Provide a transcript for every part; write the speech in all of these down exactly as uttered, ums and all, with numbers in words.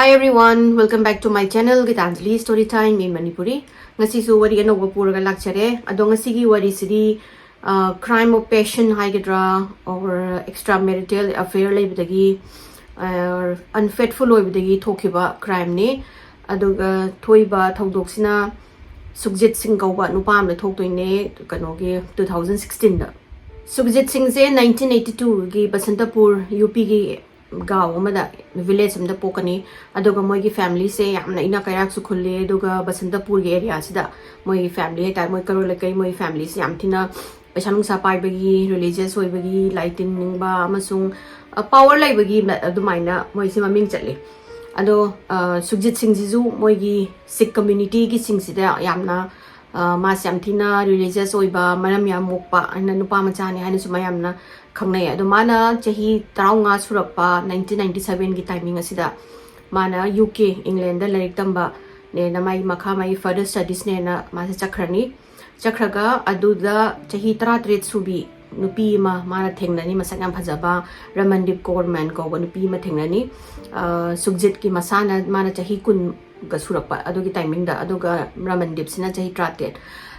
Everyone, welcome back to my channel, Gitanjali Story Time in Manipuri. ꯉꯁꯤꯁꯨ ꯋꯥꯔꯤ ꯑꯅꯧꯕ ꯄꯨꯔꯒ ꯂꯥꯛꯆꯔꯦ꯫ ꯑꯗꯣ ꯉꯁꯤꯒꯤ ꯋꯥꯔꯤꯁꯤꯗꯤ, ꯑ, crime of passion ꯍꯥꯏꯒꯗ꯭ꯔꯥ, or extramarital affair ꯂꯩꯕꯗꯒꯤ, ꯑ, unfaithful ꯑꯣꯏꯕꯗꯒꯤ ꯊꯣꯛꯈꯤꯕ crimeꯅꯤ꯫ ꯑꯗꯨꯒ ꯊꯣꯛꯏꯕ ꯊꯧꯗꯣꯛꯁꯤꯅ ꯁꯨꯈꯖꯤꯠ ꯁꯤꯡ ꯀꯧꯕ ꯅꯨꯄꯥ ꯑꯃꯗ ꯊꯣꯛꯇꯣꯏꯅꯦ, ꯀꯩꯅꯣꯒꯤ two thousand sixteenꯗ꯫ ꯁꯨꯈꯖꯤꯠ ꯁꯤꯡꯁꯦ nineteen eighty twoꯒꯤ ꯕꯁꯟꯇꯄꯨꯔ, UPꯒꯤ ꯒꯥꯎ ꯑꯃꯗ, village ꯑꯃꯗ ꯄꯣꯛꯀꯅꯤ꯫ ꯑꯗꯨꯒ ꯃꯣꯏꯒꯤ familyꯁꯦ ꯌꯥꯝꯅ ꯏꯅꯥꯛ ꯀꯩꯔꯥꯛꯁꯨ ꯈꯨꯜꯂꯦ꯫ ꯑꯗꯨꯒ ꯕꯁꯟꯇꯄꯨꯔꯒꯤ areaꯁꯤꯗ ꯃꯣꯏꯒꯤ family ꯍꯥꯏꯇꯥꯔꯦ, ꯃꯣꯏ ꯀꯔꯣꯜ ꯂꯩꯀꯥꯏ, ꯃꯣꯏ familyꯁꯦ ꯌꯥꯝ ꯊꯤꯅ ꯄꯩꯁꯥ ꯅꯨꯡꯁꯥ ꯄꯥꯏꯕꯒꯤ, religious ꯑꯣꯏꯕꯒꯤ, ꯂꯥꯏ ꯇꯤꯟꯅꯤꯡꯕ ꯑꯃꯁꯨꯡ, ꯑ, power ꯂꯩꯕꯒꯤ ꯃ-, ꯑꯗꯨꯃꯥꯏꯅ ꯃꯣꯏꯁꯦ ꯃꯃꯤꯡ ꯆꯠꯂꯤ꯫ ꯑꯗꯣ, ꯑ, ꯁꯨꯈꯖꯤꯠ ꯁꯤꯡꯁꯤꯁꯨ ꯃꯣꯏꯒꯤ ꯁꯤꯈ communityꯒꯤꯁꯤꯡꯁꯤꯗ ꯌꯥꯝꯅ, ꯑ, ꯃꯥꯁꯦ ꯌꯥꯝ ꯊꯤꯅ religious ꯑꯣꯏꯕ, ꯃꯔꯝ ꯌꯥꯝ ꯃꯣꯛꯄ, ꯑꯩꯅ ꯅꯨꯄꯥ ꯃꯆꯥꯅꯤ ꯍꯥꯏꯅꯁꯨ ꯃꯌꯥꯝꯅ ꯈꯪꯅꯩ꯫ ꯑꯗꯣ ꯃꯥꯅ ꯆꯍꯤ ꯇꯔꯥꯃꯉꯥ ꯁꯨꯔꯛꯄ nineteen ninety sevenꯒꯤ timing ꯑꯁꯤꯗ ꯃꯥꯅ UK, Englandꯗ ꯂꯥꯏꯔꯤꯛ ꯇꯝꯕꯅꯦꯅ, ꯃꯥꯒꯤ ꯃꯈꯥ, ꯃꯥꯒꯤ further studiesꯅꯦꯅ ꯃꯥꯁꯦ ꯆꯠꯈ꯭ꯔꯅꯤ꯫ ꯆꯠꯈ꯭ꯔꯒ ꯑꯗꯨꯗ ꯆꯍꯤ ꯇꯔꯥꯇꯔꯦꯠ ꯁꯨꯕꯤ ꯅꯨꯄꯤ ꯑꯃ ꯃꯥꯅ ꯊꯦꯡꯅꯅꯤ, ꯃꯁꯛ ꯌꯥꯝ ꯐꯖꯕ, ꯔꯃꯟꯗꯤꯞ ꯀꯣꯔꯃꯦꯟ ꯀꯧꯕ ꯅꯨꯄꯤ ꯑꯃ ꯊꯦꯡꯅꯅꯤ꯫ ꯑ, ꯁꯨꯈꯖꯤꯠꯀꯤ ꯃꯁꯥꯅ, ꯃꯥꯅ ꯆꯍꯤ ꯀꯨꯟꯒ ꯁꯨꯔꯛꯄ ꯑꯗꯨꯒꯤ timingꯗ, ꯑꯗꯨꯒ ꯔꯃꯟꯗꯤꯞꯁꯤꯅ ꯆꯍꯤ ꯇꯔꯥꯇꯔꯦꯠ꯫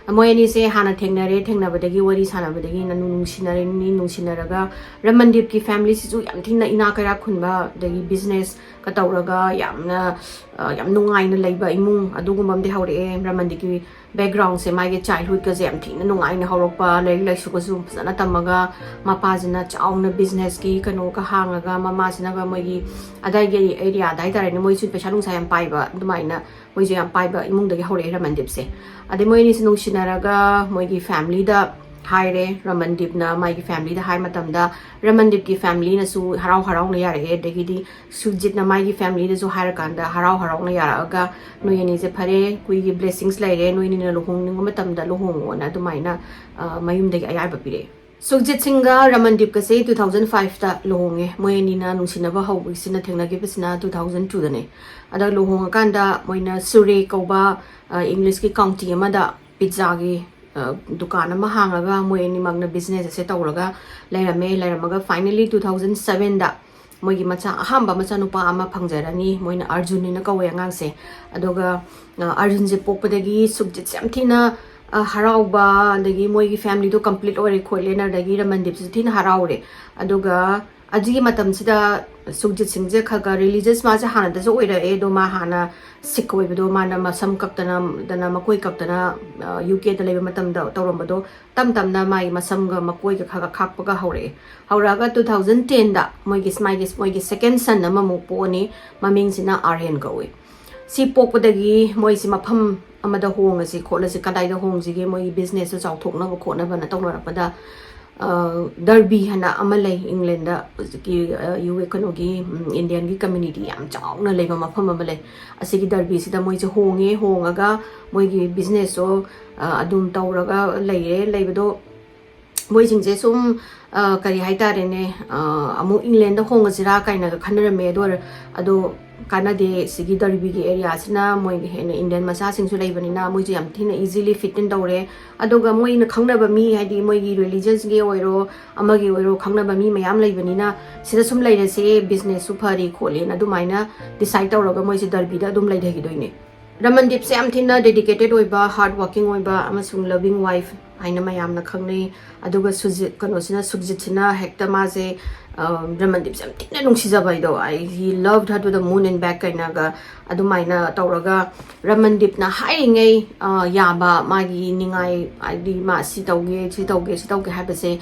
ꯃꯣꯏ ꯑꯅꯤꯁꯦ ꯍꯥꯟꯅ ꯊꯦꯡꯅꯔꯦ, ꯊꯦꯡꯅꯕꯗꯒꯤ, ꯋꯥꯔꯤ ꯁꯥꯟꯅꯕꯗꯒꯤ ꯅꯨꯡ-, ꯅꯨꯡꯁꯤꯅꯔꯅꯤ, ꯅꯨꯡꯁꯤꯅꯔꯒ ꯔꯃꯟꯗꯤꯞꯀꯤ familyꯁꯤꯁꯨ ꯌꯥꯝ ꯊꯤꯅ ꯏꯅꯥꯛ ꯀꯩꯔꯥꯛ ꯈꯨꯟꯕ, ꯑꯗꯒꯤ businessꯀ ꯇꯧꯔꯒ ꯌꯥꯝꯅ, ꯑ, ꯌꯥꯝ ꯅꯨꯡꯉꯥꯏꯅ ꯂꯩꯕ ꯏꯃꯨꯡ ꯑꯗꯨꯒꯨꯝꯕ ꯑꯃꯗꯤ ꯍꯧꯔꯛꯑꯦ꯫ ꯔꯃꯟꯗꯤꯞꯀꯤ backgroundꯁꯦ, ꯃꯥꯒꯤ childhoodꯀꯁꯦ ꯌꯥꯝ ꯊꯤꯅ ꯅꯨꯡꯉꯥꯏꯅ ꯍꯧꯔꯛꯄ, ꯂꯥꯏꯔꯤꯛ ꯂꯥꯏꯁꯨꯒꯁꯨ ꯐꯖꯅ ꯇꯝꯃꯒ, ꯃꯄꯥꯁꯤꯅ ꯆꯥꯎꯅ businessꯀꯤ ꯀꯩꯅꯣꯒ ꯍꯥꯡꯉꯒ, ꯃꯃꯥꯁꯤꯅꯒ ꯃꯣꯏꯒꯤ ꯑꯗꯥꯏꯒꯤ areaꯗ ꯍꯥꯏꯇꯥꯔꯦꯅꯦ, ꯃꯣꯏꯁꯨ ꯄꯩꯁꯥ ꯅꯨꯡꯁꯥ ꯌꯥꯝ ꯄꯥꯏꯕ, ꯑꯗꯨꯃꯥꯏꯅ ꯃꯣꯏꯁꯨ ꯌꯥꯝ ꯄꯥꯏꯕ ꯏꯃꯨꯡꯗꯒꯤ ꯍꯧꯔꯛꯑꯦ ꯔꯃꯟꯗꯤꯞꯁꯦ꯫ ꯑꯗꯩ ꯃꯣꯏ ꯑꯅꯤꯁꯦ ꯅꯨꯡꯁꯤꯅꯔꯒ ꯃꯣꯏꯒꯤ familyꯗ ꯍꯥꯏꯔꯦ꯫ ꯔꯃꯟꯗꯤꯞꯅ ꯃꯥꯒꯤ familyꯗ ꯍꯥꯏ ꯃꯇꯝꯗ, ꯔꯃꯟꯗꯤꯞꯀꯤ familyꯅꯁꯨ ꯍꯔꯥꯎ ꯍꯔꯥꯎꯅ ꯌꯥꯔꯛꯑꯦ꯫ ꯑꯗꯒꯤꯗꯤ ꯁꯨꯈꯖꯤꯠꯅ ꯃꯥꯒꯤ familyꯗꯁꯨ ꯍꯥꯏꯔꯀꯥꯟꯗ ꯍꯔꯥꯎ ꯍꯔꯥꯎꯅ ꯌꯥꯔꯛꯑꯒ, "ꯅꯣꯏ ꯑꯅꯤꯁꯦ ꯐꯔꯦ, ꯑꯩꯈꯣꯏꯒꯤ blessings ꯂꯩꯔꯦ, ꯅꯣꯏ ꯑꯅꯤꯅ ꯂꯨꯍꯣꯡꯅꯤꯡꯕ ꯃꯇꯝꯗ ꯂꯨꯍꯣꯡꯉꯣꯅ" ꯑꯗꯨꯃꯥꯏꯅ, ꯑ, ꯃꯌꯨꯝꯗꯒꯤ ꯑꯌꯥꯕ ꯄꯤꯔꯛꯑꯦ꯫ ꯁꯨꯈꯖꯤꯠ ꯁꯤꯡꯒ ꯔꯃꯟꯗꯤꯞꯀꯁꯦ two thousand fiveꯇ ꯂꯨꯍꯣꯡꯉꯦ꯫ ꯃꯣꯏ ꯑꯅꯤꯅ ꯅꯨꯡꯁꯤꯅꯕ ꯍꯧꯕꯁꯤꯅ, ꯊꯦꯡꯅꯈꯤꯕꯁꯤꯅ two thousand twoꯗꯅꯦ꯫ ꯑꯗ ꯂꯨꯍꯣꯡꯉꯀꯥꯟꯗ ꯃꯣꯏꯅ ꯁꯨꯔꯦ ꯀꯧꯕ, ꯑ, Englishꯀꯤ county ꯑꯃꯗ pizzaꯒꯤ, ꯑ, ꯗꯨꯀꯥꯟ ꯑꯃ ꯍꯥꯡꯉꯒ ꯃꯣꯏ ꯑꯅꯤꯃꯛꯅ business ꯑꯁꯦ ꯇꯧꯔꯒ ꯂꯩꯔꯝꯃꯦ꯫ ꯂꯩꯔꯝꯃꯒ finally two thousand sevenꯗ ꯃꯣꯏꯒꯤ ꯃꯆꯥ ꯑꯍꯥꯟꯕ ꯃꯆꯥꯅꯨꯄꯥ ꯑꯃ ꯐꯪꯖꯔꯅꯤ꯫ ꯃꯣꯏꯅ ꯑꯔꯖꯨꯟ ꯍꯥꯏꯅ ꯀꯧꯋꯦ ꯑꯉꯥꯡꯁꯦ꯫ ꯑꯗꯨꯒ ꯑ, ꯑꯔꯖꯨꯟꯁꯦ ꯄꯣꯛꯄꯗꯒꯤ ꯁꯨꯛꯖꯤꯠꯁꯦ ꯌꯥꯝ ꯊꯤꯅ ꯑ, ꯍꯔꯥꯎꯕ, ꯑꯗꯒꯤ ꯃꯣꯏꯒꯤ ꯐꯦꯃꯤꯂꯤꯗꯣ ꯀꯝꯄ꯭ꯂꯤꯠ ꯑꯣꯏꯔꯦ ꯈꯣꯠꯂꯦꯅ, ꯑꯗꯒꯤ ꯔꯃꯟꯗꯤꯞꯁꯨ ꯊꯤꯅ ꯍꯔꯥꯎꯔꯦ꯫ ꯑꯗꯨꯒ ꯑꯗꯨꯒꯤ ꯃꯇꯝꯁꯤꯗ ꯁꯨꯛꯖꯤꯠ ꯁꯤꯡꯁꯦ ꯈꯔ ꯈꯔ ꯔꯤꯂꯤꯖꯁ ꯃꯥꯁꯦ ꯍꯥꯟꯅꯗꯁꯨ ꯑꯣꯏꯔꯛꯑꯦ, ꯑꯗꯣ ꯃꯥ ꯍꯥꯟꯅ ꯁꯤꯛ ꯑꯣꯏꯕꯗꯣ, ꯃꯥꯅ ꯃꯁꯝ ꯀꯛꯇꯅ, ꯗꯅ ꯃꯀꯣꯏ ꯀꯛꯇꯅ ꯌꯨ ꯀꯦꯗ ꯂꯩꯕ ꯃꯇꯝꯗ ꯇꯧꯔꯝꯕꯗꯣ ꯇꯞ ꯇꯞꯅ ꯃꯥꯒꯤ ꯃꯁꯝꯒ ꯃꯀꯣꯏꯒ ꯈꯔ ꯈꯔ ꯈꯥꯛꯄꯒ ꯍꯧꯔꯛꯑꯦ꯫ ꯍꯧꯔꯛꯑꯒ two thousand ten ꯗ ꯃꯣꯏꯒꯤ ꯃꯥꯒꯤ ꯃꯣꯏꯒꯤ ꯁꯦꯀꯦꯟ ꯁꯟ ꯑꯃꯃꯨꯛ ꯄꯣꯛꯑꯅꯤ꯫ ꯃꯃꯤꯡꯁꯤꯅ ꯑꯥꯔꯌꯟ ꯀꯧꯏ꯫ ꯁꯤ ꯄꯣꯛꯄꯗꯒꯤ ꯃꯣꯏꯁꯤ ꯃꯐꯝ ꯑꯃꯗ ꯍꯣꯡꯉꯁꯤ ꯈꯣꯠꯂꯁꯤ, ꯀꯗꯥꯏꯗ ꯍꯣꯡꯁꯤꯒꯦ, ꯃꯣꯏꯒꯤ ꯕꯤꯖꯤꯅꯦꯁꯇꯣ ꯆꯥꯎꯊꯣꯛꯅꯕ ꯈꯣꯠꯅꯕꯅ ꯇꯧꯅꯔꯛꯄꯗ, ꯑ, ꯗꯔꯕꯤ ꯍꯥꯏꯅ ꯑꯃ ꯂꯩ ꯏꯪꯂꯦꯟꯗ, ꯍꯧꯖꯤꯛꯀꯤ, ꯑ, ꯌꯨ ꯑꯦ ꯀꯩꯅꯣꯒꯤ, ꯎꯝ, ꯏꯟꯗꯤꯌꯟꯒꯤ ꯀꯝꯃ꯭ꯌꯨꯅꯤꯇꯤ ꯌꯥꯝ ꯆꯥꯎꯅ ꯂꯩꯕ ꯃꯐꯝ ꯑꯃ ꯂꯩ꯫ ꯑꯁꯤꯒꯤ ꯗꯔꯕꯤꯁꯤꯗ ꯃꯣꯏꯁꯦ ꯍꯣꯡꯉꯦ꯫ ꯍꯣꯡꯉꯒ ꯃꯣꯏꯒꯤ ꯕꯤꯖꯤꯅꯦꯁꯇꯣ, ꯑ, ꯑꯗꯨꯝ ꯇꯧꯔꯒ ꯂꯩꯔꯦ꯫ ꯂꯩꯕꯗꯣ ꯃꯣꯏꯁꯤꯡꯁꯦ ꯁꯨꯝ, ꯑ, ꯀꯔꯤ ꯍꯥꯏꯇꯥꯔꯦꯅꯦ, ꯑ, ꯑꯃꯨꯛ ꯏꯪꯂꯦꯟꯗ ꯍꯣꯡꯉꯁꯤꯔꯥ ꯀꯥꯏꯅꯒ ꯈꯟꯅꯔꯝꯃꯦ꯫ ꯑꯗꯨ ꯑꯣꯏꯔ-, ꯑꯗꯣ ꯀꯥꯟꯅꯗꯦ꯫ ꯁꯤꯒꯤ ꯗꯔꯕꯤꯒꯤ ꯑꯦꯔꯤꯌꯥꯁꯤꯅ ꯃꯣꯏꯒꯤ ꯍꯦꯟꯅ ꯏꯟꯗꯤꯌꯟ ꯃꯆꯥꯁꯤꯡꯁꯨ ꯂꯩꯕꯅꯤꯅ ꯃꯣꯏꯁꯦ ꯌꯥꯝ ꯊꯤꯅ ꯏꯖꯤꯂꯤ ꯐꯤꯠ ꯏꯟ ꯇꯧꯔꯦ꯫ ꯑꯗꯨꯒ ꯃꯣꯏꯅ ꯈꯪꯅꯕ ꯃꯤ, ꯍꯥꯏꯗꯤ ꯃꯣꯏꯒꯤ ꯔꯤꯂꯤꯖꯟꯁꯒꯤ ꯑꯣꯏꯔꯣ, ꯑꯃꯒꯤ ꯑꯣꯏꯔꯣ, ꯈꯪꯅꯕ ꯃꯤ ꯃꯌꯥꯝ ꯂꯩꯕꯅꯤꯅ ꯁꯤꯗ ꯁꯨꯝ ꯂꯩꯔꯁꯦ, ꯕꯤꯖꯤꯅꯦꯁꯁꯨ ꯐꯔꯤ ꯈꯣꯠꯂꯤꯅ ꯑꯗꯨꯃꯥꯏꯅ ꯗꯤꯁꯥꯏꯠ ꯇꯧꯔꯒ ꯃꯣꯏꯁꯦ ꯗꯔꯕꯤꯗ ꯑꯗꯨꯝ ꯂꯩꯊꯈꯤꯗꯣꯏꯅꯦ꯫ ꯔꯃꯟꯗꯤꯞꯁꯦ ꯌꯥꯝ ꯊꯤꯅ ꯗꯦꯗꯤꯀꯦꯇꯦꯠ ꯑꯣꯏꯕ, ꯍꯥꯔꯗ ꯋꯥꯔꯀꯤꯡ ꯑꯣꯏꯕ ꯑꯃꯁꯨꯡ ꯂꯚꯤꯡ ꯋꯥꯏꯐ ꯍꯥꯏꯅ ꯃꯌꯥꯝꯅ ꯈꯪꯅꯩ꯫ ꯑꯗꯨꯒ ꯁꯨꯖꯤꯠ, ꯀꯩꯅꯣꯁꯤꯅ, ꯁꯨꯛꯖꯤꯠꯁꯤꯅ ꯍꯦꯛꯇ ꯃꯥꯁꯦ, ꯑ, ꯔꯃꯟꯗꯤꯞꯁꯦ ꯌꯥꯝ ꯊꯤꯅ ꯅꯨꯡꯁꯤꯖꯕ ꯍꯥꯏꯗꯣ, I, he loved her to the moon and back ꯀꯥꯏꯅꯒ ꯑꯗꯨꯃꯥꯏꯅ ꯇꯧꯔꯒ ꯔꯃꯟꯗꯤꯞꯅ ꯍꯥꯏꯔꯤꯉꯩ, ꯑ, ꯌꯥꯕ, ꯃꯥꯒꯤ ꯅꯤꯡꯉꯥꯏ, ꯍꯥꯏꯗꯤ ꯃꯥ ꯁꯤ ꯇꯧꯒꯦ, ꯁꯤ ꯇꯧꯒꯦ, ꯁꯤ ꯇꯧꯒꯦ ꯍꯥꯏꯕꯁꯦ,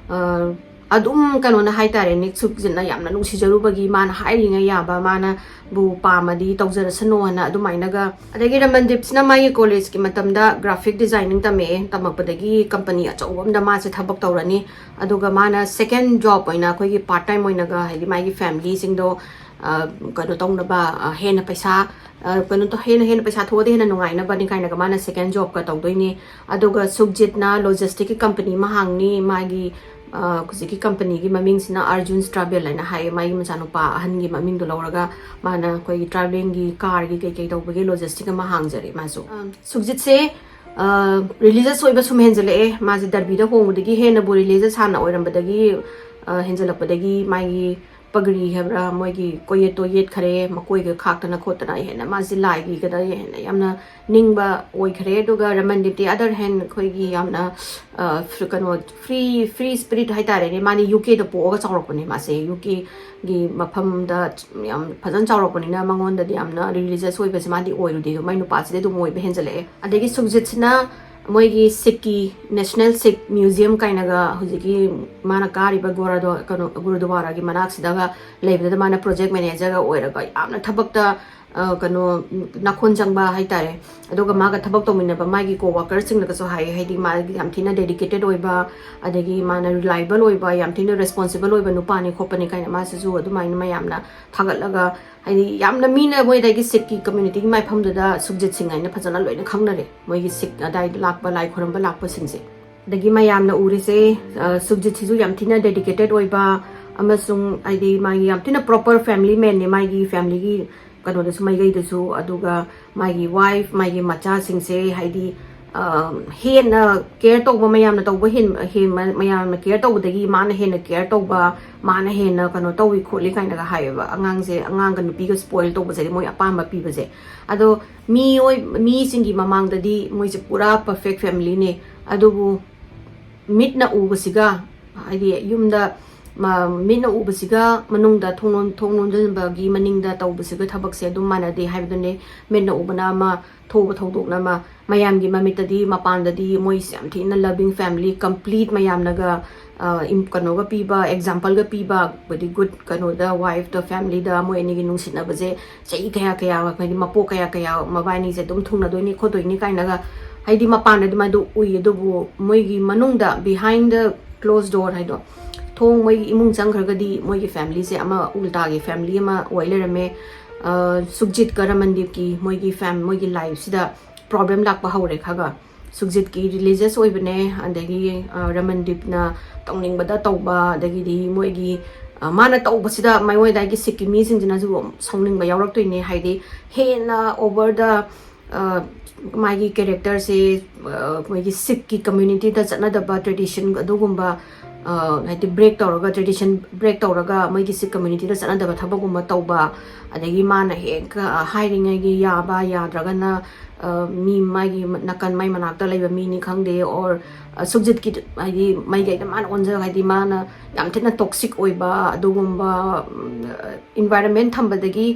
ꯑ, ꯑꯗꯨꯝ ꯀꯩꯅꯣꯅ ꯍꯥꯏꯇꯥꯔꯦꯅꯦ, ꯁꯨꯛꯖꯤꯠꯅ ꯌꯥꯝꯅ ꯅꯨꯡꯁꯤꯖꯔꯨꯕꯒꯤ ꯃꯥꯅ ꯍꯥꯏꯔꯤꯉꯩ ꯌꯥꯕ, ꯃꯥꯅꯕꯨ ꯄꯥꯝꯃꯗꯤ ꯇꯧꯖꯔꯁꯅꯨ ꯍꯥꯏꯅ ꯑꯗꯨꯃꯥꯏꯅꯒ꯫ ꯑꯗꯒꯤ ꯔꯃꯟꯗꯤꯞꯁꯤꯅ ꯃꯥꯒꯤ ꯀꯣꯂꯦꯖꯀꯤ ꯃꯇꯝꯗ ꯒ꯭ꯔꯥꯐꯤꯛ ꯗꯤꯖꯥꯏꯅꯤꯡ ꯇꯝꯃꯛꯑꯦ꯫ ꯇꯝꯃꯛꯄꯗꯒꯤ ꯀꯝꯄꯅꯤ ꯑꯆꯧꯕ ꯑꯃꯗ ꯃꯥꯁꯦ ꯊꯕꯛ ꯇꯧꯔꯅꯤ꯫ ꯑꯗꯨꯒ ꯃꯥꯅ ꯁꯦꯀꯦꯟ ꯖꯣꯕ ꯑꯣꯏꯅ ꯑꯩꯈꯣꯏꯒꯤ ꯄꯥꯔꯠ ꯇꯥꯏꯝ ꯑꯣꯏꯅꯒ, ꯍꯥꯏꯗꯤ ꯃꯥꯒꯤ ꯐꯦꯃꯤꯂꯤꯁꯤꯡꯗꯣ, ꯑ, ꯀꯩꯅꯣ ꯇꯧꯅꯕ, ꯑ, ꯍꯦꯟꯅ ꯄꯩꯁꯥ, ꯑ, ꯀꯩꯅꯣ ꯇꯧ-, ꯍꯦꯟꯅ, ꯍꯦꯟꯅ ꯄꯩꯁꯥ ꯊꯣꯛꯑꯗꯤ ꯍꯦꯟꯅ ꯅꯨꯡꯉꯥꯏꯅꯕꯅꯤ ꯀꯥꯏꯅꯒ ꯃꯥꯅ ꯁꯦꯀꯦꯟ ꯖꯣꯕꯀ ꯇꯧꯗꯣꯏꯅꯤ꯫ ꯑꯗꯨꯒ ꯁꯨꯛꯖꯤꯠꯅ ꯂꯣꯖꯤꯁꯇꯤꯛꯀꯤ ꯀꯝꯄꯅꯤ ꯑꯃ ꯍꯥꯡꯅꯤ꯫ ꯃꯥꯒꯤ, ꯑ, ꯍꯧꯖꯤꯛꯀꯤ ꯀꯝꯄꯅꯤꯒꯤ ꯃꯃꯤꯡꯁꯤꯅ ꯑꯔꯖꯨꯟꯁ ꯇ꯭ꯔꯥꯚꯦꯜ ꯍꯥꯏꯅ ꯍꯥꯏꯌꯦ꯫ ꯃꯥꯒꯤ ꯃꯆꯥꯅꯨꯄꯥ ꯑꯍꯟꯒꯤ ꯃꯃꯤꯡꯗꯣ ꯂꯧꯔꯒ ꯃꯥꯅ ꯑꯩꯈꯣꯏꯒꯤ ꯇ꯭ꯔꯥꯚꯦꯂꯤꯡꯒꯤ, ꯀꯥꯔꯒꯤ ꯀꯩꯀꯩ ꯇꯧꯕꯒꯤ ꯂꯣꯖꯤꯁꯇꯤꯛ ꯑꯃ ꯍꯥꯡꯖꯔꯦ ꯃꯥꯁꯨ꯫ ꯑ, ꯁꯨꯛꯖꯤꯠꯁꯦ, ꯑ, ꯔꯤꯂꯤꯖꯁ ꯑꯣꯏꯕ ꯁꯨꯝ ꯍꯦꯟꯖꯜꯂꯛꯑꯦ꯫ ꯃꯥꯁꯦ ꯗꯔꯕꯤꯗ ꯍꯣꯡꯕꯗꯒꯤ ꯍꯦꯟꯅꯕꯨ ꯔꯤꯂꯤꯖꯁ ꯍꯥꯟꯅ ꯑꯣꯏꯔꯝꯕꯗꯒꯤ, ꯑ, ꯍꯦꯟꯖꯜꯂꯛꯄꯗꯒꯤ ꯃꯥꯒꯤ ꯄꯒ꯭ꯔꯤ ꯍꯥꯏꯕ꯭ꯔꯥ, ꯃꯣꯏꯒꯤ ꯀꯣꯌꯦꯠꯇꯣ ꯌꯦꯠꯈꯔꯦ, ꯃꯀꯣꯏꯒ ꯈꯥꯛꯇꯅ ꯈꯣꯠꯇꯅ ꯍꯦꯟꯅ ꯃꯥꯁꯦ ꯂꯥꯏꯒꯤꯒꯗ ꯍꯦꯟꯅ ꯌꯥꯝꯅ ꯅꯤꯡꯕ ꯑꯣꯏꯈ꯭ꯔꯦ꯫ ꯑꯗꯨꯒ ꯔꯃꯟꯗꯤꯞꯇꯤ other hand ꯑꯩꯈꯣꯏꯒꯤ ꯌꯥꯝꯅ, ꯑ, fr-, ꯀꯩꯅꯣ, free, free spirit ꯍꯥꯏꯇꯥꯔꯦꯅꯦ꯫ ꯃꯥꯗꯤ ꯌꯨ ꯀꯦꯗ ꯄꯣꯛꯑꯒ ꯆꯥꯎꯔꯛꯄꯅꯦ꯫ ꯃꯥꯁꯦ ꯌꯨ ꯀꯦꯒꯤ ꯃꯐꯝꯗ ꯌꯥꯝ ꯐꯖꯅ ꯆꯥꯎꯔꯛꯄꯅꯤꯅ ꯃꯉꯣꯟꯗꯗꯤ ꯌꯥꯝꯅ religious ꯑꯣꯏꯕꯁꯦ ꯃꯥꯗꯤ ꯑꯣꯏꯔꯨꯗꯦ꯫ ꯃꯥꯏ ꯅꯨꯄꯥꯁꯤꯗꯤ ꯑꯗꯨꯝ ꯑꯣꯏꯕ ꯍꯦꯟꯖꯜꯂꯛꯑꯦ꯫ ꯑꯗꯒꯤ ꯁꯨꯛꯖꯤꯠꯁꯤꯅ ꯃꯣꯏꯒꯤ ꯁꯤꯈꯀꯤ National Sikh Museum ꯀꯥꯏꯅꯒ ꯍꯧꯖꯤꯛꯀꯤ ꯃꯥꯅ ꯀꯥꯔꯤꯕ ꯒꯣꯔꯗꯣ-, ꯀꯩꯅꯣ, ꯒꯨꯔꯨꯗ꯭ꯋꯥꯔꯥꯒꯤ ꯃꯅꯥꯛꯁꯤꯗꯒ ꯂꯩꯕꯗꯨꯗ ꯃꯥꯅ project managerꯒ ꯑꯣꯏꯔꯒ ꯌꯥꯝꯅ ꯊꯕꯛꯇ, ꯑ, ꯀꯩꯅꯣ, ꯅꯥꯈꯣꯟ ꯆꯪꯕ ꯍꯥꯏꯇꯥꯔꯦ꯫ ꯑꯗꯨꯒ ꯃꯥꯒ ꯊꯕꯛ ꯇꯧꯃꯤꯟꯅꯕ ꯃꯥꯒꯤ co-workerꯁꯤꯡꯅꯒꯁꯨ ꯍꯥꯏ, ꯍꯥꯏꯗꯤ ꯃꯥ ꯌꯥꯝ ꯊꯤꯅ dedicated ꯑꯣꯏꯕ, ꯑꯗꯒꯤ ꯃꯥꯅ reliable ꯑꯣꯏꯕ, ꯌꯥꯝ ꯊꯤꯅ responsible ꯑꯣꯏꯕ ꯅꯨꯄꯥꯅꯤ ꯈꯣꯠꯄꯅꯤ ꯀꯥꯏꯅ ꯃꯥꯁꯤꯁꯨ ꯑꯗꯨꯃꯥꯏꯅ ꯃꯌꯥꯝꯅ ꯊꯥꯒꯠꯂꯒ, ꯍꯥꯏꯗꯤ ꯌꯥꯝꯅ ꯃꯤꯅ ꯃꯣꯏ ꯑꯗꯒꯤ ꯁꯤꯈꯀꯤ communityꯒꯤ ꯃꯥꯏꯐꯝꯗꯨꯗ ꯁꯨꯛꯖꯤꯠ ꯁꯤꯡ ꯍꯥꯏꯅ ꯐꯖꯅ ꯂꯣꯏꯅ ꯈꯪꯅꯔꯦ, ꯃꯣꯏꯒꯤ ꯁꯤꯈ ꯑꯗꯥꯏꯗ ꯂꯥꯛꯄ, ꯂꯥꯏ ꯈꯣꯏꯔꯝꯕ ꯂꯥꯛꯄꯁꯤꯡꯁꯦ꯫ ꯑꯗꯒꯤ ꯃꯌꯥꯝꯅ ꯎꯔꯤꯁꯦ, ꯑ, ꯁꯨꯛꯖꯤꯠꯁꯤꯁꯨ ꯌꯥꯝ ꯊꯤꯅ dedicated ꯑꯣꯏꯕ, ꯑꯃꯁꯨꯡ ꯍꯥꯏꯗꯤ ꯃꯥꯒꯤ ꯌꯥꯝ ꯊꯤꯅ proper family manꯅꯦ, ꯃꯥꯒꯤ familyꯒꯤ ꯀꯩꯅꯣꯗꯁꯨ, ꯃꯥꯏꯀꯩꯗꯁꯨ꯫ ꯑꯗꯨꯒ ꯃꯥꯒꯤ wife, ꯃꯥꯒꯤ ꯃꯆꯥꯁꯤꯡꯁꯦ ꯍꯥꯏꯗꯤ, ꯑ, ꯍꯦꯟꯅ care ꯇꯧꯕ, ꯃꯌꯥꯝꯅ ꯇꯧꯕ ꯍꯦꯟ-, ꯍꯦꯟ-, ꯃꯌꯥꯝꯅ care ꯇꯧꯕꯗꯒꯤ ꯃꯥꯅ ꯍꯦꯟꯅ care ꯇꯧꯕ, ꯃꯥꯅ ꯍꯦꯟꯅ ꯀꯩꯅꯣ ꯇꯧꯏ ꯈꯣꯠꯂꯤ ꯀꯥꯏꯅꯒ ꯍꯥꯏꯌꯦꯕ꯫ ꯑꯉꯥꯡꯁꯦ, ꯑꯉꯥꯡꯒ ꯅꯨꯄꯤꯒ spoil ꯇꯧꯕꯁꯦ, ꯃꯣꯏ ꯑꯄꯥꯝꯕ ꯄꯤꯕꯁꯦ꯫ ꯑꯗꯣ ꯃꯤꯑꯣꯏ-, ꯃꯤꯁꯤꯡꯒꯤ ꯃꯃꯥꯡꯗꯗꯤ ꯃꯣꯏꯁꯦ ꯄꯨꯔꯥ perfect familyꯅꯦ꯫ ꯑꯗꯨꯕꯨ ꯃꯤꯠꯅ ꯎꯕꯁꯤꯒ, ꯍꯥꯏꯗꯤ ꯌꯨꯝꯗ ꯃ-, ꯃꯤꯠꯅ ꯎꯕꯁꯤꯒ ꯃꯅꯨꯡꯗ ꯊꯣꯡ ꯂꯣꯟ-, ꯊꯣꯡ ꯂꯣꯟꯁꯤꯟꯕꯒꯤ ꯃꯅꯤꯡꯗ ꯇꯧꯕꯁꯤꯒ ꯊꯕꯛꯁꯦ ꯑꯗꯨꯝ ꯃꯥꯟꯅꯗꯦ ꯍꯥꯏꯕꯗꯨꯅꯦ꯫ ꯃꯤꯠꯅ ꯎꯕꯅ ꯑꯃ, ꯊꯣꯛꯎꯕ ꯊꯧꯗꯣꯛꯅ ꯑꯃ꯫ ꯃꯌꯥꯝꯒꯤ ꯃꯃꯤꯠꯇꯗꯤ, ꯃꯄꯥꯟꯗꯗꯤ ꯃꯣꯏꯁꯦ ꯌꯥꯝ ꯊꯤꯅ loving family, complete, ꯃꯌꯥꯝꯅꯒ, ꯑ, ꯏꯝ-, ꯀꯩꯅꯣꯒ ꯄꯤꯕ, exampleꯒ ꯄꯤꯕ, very good, ꯀꯩꯅꯣꯗ, wifeꯇ, familyꯗ ꯃꯣꯏ ꯑꯅꯤꯒꯤ ꯅꯨꯡꯁꯤꯅꯕꯁꯦ ꯆꯍꯤ ꯀꯌꯥ ꯀꯌꯥ, ꯍꯥꯏꯗꯤ ꯃꯄꯣꯛ ꯀꯌꯥ ꯀꯌꯥ ꯃꯕꯥꯏꯅꯤꯁꯦ ꯑꯗꯨꯝ ꯊꯨꯡꯅꯗꯣꯏꯅꯤ ꯈꯣꯠꯇꯣꯏꯅꯤ ꯀꯥꯏꯅꯒ, ꯍꯥꯏꯗꯤ ꯃꯄꯥꯟꯗꯗꯤ ꯑꯗꯨꯃꯥꯏꯅ ꯎꯏ, ꯑꯗꯨꯕꯨ ꯃꯣꯏꯒꯤ ꯃꯅꯨꯡꯗ, behind the closed door ꯍꯥꯏꯗꯣ, ꯊꯣꯡ, ꯃꯣꯏꯒꯤ ꯏꯃꯨꯡ ꯆꯪꯈ꯭ꯔꯒꯗꯤ ꯃꯣꯏꯒꯤ familyꯁꯦ ꯑꯃ ꯎꯜꯇꯥꯒꯤ family ꯑꯃ ꯑꯣꯏ ꯂꯩꯔꯝꯃꯦ꯫ ꯑ, ꯁꯨꯛꯖꯤꯠꯀ ꯔꯃꯟꯗꯤꯞꯀꯤ ꯃꯣꯏꯒꯤ fam-, ꯃꯣꯏꯒꯤ lifeꯁꯤꯗ problem ꯂꯥꯛꯄ ꯍꯧꯔꯦ ꯈꯔ ꯈꯔ꯫ ꯁꯨꯛꯖꯤꯠꯀꯤ religious ꯑꯣꯏꯕꯅꯦ, ꯑꯗꯒꯤ, ꯑ, ꯔꯃꯟꯗꯤꯞꯅ ꯇꯧꯅꯤꯡꯕꯗ ꯇꯧꯕ, ꯑꯗꯒꯤꯗꯤ ꯃꯣꯏꯒꯤ, ꯑ, ꯃꯥꯅ ꯇꯧꯕꯁꯤꯗ ꯃꯣꯏ ꯑꯗꯥꯏꯒꯤ ꯁꯤꯈꯀꯤ ꯃꯤꯁꯤꯡꯁꯤꯅꯁꯨ ꯁꯥꯎꯅꯤꯡꯕ ꯌꯥꯎꯔꯛꯇꯣꯏꯅꯦ, ꯍꯥꯏꯗꯤ ꯍꯦꯟꯅ over the, ꯑ, ꯃꯥꯒꯤ characterꯁꯦ, ꯑ, ꯃꯣꯏꯒꯤ ꯁꯤꯈꯀꯤ communityꯗ ꯆꯠꯅꯗꯕ tradition ꯑꯗꯨꯒꯨꯝꯕ, ꯍꯥꯏꯗꯤ ꯕ꯭ꯔꯦꯛ ꯇꯧꯔꯒ, ꯇ꯭ꯔꯦꯗꯤꯁꯟ ꯕ꯭ꯔꯦꯛ ꯇꯧꯔꯒ ꯃꯣꯏꯒꯤ ꯁꯤꯈ ꯀꯝꯃ꯭ꯌꯨꯅꯤꯇꯤꯗ ꯆꯠꯅꯗꯕ ꯊꯕꯛꯀꯨꯝꯕ ꯇꯧꯕ, ꯑꯗꯒꯤ ꯃꯥꯅ ꯍꯦꯛ ꯍꯥꯏꯔꯤꯉꯩꯒꯤ ꯌꯥꯕ, ꯌꯥꯗ꯭ꯔꯒꯅ ꯃꯤ ꯃꯥꯒꯤ ꯅꯥꯀꯟ, ꯃꯥꯏ ꯃꯅꯥꯛꯇ ꯂꯩꯕ ꯃꯤꯅꯤ ꯈꯪꯗꯦ, ꯑꯣꯔ ꯁꯨꯛꯖꯤꯠꯀꯤ ꯍꯥꯏꯗꯤ ꯃꯥꯏꯀꯩꯗ ꯃꯥꯅ ꯑꯣꯟꯖ ꯍꯥꯏꯗꯤ ꯃꯥꯅ ꯌꯥꯝ ꯊꯤꯅ ꯇꯣꯛꯁꯤꯛ ꯑꯣꯏꯕ ꯑꯗꯨꯒꯨꯝꯕ ꯏꯟꯚꯥꯏꯔꯟꯃꯦꯟ ꯊꯝꯕꯗꯒꯤ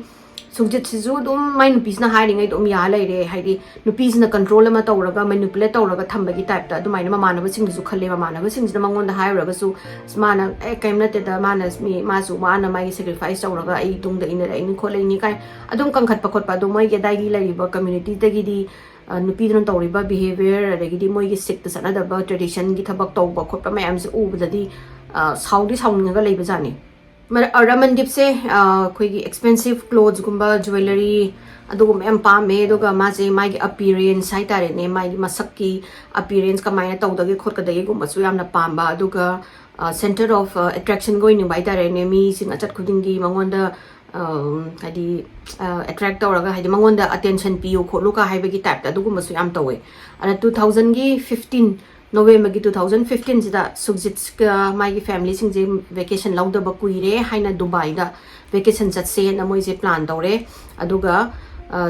ꯁꯨꯛꯖꯤꯠꯁꯤꯁꯨ ꯑꯗꯨꯝ ꯃꯥꯏ ꯅꯨꯄꯤꯁꯤꯅ ꯍꯥꯏꯔꯤꯉꯩ ꯑꯗꯨꯝ ꯌꯥ ꯂꯩꯔꯦ꯫ ꯍꯥꯏꯗꯤ ꯅꯨꯄꯤꯁꯤꯅ ꯀꯟꯇ꯭ꯔꯣꯜ ꯑꯃ ꯇꯧꯔꯒ, ꯃꯦꯅꯤꯄꯨꯂꯦꯠ ꯇꯧꯔꯒ ꯊꯝꯕꯒꯤ ꯇꯥꯏꯞꯇ ꯑꯗꯨꯃꯥꯏꯅ ꯃꯃꯥꯟꯅꯕꯁꯤꯡꯗꯨꯁꯨ ꯈꯜꯂꯦ꯫ ꯃꯃꯥꯟꯅꯕꯁꯤꯡꯁꯤꯅ ꯃꯉꯣꯟꯗ ꯍꯥꯏꯔꯨꯔꯒꯁꯨ, "ꯑꯁ, ꯃꯥꯅ ꯑꯦ ꯀꯔꯤꯝ ꯅꯠꯇꯦꯗ, ꯃꯥꯅ ꯃꯤ ꯃꯥꯁꯨ ꯋꯥꯅ ꯃꯥꯒꯤ ꯁꯦꯀ꯭ꯔꯤꯐꯥꯏꯁ ꯇꯧꯔꯒ ꯑꯩ ꯇꯨꯡꯗ ꯏꯟꯅꯔꯛꯏꯅꯤ ꯈꯣꯠꯂꯛꯏꯅꯤ" ꯀꯥꯏ ꯑꯗꯨꯝ ꯀꯟꯈꯠꯄ ꯈꯣꯠꯄ꯫ ꯑꯗꯣ ꯃꯣꯏꯒꯤ ꯑꯗꯥꯏꯒꯤ ꯂꯩꯔꯤꯕ ꯀꯝꯃ꯭ꯌꯨꯅꯤꯇꯤꯗꯒꯤꯗꯤ ꯅꯨꯄꯤꯗꯨꯅ ꯇꯧꯔꯤꯕ ꯕꯤꯍꯦꯕꯤꯌꯔ, ꯑꯗꯒꯤꯗꯤ ꯃꯣꯏꯒꯤ ꯁꯤꯛꯇ ꯆꯠꯅꯗꯕ ꯇ꯭ꯔꯦꯗꯤꯁꯟꯒꯤ ꯊꯕꯛ ꯇꯧꯕ ꯈꯣꯠꯄ ꯃꯌꯥꯝꯁꯦ ꯎꯕꯗꯗꯤ ꯁꯥꯎꯗꯤ ꯁꯥꯎꯅꯤꯡꯉꯒ ꯂꯩꯕꯖꯥꯠꯅꯤ꯫ ꯔꯃꯟꯗꯤꯞꯁꯦ ꯑꯩꯈꯣꯏꯒꯤ ꯑꯦꯛꯁꯄꯦꯟꯁꯤꯞ ꯀ꯭ꯂꯣꯠꯁꯀꯨꯝꯕ, ꯖ꯭ꯋꯦꯂꯔꯤ, ꯑꯗꯨꯒꯨꯝꯕ ꯌꯥꯝ ꯄꯥꯝꯃꯦ꯫ ꯑꯗꯨꯒ ꯃꯥꯁꯦ ꯃꯥꯒꯤ ꯑꯄꯤꯌꯔꯦꯟꯁ ꯍꯥꯏꯇꯥꯔꯦꯅꯦ, ꯃꯥꯒꯤ ꯃꯁꯛꯀꯤ ꯑꯄꯤꯌꯔꯦꯟꯁ ꯀꯃꯥꯏꯅ ꯇꯧꯗꯒꯦ ꯈꯣꯠꯀꯗꯒꯦꯒꯨꯝꯕꯁꯨ ꯌꯥꯝꯅ ꯄꯥꯝꯕ꯫ ꯑꯗꯨꯒ ꯁꯦꯟꯇꯔ ꯑꯣꯐ ꯑꯦꯇ꯭ꯔꯦꯛꯁꯟꯒ ꯑꯣꯏꯅꯤꯡꯕ ꯍꯥꯏꯇꯥꯔꯦꯅꯦ, ꯃꯤꯁꯤꯡ ꯑꯆꯠ ꯈꯨꯗꯤꯡꯒꯤ ꯃꯉꯣꯟꯗ ꯍꯥꯏꯗꯤ ꯑꯦꯇ꯭ꯔꯦꯛ ꯇꯧꯔꯒ, ꯍꯥꯏꯗꯤ ꯃꯉꯣꯟꯗ ꯑꯇꯦꯟꯁꯟ ꯄꯤꯌꯨ ꯈꯣꯠꯂꯨꯒ ꯍꯥꯏꯕꯒꯤ ꯇꯥꯏꯞꯇ ꯑꯗꯨꯒꯨꯝꯕꯁꯨ ꯌꯥꯝ ꯇꯧꯋꯦ꯫ ꯑꯗ ꯇꯨ ꯊꯥꯎꯖꯟꯒꯤ ꯐꯤꯐꯇꯤꯟ, ꯅꯣꯕꯦꯝꯕꯔꯒꯤ ꯇꯨ ꯊꯥꯎꯖꯟ ꯐꯤꯐꯇꯤꯟꯁꯤꯗ ꯁꯨꯛꯖꯤꯠꯀ ꯃꯥꯒꯤ ꯐꯦꯃꯤꯂꯤꯁꯤꯡꯁꯦ ꯚꯦꯀꯦꯁꯟ ꯂꯧꯗꯕ ꯀꯨꯏꯔꯦ ꯍꯥꯏꯅ ꯗꯨꯕꯥꯏꯗ ꯚꯦꯀꯦꯁꯟ ꯆꯠꯁꯦꯅ ꯃꯣꯏꯁꯦ ꯄ꯭ꯂꯥꯟ ꯇꯧꯔꯦ꯫ ꯑꯗꯨꯒ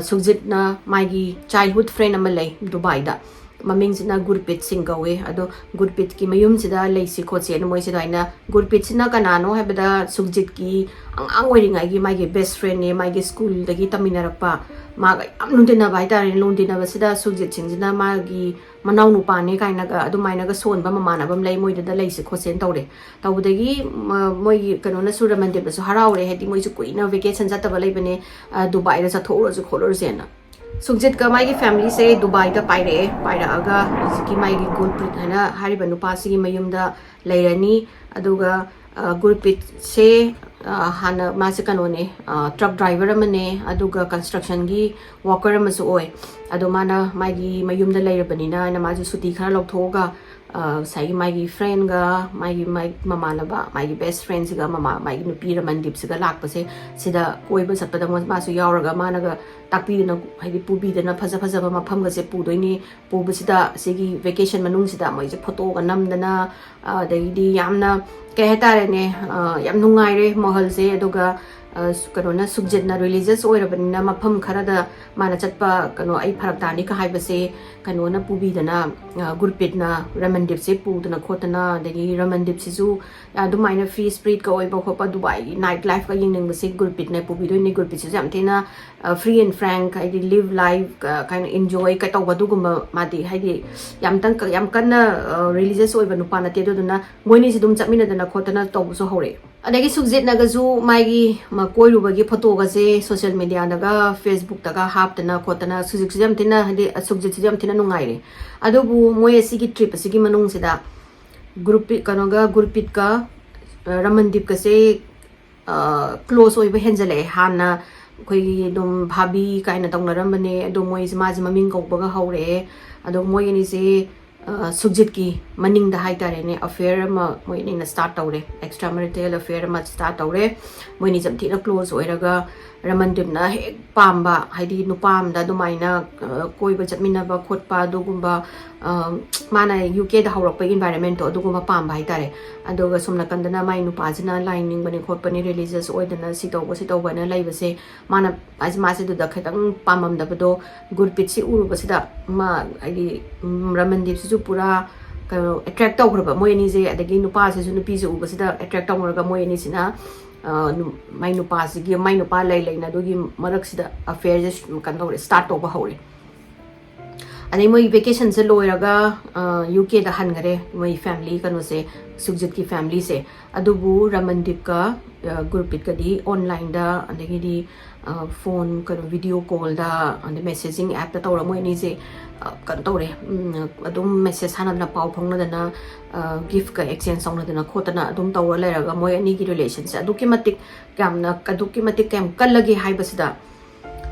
ꯁꯨꯛꯖꯤꯠꯅ ꯃꯥꯒꯤ ꯆꯥꯏꯜꯍꯨꯗ ꯐ꯭ꯔꯦꯟ ꯑꯃ ꯂꯩ ꯗꯨꯕꯥꯏꯗ, ꯃꯃꯤꯡꯁꯤꯅ ꯒꯨꯔꯄꯤꯠ ꯁꯤꯡ ꯀꯧꯋꯦ꯫ ꯑꯗꯣ ꯒꯨꯔꯄꯤꯠꯀꯤ ꯃꯌꯨꯝꯁꯤꯗ ꯂꯩꯁꯤ ꯈꯣꯠꯁꯦꯅ ꯃꯣꯏꯁꯦ ꯑꯗꯨꯃꯥꯏꯅ, ꯒꯨꯔꯄꯤꯠꯁꯤꯅ ꯀꯅꯥꯅꯣ ꯍꯥꯏꯕꯗ ꯁꯨꯛꯖꯤꯠꯀꯤ ꯑꯉꯥꯡ ꯑꯣꯏꯔꯤꯉꯩꯒꯤ ꯃꯥꯒꯤ ꯕꯦꯁ ꯐ꯭ꯔꯦꯟꯅꯦ, ꯃꯥꯒꯤ ꯁ꯭ꯀꯨꯜꯗꯒꯤ ꯇꯝꯃꯤꯟꯅꯔꯛꯄ, ꯃꯥꯒ ꯌꯥꯝ ꯂꯨꯝꯗꯤꯟꯅꯕ ꯍꯥꯏꯇꯥꯔꯦ꯫ ꯂꯨꯝꯗꯤꯟꯅꯕꯁꯤꯗ ꯁꯨꯛꯖꯤꯠ ꯁꯤꯡꯁꯤꯅ ꯃꯥꯒꯤ ꯃꯅꯥꯎ ꯅꯨꯄꯥꯅꯦ ꯀꯥꯏꯅꯒ ꯑꯗꯨꯃꯥꯏꯅꯒ ꯁꯣꯟꯕ ꯃꯃꯥꯟꯅꯕ ꯑꯃ ꯂꯩ, ꯃꯣꯏꯗꯨꯗ ꯂꯩꯁꯦ ꯈꯣꯠꯁꯦꯅ ꯇꯧꯔꯦ꯫ ꯇꯧꯕꯗꯒꯤ ꯃꯣꯏꯒꯤ ꯀꯩꯅꯣꯅꯁꯨ, ꯔꯃꯟꯗꯤꯞꯅꯁꯨ ꯍꯔꯥꯎꯔꯦ, ꯍꯥꯏꯗꯤ ꯃꯣꯏꯁꯨ ꯀꯨꯏꯅ ꯚꯦꯀꯦꯁꯟ ꯆꯠꯇꯕ ꯂꯩꯕꯅꯦ, ꯗꯨꯕꯥꯏꯗ ꯆꯠꯊꯣꯛꯎꯔꯁꯨ ꯈꯣꯠꯂꯨꯔꯁꯦꯅ꯫ ꯁꯨꯛꯖꯤꯠꯀ ꯃꯥꯒꯤ ꯐꯦꯃꯤꯂꯤꯁꯦ ꯗꯨꯕꯥꯏꯗ ꯄꯥꯏꯔꯛꯑꯦ꯫ ꯄꯥꯏꯔꯛꯑꯒ ꯍꯧꯖꯤꯛꯀꯤ ꯃꯥꯒꯤ ꯒꯨꯔꯄ꯭ꯔꯤꯠ ꯍꯥꯏꯅ ꯍꯥꯏꯔꯤꯕ ꯅꯨꯄꯥꯁꯤꯒꯤ ꯃꯌꯨꯝꯗ ꯂꯩꯔꯅꯤ꯫ ꯑꯗꯨꯒ ꯒꯨꯔꯄ꯭ꯔꯤꯠꯁꯦ ꯍꯥꯟꯅ ꯃꯥꯁꯦ ꯀꯩꯅꯣꯅꯦ, ꯇ꯭ꯔꯛ ꯗ꯭ꯔꯥꯏꯚꯔ ꯑꯃꯅꯦ, ꯑꯗꯨꯒ ꯀꯟꯁꯇ꯭ꯔꯛꯁꯟꯒꯤ ꯋꯥꯀꯔ ꯑꯃꯁꯨ ꯑꯣꯏ꯫ ꯑꯗꯣ ꯃꯥꯅ ꯃꯥꯒꯤ ꯃꯌꯨꯝꯗ ꯂꯩꯔꯕꯅꯤꯅ ꯍꯥꯏꯅ ꯃꯥꯁꯨ ꯁꯨꯇꯤ ꯈꯔ ꯂꯧꯊꯣꯛꯑꯒ ꯉꯁꯥꯏꯒꯤ ꯃꯥꯒꯤ ꯐ꯭ꯔꯦꯟꯒ ꯃꯥꯒꯤ ꯃꯥꯒꯤ ꯃꯃꯥꯟꯅꯕ, ꯃꯥꯒꯤ ꯕꯦꯁ ꯐ꯭ꯔꯦꯟꯁꯤꯒ, ꯃꯃꯥ ꯃꯥꯒꯤ ꯅꯨꯄꯤ ꯔꯃꯟꯗꯤꯞꯁꯤꯒ ꯂꯥꯛꯄꯁꯦ, ꯁꯤꯗ ꯀꯣꯏꯕ ꯆꯠꯄꯗ ꯃꯣꯏ ꯃꯥꯁꯨ ꯌꯥꯎꯔꯒ ꯃꯥꯅꯒ ꯇꯥꯛꯄꯤꯗꯅ, ꯍꯥꯏꯗꯤ ꯄꯨꯕꯤꯗꯅ ꯐꯖ ꯐꯖꯕ ꯃꯐꯝꯒꯁꯦ ꯄꯨꯗꯣꯏꯅꯤ꯫ ꯄꯨꯕꯁꯤꯗ ꯁꯤꯒꯤ ꯚꯦꯀꯦꯁꯟ ꯃꯅꯨꯡꯁꯤꯗ ꯃꯣꯏꯁꯦ ꯐꯣꯇꯣꯒ ꯅꯝꯗꯅ, ꯑꯗꯒꯤꯗꯤ ꯌꯥꯝꯅ ꯀꯩ ꯍꯥꯏꯇꯥꯔꯦꯅꯦ, ꯌꯥꯝ ꯅꯨꯡꯉꯥꯏꯔꯦ ꯃꯣꯍꯜꯁꯦ꯫ ꯑꯗꯨꯒ ꯀꯩꯅꯣꯅ, ꯁꯨꯛꯖꯤꯠꯅ ꯔꯤꯂꯤꯖꯁ ꯑꯣꯏꯔꯕꯅꯤꯅ ꯃꯐꯝ ꯈꯔꯗ ꯃꯥꯅ ꯆꯠꯄ ꯀꯩꯅꯣ ꯑꯩ ꯐꯔꯛ ꯇꯥꯅꯤꯒ ꯍꯥꯏꯕꯁꯦ ꯀꯩꯅꯣꯅ ꯄꯨꯕꯤꯗꯅ, ꯒꯨꯔꯄꯤꯠꯅ, ꯔꯃꯟꯗꯤꯞꯁꯦ ꯄꯨꯗꯅ ꯈꯣꯠꯇꯅ, ꯑꯗꯒꯤ ꯔꯃꯟꯗꯤꯞꯁꯤꯁꯨ ꯑꯗꯨꯃꯥꯏꯅ ꯐ꯭ꯔꯤ ꯁ꯭ꯄꯤꯔꯤꯠꯀ ꯑꯣꯏꯕ ꯈꯣꯠꯄ, ꯗꯨꯕꯥꯏꯒꯤ ꯅꯥꯏꯠ ꯂꯥꯏꯐꯀ ꯌꯦꯡꯅꯤꯡꯕꯁꯦ ꯒꯨꯔꯄꯤꯠꯅ ꯄꯨꯕꯤꯗꯣꯏꯅꯦ꯫ ꯒꯨꯔꯄꯤꯠꯁꯤꯁꯨ ꯌꯥꯝ ꯊꯤꯅ ꯐ꯭ꯔꯤ ꯑꯦꯟ ꯐ꯭ꯔꯦꯡꯛ, ꯍꯥꯏꯗꯤ ꯂꯤꯚ ꯂꯥꯏꯐ ꯀꯥꯏꯅ ꯏꯟꯖꯣꯏ ꯀ ꯇꯧꯕ ꯑꯗꯨꯒꯨꯝꯕ ꯃꯥꯗꯤ, ꯍꯥꯏꯗꯤ ꯌꯥꯝ ꯇꯪ-, ꯌꯥꯝ ꯀꯟꯅ ꯔꯤꯂꯤꯖꯁ ꯑꯣꯏꯕ ꯅꯨꯄꯥ ꯅꯠꯇꯦ꯫ ꯑꯗꯨꯗꯨꯅ ꯃꯣꯏꯅꯤꯁꯤ ꯑꯗꯨꯝ ꯆꯠꯃꯤꯟꯅꯗꯅ ꯈꯣꯠꯇꯅ ꯇꯧꯕꯁꯨ ꯍꯧꯔꯛꯑꯦ꯫ ꯑꯗꯒꯤ ꯁꯨꯛꯖꯤꯠꯅꯒꯁꯨ ꯃꯥꯒꯤ ꯃ-, ꯀꯣꯏꯔꯨꯕꯒꯤ ꯐꯣꯇꯣꯒꯁꯦ ꯁꯣꯁꯤꯌꯦꯜ ꯃꯦꯗꯤꯌꯥꯗꯒ ꯐꯦꯁꯕꯨꯛꯇꯒ ꯍꯥꯞꯇꯅ ꯈꯣꯠꯇꯅ ꯁꯨꯛꯖꯤꯠꯁꯤꯁꯨ ꯌꯥꯝ ꯊꯤꯅ, ꯍꯥꯏꯗꯤ ꯁꯨꯛꯖꯤꯠꯁꯤꯁꯨ ꯌꯥꯝ ꯊꯤꯅ ꯅꯨꯡꯉꯥꯏꯔꯦ꯫ ꯑꯗꯨꯕꯨ ꯃꯣꯏ ꯑꯁꯤꯒꯤ ꯇ꯭ꯔꯤꯞ ꯑꯁꯤꯒꯤ ꯃꯅꯨꯡꯁꯤꯗ ꯒ꯭ꯔꯨꯞ ꯀꯩꯅꯣꯒ ꯒꯨꯔꯄꯤꯠꯀ, ꯑ, ꯔꯃꯟꯗꯤꯞꯀꯁꯦ ꯀ꯭ꯂꯣꯁ ꯑꯣꯏꯕ ꯍꯦꯟꯖꯜꯂꯛꯑꯦ꯫ ꯍꯥꯟꯅ ꯑꯩꯈꯣꯏꯒꯤ ꯑꯗꯨꯝ ꯚꯥꯕꯤ ꯀꯥꯏꯅ ꯇꯧꯅꯔꯝꯕꯅꯦ, ꯑꯗꯣ ꯃꯣꯏꯁꯦ, ꯃꯥꯁꯦ ꯃꯃꯤꯡ ꯀꯧꯕꯒ ꯍꯧꯔꯛꯑꯦ꯫ ꯑꯗꯣ ꯃꯣꯏ ꯑꯅꯤꯁꯦ, ꯑ, ꯁꯨꯛꯖꯤꯠꯀꯤ ꯃꯅꯤꯡꯗ ꯍꯥꯏꯇꯥꯔꯦꯅꯦ, ꯑꯐꯦꯌꯔ ꯑꯃ ꯃꯣꯏ ꯑꯅꯤꯅ ꯁ꯭ꯇꯥꯔꯠ ꯇꯧꯔꯦ, ꯑꯦꯛꯁꯇ꯭ꯔꯥ ꯃꯦꯔꯤꯇꯦꯜ ꯑꯐꯦꯌꯔ ꯑꯃ ꯁ꯭ꯇꯥꯔꯠ ꯇꯧꯔꯦ꯫ ꯃꯣꯏ ꯑꯅꯤꯁꯦ ꯌꯥꯝ ꯊꯤꯅ ꯀ꯭ꯂꯣꯁ ꯑꯣꯏꯔꯒ ꯔꯃꯟꯗꯤꯞꯅ ꯍꯦꯛ ꯄꯥꯝꯕ, ꯍꯥꯏꯗꯤ ꯅꯨꯄꯥ ꯑꯃꯗ ꯑꯗꯨꯃꯥꯏꯅ, ꯑ, ꯀꯣꯏꯕ ꯆꯠꯃꯤꯟꯅꯕ ꯈꯣꯠꯄ ꯑꯗꯨꯒꯨꯝꯕ, ꯑ, ꯃꯥꯅ ꯌꯨ ꯀꯦꯗ ꯍꯧꯔꯛꯄ ꯏꯟꯚꯥꯏꯔꯟꯃꯦꯟꯠꯇꯣ ꯑꯗꯨꯒꯨꯝꯕ ꯄꯥꯝꯕ ꯍꯥꯏꯇꯥꯔꯦ꯫ ꯑꯗꯨꯒ ꯁꯣꯝ ꯅꯥꯀꯟꯗꯅ ꯃꯥꯏ ꯅꯨꯄꯥꯁꯤꯅ ꯂꯥꯏ ꯅꯤꯡꯕꯅꯤ ꯈꯣꯠꯄꯅꯤ, ꯔꯤꯂꯤꯖꯁ ꯑꯣꯏꯗꯅ ꯁꯤ ꯇꯧꯕ ꯁꯤ ꯇꯧꯕꯅ ꯂꯩꯕꯁꯦ, ꯃꯥꯅ, ꯃꯥꯁꯦ, ꯃꯥꯁꯦ ꯑꯗꯨꯗ ꯈꯤꯇꯪ ꯄꯥꯝꯃꯝꯗꯕꯗꯣ ꯒꯨꯔꯄꯤꯠꯁꯤ ꯎꯔꯨꯕꯁꯤꯗ ꯃꯥ, ꯍꯥꯏꯗꯤ, ꯎꯝ, ꯔꯃꯟꯗꯤꯞꯁꯤꯁꯨ ꯄꯨꯔꯥ ꯀꯩꯅꯣ ꯑꯦꯇ꯭ꯔꯦꯛ ꯇꯧꯈ꯭ꯔꯕ꯫ ꯃꯣꯏ ꯑꯅꯤꯁꯦ, ꯑꯗꯒꯤ ꯅꯨꯄꯥꯁꯤꯁꯨ ꯅꯨꯄꯤꯁꯦ ꯎꯕꯁꯤꯗ ꯑꯦꯇ꯭ꯔꯦꯛ ꯇꯧꯅꯔꯒ ꯃꯣꯏ ꯑꯅꯤꯁꯤꯅ, ꯑ, ꯅꯨ-, ꯃꯥꯏ ꯅꯨꯄꯥꯁꯤꯒꯤ, ꯃꯥꯏ ꯅꯨꯄꯥ ꯂꯩ ꯂꯩꯅ ꯑꯗꯨꯒꯤ ꯃꯔꯛꯁꯤꯗ ꯑꯐꯦꯌꯔꯁꯦ ꯀꯩꯅꯣ ꯇꯧꯔꯦ, ꯁ꯭ꯇꯥꯔꯠ ꯇꯧꯕ ꯍꯧꯔꯦ꯫ ꯑꯗꯩ ꯃꯣꯏ ꯚꯦꯀꯦꯁꯟꯁꯦ ꯂꯣꯏꯔꯒ, ꯑ, ꯌꯨ ꯀꯦꯗ ꯍꯟꯈꯔꯦ ꯃꯣꯏ ꯐꯦꯃꯤꯂꯤ ꯀꯩꯅꯣꯁꯦ, ꯁꯨꯛꯖꯤꯠꯀꯤ ꯐꯦꯃꯤꯂꯤꯁꯦ꯫ ꯑꯗꯨꯕꯨ ꯔꯃꯟꯗꯤꯞꯀ, ꯑ, ꯒꯨꯔꯄꯤꯠꯀꯗꯤ ꯑꯣꯟꯂꯥꯏꯟꯗ, ꯑꯗꯒꯤꯗꯤ, ꯑ, ꯐꯣꯟ, ꯀꯩꯅꯣ, ꯚꯤꯗꯤꯑꯣ ꯀꯣꯜꯗ, ꯑꯗꯩ ꯃꯦꯁꯦꯖꯤꯡ ꯑꯦꯞꯇ ꯇꯧꯔ ꯃꯣꯏ ꯑꯅꯤꯁꯦ, ꯑ, ꯀꯩꯅꯣ ꯇꯧꯔꯦ, ꯎꯝ, ꯑꯗꯨꯝ ꯃꯦꯁꯦꯖ ꯊꯥꯅꯗꯅ, ꯄꯥꯎ ꯐꯥꯎꯅꯗꯅ, ꯑ, ꯒꯤꯐꯀ ꯑꯦꯛꯁꯆꯦꯟꯖ ꯇꯧꯅꯗꯅ ꯈꯣꯠꯇꯅ ꯑꯗꯨꯝ ꯇꯧꯔ ꯂꯩꯔꯒ ꯃꯣꯏ ꯑꯅꯤꯒꯤ ꯔꯤꯂꯦꯁꯟꯁꯦ ꯑꯗꯨꯛꯀꯤ ꯃꯇꯤꯛ ꯌꯥꯝꯅ, ꯑꯗꯨꯛꯀꯤ ꯃꯇꯤꯛ ꯀꯌꯥꯝ ꯀꯜꯂꯒꯦ ꯍꯥꯏꯕꯁꯤꯗ,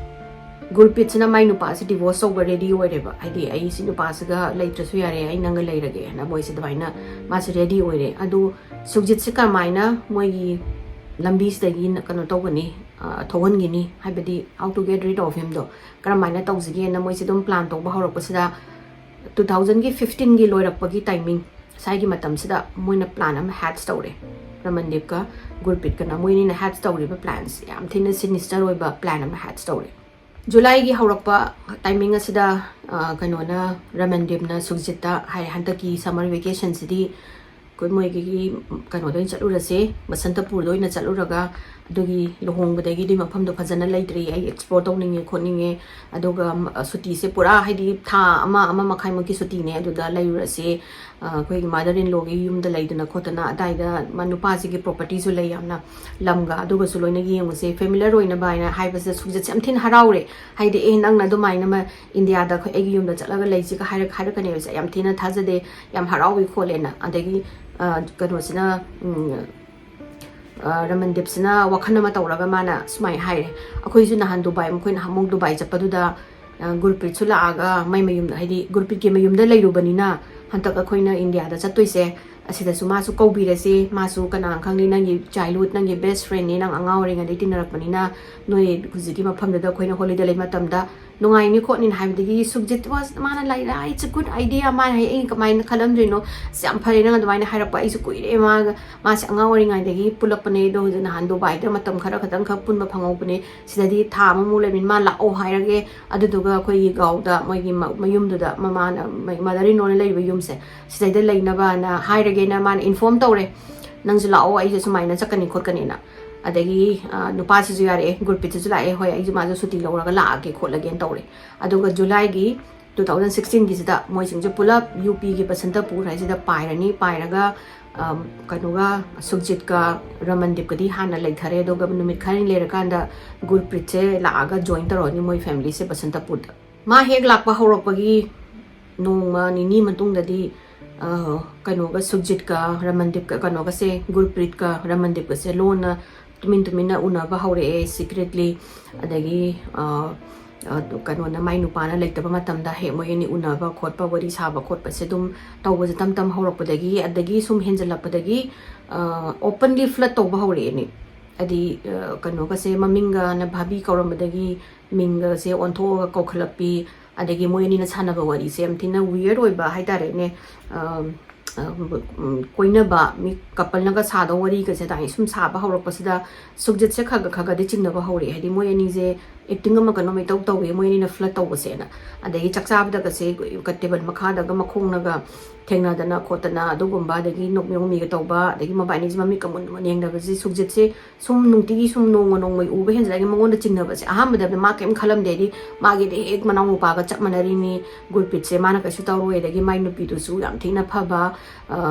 ꯒꯨꯔꯄ꯭ꯔꯤꯠꯁꯤꯅ ꯃꯥꯏ ꯅꯨꯄꯥꯁꯦ divorce ꯇꯧꯕ ready ꯑꯣꯏꯔꯦꯕ, ꯍꯥꯏꯗꯤ ꯑꯩ ꯁꯤ ꯅꯨꯄꯥꯁꯤꯒ ꯂꯩꯇ꯭ꯔꯁꯨ ꯌꯥꯔꯦ, ꯑꯩ ꯅꯪꯒ ꯂꯩꯔꯒꯦꯅ ꯃꯣꯏꯁꯦ ꯑꯗꯨꯃꯥꯏꯅ ꯃꯥꯁꯦ ready ꯑꯣꯏꯔꯦ꯫ ꯑꯗꯨ ꯁꯨꯈꯖꯤꯠꯁꯦ ꯀꯃꯥꯏꯅ ꯃꯣꯏꯒꯤ ꯂꯝꯕꯤꯁꯤꯗꯒꯤ ꯀꯩꯅꯣ ꯇꯧꯒꯅꯤ, ꯑ, ꯊꯣꯛꯍꯟꯒꯅꯤ, ꯍꯥꯏꯕꯗꯤ how to get rid of him ꯗꯣ ꯀꯔꯝꯍꯥꯏꯅ ꯇꯧꯁꯤꯒꯦꯅ ꯃꯣꯏꯁꯦ ꯑꯗꯨꯝ plan ꯇꯧꯕ ꯍꯧꯔꯛꯄꯁꯤꯗ, two thousand ꯒꯤ fifteen ꯒꯤ ꯂꯣꯏꯔꯛꯄꯒꯤ timing ꯁ꯭ꯋꯥꯏꯒꯤ ꯃꯇꯝꯁꯤꯗ ꯃꯣꯏꯅ plan ꯑꯃ hatch ꯇꯧꯔꯦ꯫ ꯔꯃꯟꯗꯤꯞꯀ ꯒꯨꯔꯄ꯭ꯔꯤꯠꯀꯅ ꯃꯣꯏꯅꯤꯅ hatch ꯇꯧꯔꯤꯕ plan ꯁꯦ ꯌꯥꯝ ꯊꯤꯅ sinister ꯑꯣꯏꯕ plan ꯑꯃ hatch ꯇꯧꯔꯦ꯫ ꯖꯨꯂꯥꯏꯒꯤ ꯍꯧꯔꯛꯄ timing ꯑꯁꯤꯗ, ꯑ, ꯀꯩꯅꯣꯅ, ꯔꯃꯟꯗꯤꯞꯅ ꯁꯨꯈꯖꯤꯠꯇ ꯍꯥꯏ, "ꯍꯟꯗꯛꯀꯤ summer vacation ꯁꯤꯗꯤ ꯑꯩꯈꯣꯏ ꯃꯣꯏꯒꯤ ꯀꯩꯅꯣꯗ ꯑꯣꯏꯅ ꯆꯠꯂꯨꯔꯁꯦ, ꯕꯁꯟꯇꯄꯨꯔꯗ ꯑꯣꯏꯅ ꯆꯠꯂꯨꯔꯒ ꯑꯗꯨꯒꯤ ꯂꯨꯍꯣꯡꯕꯗꯒꯤꯗꯤ ꯃꯐꯝꯗꯣ ꯐꯖꯅ ꯂꯩꯇ꯭ꯔꯤ, ꯑꯩ explore ꯇꯧꯅꯤꯡꯉꯦ ꯈꯣꯠꯅꯤꯡꯉꯦ, ꯑꯗꯨꯒ, ꯎꯝ, ꯁꯨꯇꯤꯁꯦ ꯄꯨꯔꯥ ꯍꯥꯏꯗꯤ ꯊꯥ ꯑꯃ, ꯑꯃ ꯃꯈꯥꯏꯃꯨꯛꯀꯤ ꯁꯨꯇꯤꯅꯦ, ꯑꯗꯨꯗ ꯂꯩꯔꯨꯔꯁꯦ, ꯑ, ꯑꯩꯈꯣꯏꯒꯤ mother in law ꯒꯤ ꯌꯨꯝꯗ ꯂꯩꯗꯅ ꯈꯣꯠꯇꯅ ꯑꯗꯥꯏꯗ ꯃꯥ ꯅꯨꯄꯥꯁꯤꯒꯤ property ꯁꯨ ꯂꯩ ꯌꯥꯝꯅ, ꯂꯝꯒ ꯑꯗꯨꯒꯁꯨ ꯂꯣꯏꯅ ꯌꯦꯡꯉꯨꯁꯦ, familiar ꯑꯣꯏꯅꯕ" ꯍꯥꯏꯅ ꯍꯥꯏꯕꯁꯤꯗ ꯁꯨꯈꯖꯤꯠꯁꯦ ꯌꯥꯝ ꯊꯤꯅ ꯍꯔꯥꯎꯔꯦ꯫ ꯍꯥꯏꯗꯤ, "ꯑꯦ, ꯅꯪꯅ ꯑꯗꯨꯃꯥꯏꯅ ꯑꯃ ꯏꯟꯗꯤꯌꯥꯗ ꯑꯩꯈꯣꯏ ꯑꯩꯒꯤ ꯌꯨꯝꯗ ꯆꯠꯂꯒ ꯂꯩꯁꯤꯒ" ꯍꯥꯏꯔꯛ-, ꯍꯥꯏꯔꯛꯀꯅꯦꯕꯁꯦ ꯌꯥꯝ ꯊꯤꯅ ꯊꯥꯖꯗꯦ, ꯌꯥꯝ ꯍꯔꯥꯎꯏ ꯈꯣꯠꯂꯦꯅ꯫ ꯑꯗꯒꯤ, ꯑ, ꯀꯩꯅꯣꯁꯤꯅ, ꯎꯝ, ꯑ, ꯔꯃꯟꯗꯤꯞꯁꯤꯅ ꯋꯥꯈꯜ ꯑꯃ ꯇꯧꯔꯒ ꯃꯥꯅ ꯁꯨꯃꯥꯏꯅ ꯍꯥꯏꯔꯦ, "ꯑꯩꯈꯣꯏꯁꯨ ꯅꯍꯥꯟ ꯗꯨꯕꯥꯏ, ꯃꯈꯣꯏ ꯅꯍꯥꯟꯃꯨꯛ ꯗꯨꯕꯥꯏ ꯆꯠꯄꯗꯨꯗ, ꯑ, ꯒꯨꯔꯄ꯭ꯔꯤꯠꯁꯨ ꯂꯥꯛꯑꯒ ꯃꯥꯏ ꯃꯌꯨꯝꯗ, ꯍꯥꯏꯗꯤ ꯒꯨꯔꯄ꯭ꯔꯤꯠꯀꯤ ꯃꯌꯨꯝꯗ ꯂꯩꯔꯨꯕꯅꯤꯅ, ꯍꯟꯗꯛ ꯑꯩꯈꯣꯏꯅ ꯏꯟꯗꯤꯌꯥꯗ ꯆꯠꯇꯣꯏꯁꯦ, ꯑꯁꯤꯗꯁꯨ ꯃꯥꯁꯨ ꯀꯧꯕꯤꯔꯁꯤ, ꯃꯥꯁꯨ ꯀꯅꯥ ꯈꯪꯅꯤ, ꯅꯪꯒꯤ childhood, ꯅꯪꯒꯤ best friend ꯅꯤ, ꯅꯪ ꯑꯉꯥꯡ ꯑꯣꯏꯔꯤꯉꯩꯗꯒꯤ ꯇꯤꯟꯅꯔꯛꯄꯅꯤꯅ, ꯅꯣꯏ ꯍꯧꯖꯤꯛꯀꯤ ꯃꯐꯝꯗꯨꯗ ꯑꯩꯈꯣꯏꯅ holiday ꯂꯩ ꯃꯇꯝꯗ ꯅꯨꯡꯉꯥꯏꯅꯤ ꯈꯣꯠꯅꯤꯅ" ꯍꯥꯏꯕꯗꯒꯤ ꯁꯨꯈꯖꯤꯠ was, ꯃꯥꯅ ꯂꯩꯔꯦ, "It's a good idea", ꯃꯥꯅ ꯍꯥꯏ, ꯑꯩꯅ ꯀꯃꯥꯏꯅ ꯈꯜꯂꯝꯗꯣꯏꯅꯣ, "ꯑꯁ, ꯌꯥꯝ ꯐꯔꯦ ꯅꯪ ꯑꯗꯨꯃꯥꯏꯅ ꯍꯥꯏꯔꯛꯄ, ꯑꯩꯁꯨ ꯀꯨꯏꯔꯦ ꯃꯥꯒ, ꯃꯥꯁꯦ ꯑꯉꯥꯡ ꯑꯣꯏꯔꯤꯉꯩꯗꯒꯤ ꯄꯨꯜꯂꯛꯄꯅꯦ, ꯑꯗꯣ ꯍꯧꯖꯤꯛ ꯅꯍꯥꯟ ꯗꯨꯕꯥꯏꯗ ꯃꯇꯝ ꯈꯔ ꯈꯛꯇꯪ ꯈꯛ ꯄꯨꯟꯕ ꯐꯪꯍꯧꯕꯅꯦ, ꯁꯤꯗꯗꯤ ꯊꯥ ꯑꯃꯃꯨꯛ ꯂꯩꯕꯅꯤ, ꯃꯥ ꯂꯥꯛꯑꯣ ꯍꯥꯏꯔꯒꯦ, ꯑꯗꯨꯗꯨꯒ ꯑꯩꯈꯣꯏꯒꯤ ꯒꯥꯎꯗ ꯃꯣꯏꯒꯤ ꯃ-, ꯃꯌꯨꯝꯗꯨꯗ ꯃꯃꯥꯅ, mother in law ꯅ ꯂꯩꯔꯤꯕ ꯌꯨꯝꯁꯦ, ꯁꯤꯗꯩꯗ ꯂꯩꯅꯕꯅ ꯍꯥꯏꯔꯒꯦꯅ ꯃꯥꯅ inform ꯇꯧꯔꯦ, "ꯅꯪꯁꯨ ꯂꯥꯛꯑꯣ, ꯑꯩꯁꯨ ꯁꯨꯃꯥꯏꯅ ꯆꯠꯀꯅꯤ ꯈꯣꯠꯀꯅꯤꯅ"꯫ ꯑꯗꯒꯤ, ꯑ, ꯅꯨꯄꯥꯁꯤꯁꯨ ꯌꯥꯔꯛꯑꯦ, ꯒꯨꯔꯄ꯭ꯔꯤꯠꯁꯤꯁꯨ ꯂꯥꯛꯑꯦ, "ꯍꯣꯏ, ꯑꯩꯁꯨ ꯃꯥꯁꯨ ꯁꯨꯇꯤ ꯂꯧꯔꯒ ꯂꯥꯛꯑꯒꯦ ꯈꯣꯠꯂꯒꯦꯅ" ꯇꯧꯔꯦ꯫ ꯑꯗꯨꯒ ꯖꯨꯂꯥꯏꯒꯤ two thousand sixteen ꯒꯤꯁꯤꯗ ꯃꯣꯏꯁꯤꯡꯁꯦ ꯄꯨꯂꯞ ꯌꯨ ꯄꯤꯒꯤ ꯕꯁꯟꯇꯄꯨꯔ ꯍꯥꯏꯁꯤꯗ ꯄꯥꯏꯔꯅꯤ, ꯄꯥꯏꯔꯒ, ꯑꯝ, ꯀꯩꯅꯣꯒ, ꯁꯨꯈꯖꯤꯠꯀ ꯔꯃꯟꯗꯤꯞꯀꯗꯤ ꯍꯥꯟꯅ ꯂꯩꯊꯔꯦ, ꯑꯗꯨꯒ ꯅꯨꯃꯤꯠ ꯈꯔꯅꯤ ꯂꯩꯔꯀꯥꯟꯗ ꯒꯨꯔꯄ꯭ꯔꯤꯠꯁꯦ ꯂꯥꯛꯑꯒ join ꯇꯧꯔꯅꯤ ꯃꯣꯏ family ꯁꯦ ꯕꯁꯟꯇꯄꯨꯔꯗ꯫ ꯃꯥ ꯍꯦꯛ ꯂꯥꯛꯄ ꯍꯧꯔꯛꯄꯒꯤ ꯅꯣꯡꯃ ꯅꯤꯅꯤ ꯃꯇꯨꯡꯗꯗꯤ, ꯑ, ꯀꯩꯅꯣꯒ, ꯁꯨꯈꯖꯤꯠꯀ ꯔꯃꯟꯗꯤꯞꯀ, ꯀꯩꯅꯣꯒꯁꯦ, ꯒꯨꯔꯄ꯭ꯔꯤꯠꯀ ꯔꯃꯟꯗꯤꯞꯀꯁꯦ ꯂꯣꯟꯅ ꯇꯨꯃꯤꯟ ꯇꯨꯃꯤꯟꯅ ꯎꯅꯕ ꯍꯧꯔꯛꯑꯦ, secretly꯫ ꯑꯗꯒꯤ, ꯑ, ꯑꯗꯨ ꯀꯩꯅꯣꯅ, ꯃꯥꯏ ꯅꯨꯄꯥꯅ ꯂꯩꯇꯕ ꯃꯇꯝꯗ ꯍꯦꯛ ꯃꯣꯏ ꯑꯅꯤ ꯎꯅꯕ ꯈꯣꯠꯄ, ꯋꯥꯔꯤ ꯁꯥꯕ ꯈꯣꯠꯄꯁꯦ ꯑꯗꯨꯝ ꯇꯧꯕꯁꯦ ꯇꯝ ꯇꯝ ꯍꯧꯔꯛꯄꯗꯒꯤ, ꯑꯗꯒꯤ ꯁꯨꯝ ꯍꯦꯟꯖꯜꯂꯛꯄꯗꯒꯤ, ꯑ, openly flirt ꯇꯧꯕ ꯍꯧꯔꯛꯑꯦꯅꯦ꯫ ꯍꯥꯏꯗꯤ, ꯑ, ꯀꯩꯅꯣꯒꯁꯦ, ꯃꯃꯤꯡꯒꯅ ꯚꯥꯕꯤ ꯀꯧꯔꯝꯕꯗꯒꯤ ꯃꯤꯡꯒꯁꯦ ꯑꯣꯟꯊꯣꯛꯑꯒ ꯀꯧꯈꯠꯂꯛꯄꯤ, ꯑꯗꯒꯤ ꯃꯣꯏ ꯑꯅꯤꯅ ꯁꯥꯟꯅꯕ ꯋꯥꯔꯤꯁꯦ ꯌꯥꯝ ꯊꯤꯅ weird ꯑꯣꯏꯕ ꯍꯥꯏꯇꯥꯔꯦꯅꯦ꯫ ꯑ, ꯑ, ꯎꯝ, ꯀꯣꯏꯅꯕ ꯃꯤ, coupleꯅꯒ ꯁꯥꯗꯧ ꯋꯥꯔꯤꯒꯁꯦ ꯑꯗꯨꯃꯥꯏꯅ ꯁꯨꯝ ꯁꯥꯕ ꯍꯧꯔꯛꯄꯁꯤꯗ ꯁꯨꯛꯖꯤꯠꯁꯦ ꯈꯔ ꯈꯔ ꯈꯔ ꯈꯔꯗꯤ ꯆꯤꯡꯅꯕ ꯍꯧꯔꯛꯑꯦ꯫ ꯍꯥꯏꯗꯤ ꯃꯣꯏ ꯑꯅꯤꯁꯦ acting ꯑꯃ ꯀꯩꯅꯣꯝ ꯏꯇꯧ ꯇꯧꯋꯦ, ꯃꯣꯏ ꯑꯅꯤꯅ flirt ꯇꯧꯕꯁꯦꯅ꯫ ꯑꯗꯒꯤ ꯆꯥꯛ ꯆꯥꯕꯗꯒꯁꯦ table ꯃꯈꯥꯗꯒ ꯃꯈꯣꯡꯅꯒ ꯊꯦꯡꯅꯗꯅ ꯈꯣꯠꯇꯅ ꯑꯗꯨꯒꯨꯝꯕ, ꯑꯗꯒꯤ ꯅꯣꯛꯃꯤ ꯅꯣꯛꯃꯤꯒ ꯇꯧꯕ, ꯑꯗꯒꯤ ꯃꯕꯥꯏꯅꯤꯁꯦ ꯃꯃꯤꯠꯀ ꯃꯨꯟ ꯃꯨꯟ ꯌꯦꯡꯅꯕꯁꯦ, ꯁꯨꯛꯖꯤꯠꯁꯦ ꯁꯨꯝ ꯅꯨꯡꯇꯤꯒꯤ ꯁꯨꯝ ꯅꯣꯡꯃ ꯅꯣꯡꯃꯒꯤ ꯎꯕ ꯍꯦꯟꯖꯤꯜꯂꯛꯑꯒ ꯃꯉꯣꯟꯗ ꯆꯤꯡꯅꯕꯁꯦ꯫ ꯑꯍꯥꯟꯕꯗ ꯃꯥ ꯀꯩꯝ ꯈꯜꯂꯝꯗꯦ, ꯍꯥꯏꯗꯤ ꯃꯥꯒꯤꯗꯤ ꯍꯦꯛ ꯃꯅꯥꯎ ꯅꯨꯄꯥꯒ ꯆꯞ ꯃꯥꯟꯅꯔꯤꯅꯤ, ꯒꯨꯔꯄ꯭ꯔꯤꯠꯁꯦ ꯃꯥꯅ ꯀꯩꯁꯨ ꯇꯧꯔꯣꯏ, ꯑꯗꯒꯤ ꯃꯥꯏ ꯅꯨꯄꯤꯗꯨꯁꯨ ꯌꯥꯝ ꯊꯤꯅ ꯐꯕ,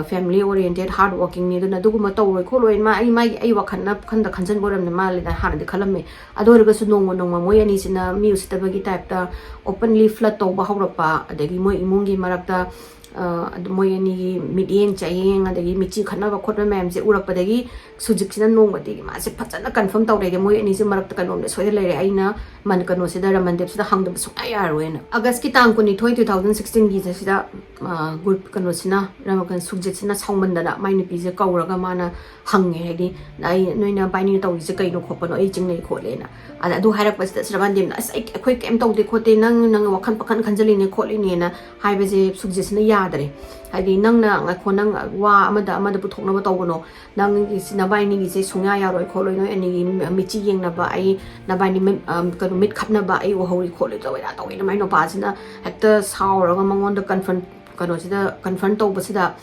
family oriented, hard workingꯅꯤ, ꯑꯗꯨꯅ ꯑꯗꯨꯒꯨꯝꯕ ꯇꯧꯔꯣꯏ ꯈꯣꯠꯂꯣꯏ, ꯃꯥ, ꯑꯩ, ꯃꯥꯒꯤ, ꯑꯩ ꯋꯥꯈꯜꯅ ꯈꯟꯗ ꯈꯟꯖꯟꯕ ꯑꯣꯏꯔꯝꯅꯤ ꯃꯥ ꯍꯥꯟꯅꯗꯤ ꯈꯜꯂꯝꯃꯦ꯫ ꯑꯗꯨ ꯑꯣꯏꯔꯒꯁꯨ ꯅꯣꯡꯃ ꯅꯣꯡꯃ ꯃꯣꯏ ꯑꯅꯤꯁꯤꯅ ꯃꯤ ꯎꯁꯤꯠꯇꯕꯒꯤ typeꯇ openly flirt ꯇꯧꯕ ꯍꯧꯔꯛꯄ, ꯑꯗꯒꯤ ꯃꯣꯏ ꯏꯃꯨꯡꯒꯤ ꯃꯔꯛꯇ, ꯑ, ꯑꯗꯨ ꯃꯣꯏ ꯑꯅꯤꯒꯤ ꯃꯤꯠꯌꯦꯡ ꯆꯥꯌꯦꯡ, ꯑꯗꯒꯤ ꯃꯤꯠꯆꯤ ꯈꯠꯅꯕ ꯈꯣꯠꯄ ꯃꯌꯥꯝꯁꯦ ꯎꯔꯛꯄꯗꯒꯤ ꯁꯨꯖꯤꯠꯁꯤꯅ ꯅꯣꯡꯃꯗꯤ ꯃꯥꯁꯦ ꯐꯖꯅ confirm ꯇꯧꯔꯦ, ꯃꯣꯏ ꯑꯅꯤꯁꯦ ꯃꯔꯛꯇ ꯀꯩꯅꯣꯝꯗꯤ ꯁꯣꯏꯗ ꯂꯩꯔꯦ, ꯑꯩꯅ ꯃꯟ-, ꯀꯩꯅꯣꯁꯤꯗ, ꯔꯃꯟꯗꯦꯞꯁꯤꯗ ꯍꯪꯗꯕ ꯁꯨꯡꯌꯥ ꯌꯥꯔꯔꯣꯏꯅ꯫ Augustꯀꯤ ꯇꯥꯡ ꯀꯨꯟꯅꯤꯊꯣꯏ, two thousand sixteenꯒꯤ ꯁꯤꯗ, ꯑ, ꯒꯨꯔ-, ꯀꯩꯅꯣꯁꯤꯅ, ꯔꯃ-, ꯀꯩꯅꯣ, ꯁꯨꯛꯖꯤꯠꯁꯤꯅ ꯁꯥꯎꯃꯟꯗꯅ ꯃꯥꯏ ꯅꯨꯄꯤꯁꯦ ꯀꯧꯔꯒ ꯃꯥꯅ ꯍꯪꯉꯦ, ꯍꯥꯏꯗꯤ, "ꯑꯩ, ꯅꯣꯏꯅ ꯕꯥꯏꯅꯤꯅ ꯇꯧꯔꯤꯁꯦ ꯀꯩꯅꯣ ꯈꯣꯠꯄꯅꯣ, ꯑꯩ ꯆꯤꯡꯅꯩ ꯈꯣꯠꯂꯦꯅ"꯫ ꯑꯗ ꯑꯗꯨ ꯍꯥꯏꯔꯛꯄꯁꯤꯗ ꯁ꯭ꯔꯕꯟꯗꯦꯝꯅ, "ꯑꯁ, ꯑꯩ, ꯑꯩꯈꯣꯏ ꯀꯩꯝ ꯇꯧꯗꯦ ꯈꯣꯠꯇꯦ, ꯅꯪ, ꯅꯪ ꯋꯥꯈꯜ ꯄꯥꯈꯜ ꯈꯟꯖꯜꯂꯤꯅꯦ ꯈꯣꯠꯂꯤꯅꯦꯅ" ꯍꯥꯏꯕꯁꯦ ꯁꯨꯛꯖꯤꯠꯁꯤꯅ ꯌꯥꯗꯔꯦ꯫ ꯍꯥꯏꯗꯤ, "ꯅꯪꯅ, ꯉꯥꯏꯈꯣ, ꯅꯪ ꯋꯥ ꯑꯃꯗ ꯑꯃꯗ ꯄꯨꯊꯣꯛꯅꯕ ꯇꯧꯒꯅꯣ, ꯅꯪꯒꯤ, ꯅꯕꯥꯏꯅꯤꯒꯤꯁꯦ ꯁꯨꯡꯌꯥ ꯌꯥꯔꯣꯏ ꯈꯣꯠꯂꯣꯏ, ꯅꯣꯏ ꯑꯅꯤꯒꯤ ꯃꯤꯠꯆꯤ ꯌꯦꯡꯅꯕ, ꯑꯩ ꯅꯕꯥꯏꯅꯤ ꯃꯤꯠ, ꯑ, ꯀꯩꯅꯣ, ꯃꯤꯠ ꯈꯞꯅꯕ ꯑꯩ ꯎꯍꯧꯔꯤ ꯈꯣꯠꯂꯤ" ꯇꯧꯋꯦ, ꯑꯗꯥ ꯇꯧꯋꯦꯅ ꯃꯥꯏ ꯅꯨꯄꯥꯁꯤꯅ ꯍꯦꯛꯇ ꯁꯥꯎꯔꯒ ꯃꯉꯣꯟꯗ confront, ꯀꯩꯅꯣꯁꯤꯗ confront ꯇꯧꯕꯁꯤꯗ,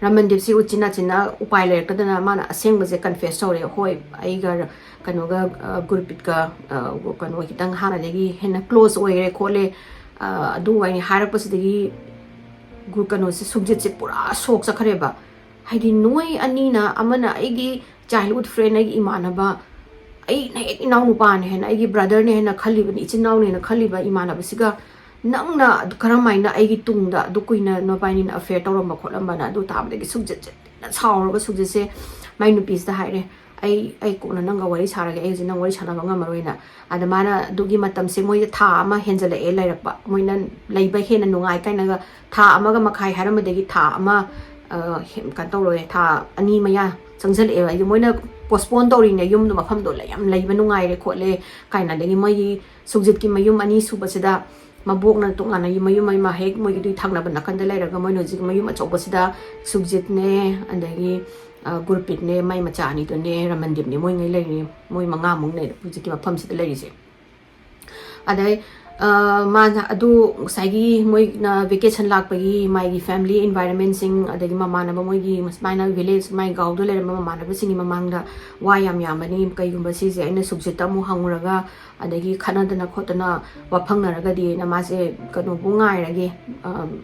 ꯔꯃꯟꯗꯤꯞꯁꯤ ꯎꯆꯤꯟ ꯅꯥꯆꯤꯟꯅ ꯎꯄꯥꯏ ꯂꯩꯔꯛꯇꯗꯅ ꯃꯥꯅ ꯑꯁꯦꯡꯕꯁꯦ confess ꯇꯧꯔꯦ꯫ "ꯍꯣꯏ, ꯑꯩꯒ, ꯀꯩꯅꯣꯒ, ꯑ, ꯒꯨꯔꯄ꯭ꯔꯤꯠꯀ, ꯑ, ꯀꯩꯅꯣ ꯈꯤꯇꯪ ꯍꯥꯟꯅꯗꯒꯤ ꯍꯦꯟꯅ close ꯑꯣꯏꯔꯦ ꯈꯣꯠꯂꯦ", ꯑ, ꯑꯗꯨ ꯑꯩꯅ ꯍꯥꯏꯔꯛꯄꯁꯤꯗꯒꯤ ꯒꯨ-, ꯀꯩꯅꯣꯁꯦ, ꯁꯨꯛꯖꯤꯠꯁꯦ ꯄꯨꯔꯥ shock ꯆꯠꯈ꯭ꯔꯦꯕ꯫ ꯍꯥꯏꯗꯤ, ꯅꯣꯏ ꯑꯅꯤꯅ, ꯑꯃꯅ ꯑꯩꯒꯤ childhood friend, ꯑꯩꯒꯤ ꯏꯃꯥꯟꯅꯕ, ꯑꯩꯅ ꯍꯦꯛ ꯏꯅꯥꯎꯅꯨꯄꯥꯅꯦ ꯍꯥꯏꯅ, ꯑꯩꯒꯤ brotherꯅꯦ ꯍꯥꯏꯅ ꯈꯜꯂꯤꯕꯅꯤ, ꯏꯆꯤꯟ ꯏꯅꯥꯎꯅꯦꯅ ꯈꯜꯂꯤꯕ ꯏꯃꯥꯟꯅꯕꯁꯤꯒ ꯅꯪꯅ ꯀꯔꯝꯍꯥꯏꯅ ꯑꯩꯒꯤ ꯇꯨꯡꯗ ꯑꯗꯨ ꯀꯨꯏꯅ ꯅꯕꯥꯏꯅꯤꯅ affair ꯇꯧꯔꯝꯕ ꯈꯣꯠꯂꯝꯕꯅ? ꯑꯗꯨ ꯇꯥꯕꯗꯒꯤ ꯁꯨꯛꯖꯤꯠꯁꯦ ꯁꯥꯎꯔꯒ ꯁꯨꯛꯖꯤꯠꯁꯦ ꯃꯥꯏ ꯅꯨꯄꯤꯁꯤꯗ ꯍꯥꯏꯔꯦ, ꯑꯩ ꯑꯩ ꯀꯣꯟꯅ ꯅꯪꯒ ꯋꯥꯔꯤ ꯁꯥꯔꯒꯦ, ꯑꯩ ꯍꯧꯖꯤꯛ ꯅꯪ ꯋꯥꯔꯤ ꯁꯥꯟꯅꯕ ꯉꯝꯃꯔꯣꯏꯅ꯫ ꯑꯗ ꯃꯥꯅ ꯑꯗꯨꯒꯤ ꯃꯇꯝꯁꯦ ꯃꯣꯏꯁꯦ ꯊꯥ ꯑꯃ ꯍꯦꯟꯖꯜꯂꯛꯑꯦ ꯂꯩꯔꯛꯄ, ꯃꯣꯏꯅ ꯂꯩꯕ ꯍꯦꯟꯅ ꯅꯨꯡꯉꯥꯏ ꯀꯥꯏꯅꯒ ꯊꯥ ꯑꯃꯒ ꯃꯈꯥꯏ ꯍꯥꯏꯔꯝꯕꯗꯒꯤ ꯊꯥ ꯑꯃ, ꯑ, ꯍꯦ-, ꯀꯩꯅꯣ ꯇꯧꯔꯣꯏ, ꯊꯥ ꯑꯅꯤ ꯃꯌꯥ ꯆꯪꯁꯜꯂꯛꯑꯦꯕ꯫ ꯍꯥꯏꯗꯤ ꯃꯣꯏꯅ ꯄꯣꯁꯄꯣꯟ ꯇꯧꯔꯤꯅꯦ, ꯌꯨꯝꯗꯣ ꯃꯐꯝꯗꯣ ꯂꯩ-, ꯌꯥꯝ ꯂꯩꯕ ꯅꯨꯡꯉꯥꯏꯔꯦ ꯈꯣꯠꯂꯦ ꯀꯥꯏꯅ꯫ ꯑꯗꯒꯤ ꯃꯣꯏꯒꯤ ꯁꯨꯛꯖꯤꯠꯀꯤ ꯃꯌꯨꯝ ꯑꯅꯤ ꯁꯨꯕꯁꯤꯗ ꯃꯕꯣꯛꯅ ꯇꯣꯉꯥꯟꯅ ꯃꯌꯨꯝ ꯑꯃ ꯍꯦꯛ ꯃꯣꯏꯒꯤꯗꯨꯒꯤ ꯊꯪꯅꯕ ꯅꯥꯀꯟꯗ ꯂꯩꯔꯒ, ꯃꯣꯏꯅ ꯍꯧꯖꯤꯛ ꯃꯌꯨꯝ ꯑꯆꯧꯕꯁꯤꯗ ꯁꯨꯛꯖꯤꯠꯅꯦ, ꯑꯗꯒꯤ, ꯑ, ꯒꯨꯔꯄꯤꯠꯅꯦ, ꯃꯥꯏ ꯃꯆꯥ ꯑꯅꯤꯗꯨꯅꯦ, ꯔꯃꯟꯗꯤꯞꯅꯦ, ꯃꯣꯏꯉꯩ ꯂꯩꯔꯤ꯫ ꯃꯣꯏ ꯃꯉꯥꯃꯨꯛꯅꯦ ꯍꯧꯖꯤꯛꯀꯤ ꯃꯐꯝꯁꯤꯗ ꯂꯩꯔꯤꯁꯦ꯫ ꯑꯗꯩ, ꯑ, ꯃꯥꯅ ꯑꯗꯨ ꯉꯁꯥꯏꯒꯤ ꯃꯣꯏꯅ vacation ꯂꯥꯛꯄꯒꯤ ꯃꯥꯒꯤ family environmentꯁꯤꯡ, ꯑꯗꯒꯤ ꯃꯃꯥꯟꯅꯕ ꯃꯣꯏꯒꯤ ꯁꯨꯃꯥꯏꯅ village, ꯃꯥꯏ ꯒꯥꯎꯗ ꯂꯩꯔꯝꯕ ꯃꯃꯥꯟꯅꯕꯁꯤꯡꯒꯤ ꯃꯃꯥꯡꯗ ꯋꯥ ꯌꯥꯝ ꯌꯥꯝꯕꯅꯤ꯫ ꯀꯩꯒꯨꯝꯕ ꯁꯤꯁꯦ ꯑꯩꯅ ꯁꯨꯛꯖꯤꯠꯇ ꯑꯃꯨꯛ ꯍꯪꯉꯨꯔꯒ, ꯑꯗꯒꯤ ꯈꯠꯅꯗꯅ ꯈꯣꯠꯇꯅ ꯋꯥꯐꯪꯅꯔꯒꯗꯤꯅ ꯃꯥꯁꯦ ꯀꯩꯅꯣꯕꯨ ꯉꯥꯏꯔꯒꯦ,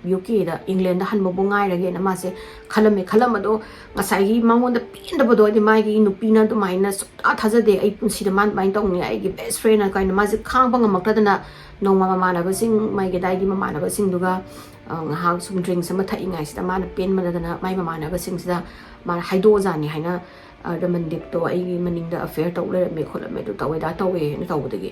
ꯌꯨ ꯀꯦꯗ, ꯏꯪꯂꯦꯟꯗ ꯍꯟꯕꯕꯨ ꯉꯥꯏꯔꯒꯦꯅ ꯃꯥꯁꯦ ꯈꯜꯂꯝꯃꯦ꯫ ꯈꯜꯂꯝꯕꯗꯣ ꯉꯁꯥꯏꯒꯤ ꯃꯉꯣꯟꯗ ꯄꯦꯟꯗꯕꯗꯣ, ꯍꯥꯏꯗꯤ ꯃꯥꯒꯤ ꯅꯨꯄꯤꯅ ꯑꯗꯨꯃꯥꯏꯅ ꯁꯨꯡꯊꯥ ꯊꯥꯖꯗꯦ, ꯑꯩ ꯄꯨꯟꯁꯤꯗ ꯃꯥꯅ ꯑꯗꯨꯃꯥꯏꯅ ꯇꯧꯅꯤ, ꯑꯩꯒꯤ best friend ꯀꯥꯏꯅ ꯃꯥꯁꯦ ꯈꯥꯡꯕ ꯉꯝꯃꯛꯇꯗꯅ ꯅꯣꯡꯃ ꯃꯃꯥꯟꯅꯕꯁꯤꯡ, ꯃꯥꯒꯤ ꯑꯗꯥꯏꯒꯤ ꯃꯃꯥꯟꯅꯕꯁꯤꯡꯗꯨꯒ, ꯑ, ꯉꯥꯏꯍꯥꯛ ꯁꯨꯝ drinks ꯑꯃ ꯊꯛꯏꯉꯥꯏꯁꯤꯗ ꯃꯥꯅ ꯄꯦꯟꯃꯟꯗꯗꯅ ꯃꯥꯏ ꯃꯃꯥꯟꯅꯕꯁꯤꯡꯁꯤꯗ ꯃꯥꯅ ꯍꯥꯏꯗꯣꯛꯑꯖꯥꯠꯅꯤ ꯍꯥꯏꯅ, ꯑ, ꯔꯃꯟꯗꯤꯞꯇꯣ ꯑꯩꯒꯤ ꯃꯅꯤꯡꯗ affair ꯇꯧ ꯂꯩꯔꯝꯃꯦ ꯈꯣꯠꯂꯝꯃꯦ, ꯑꯗꯨ ꯇꯧꯋꯦ ꯑꯗꯥ ꯇꯧꯋꯦꯅ ꯇꯧꯕꯗꯒꯤ,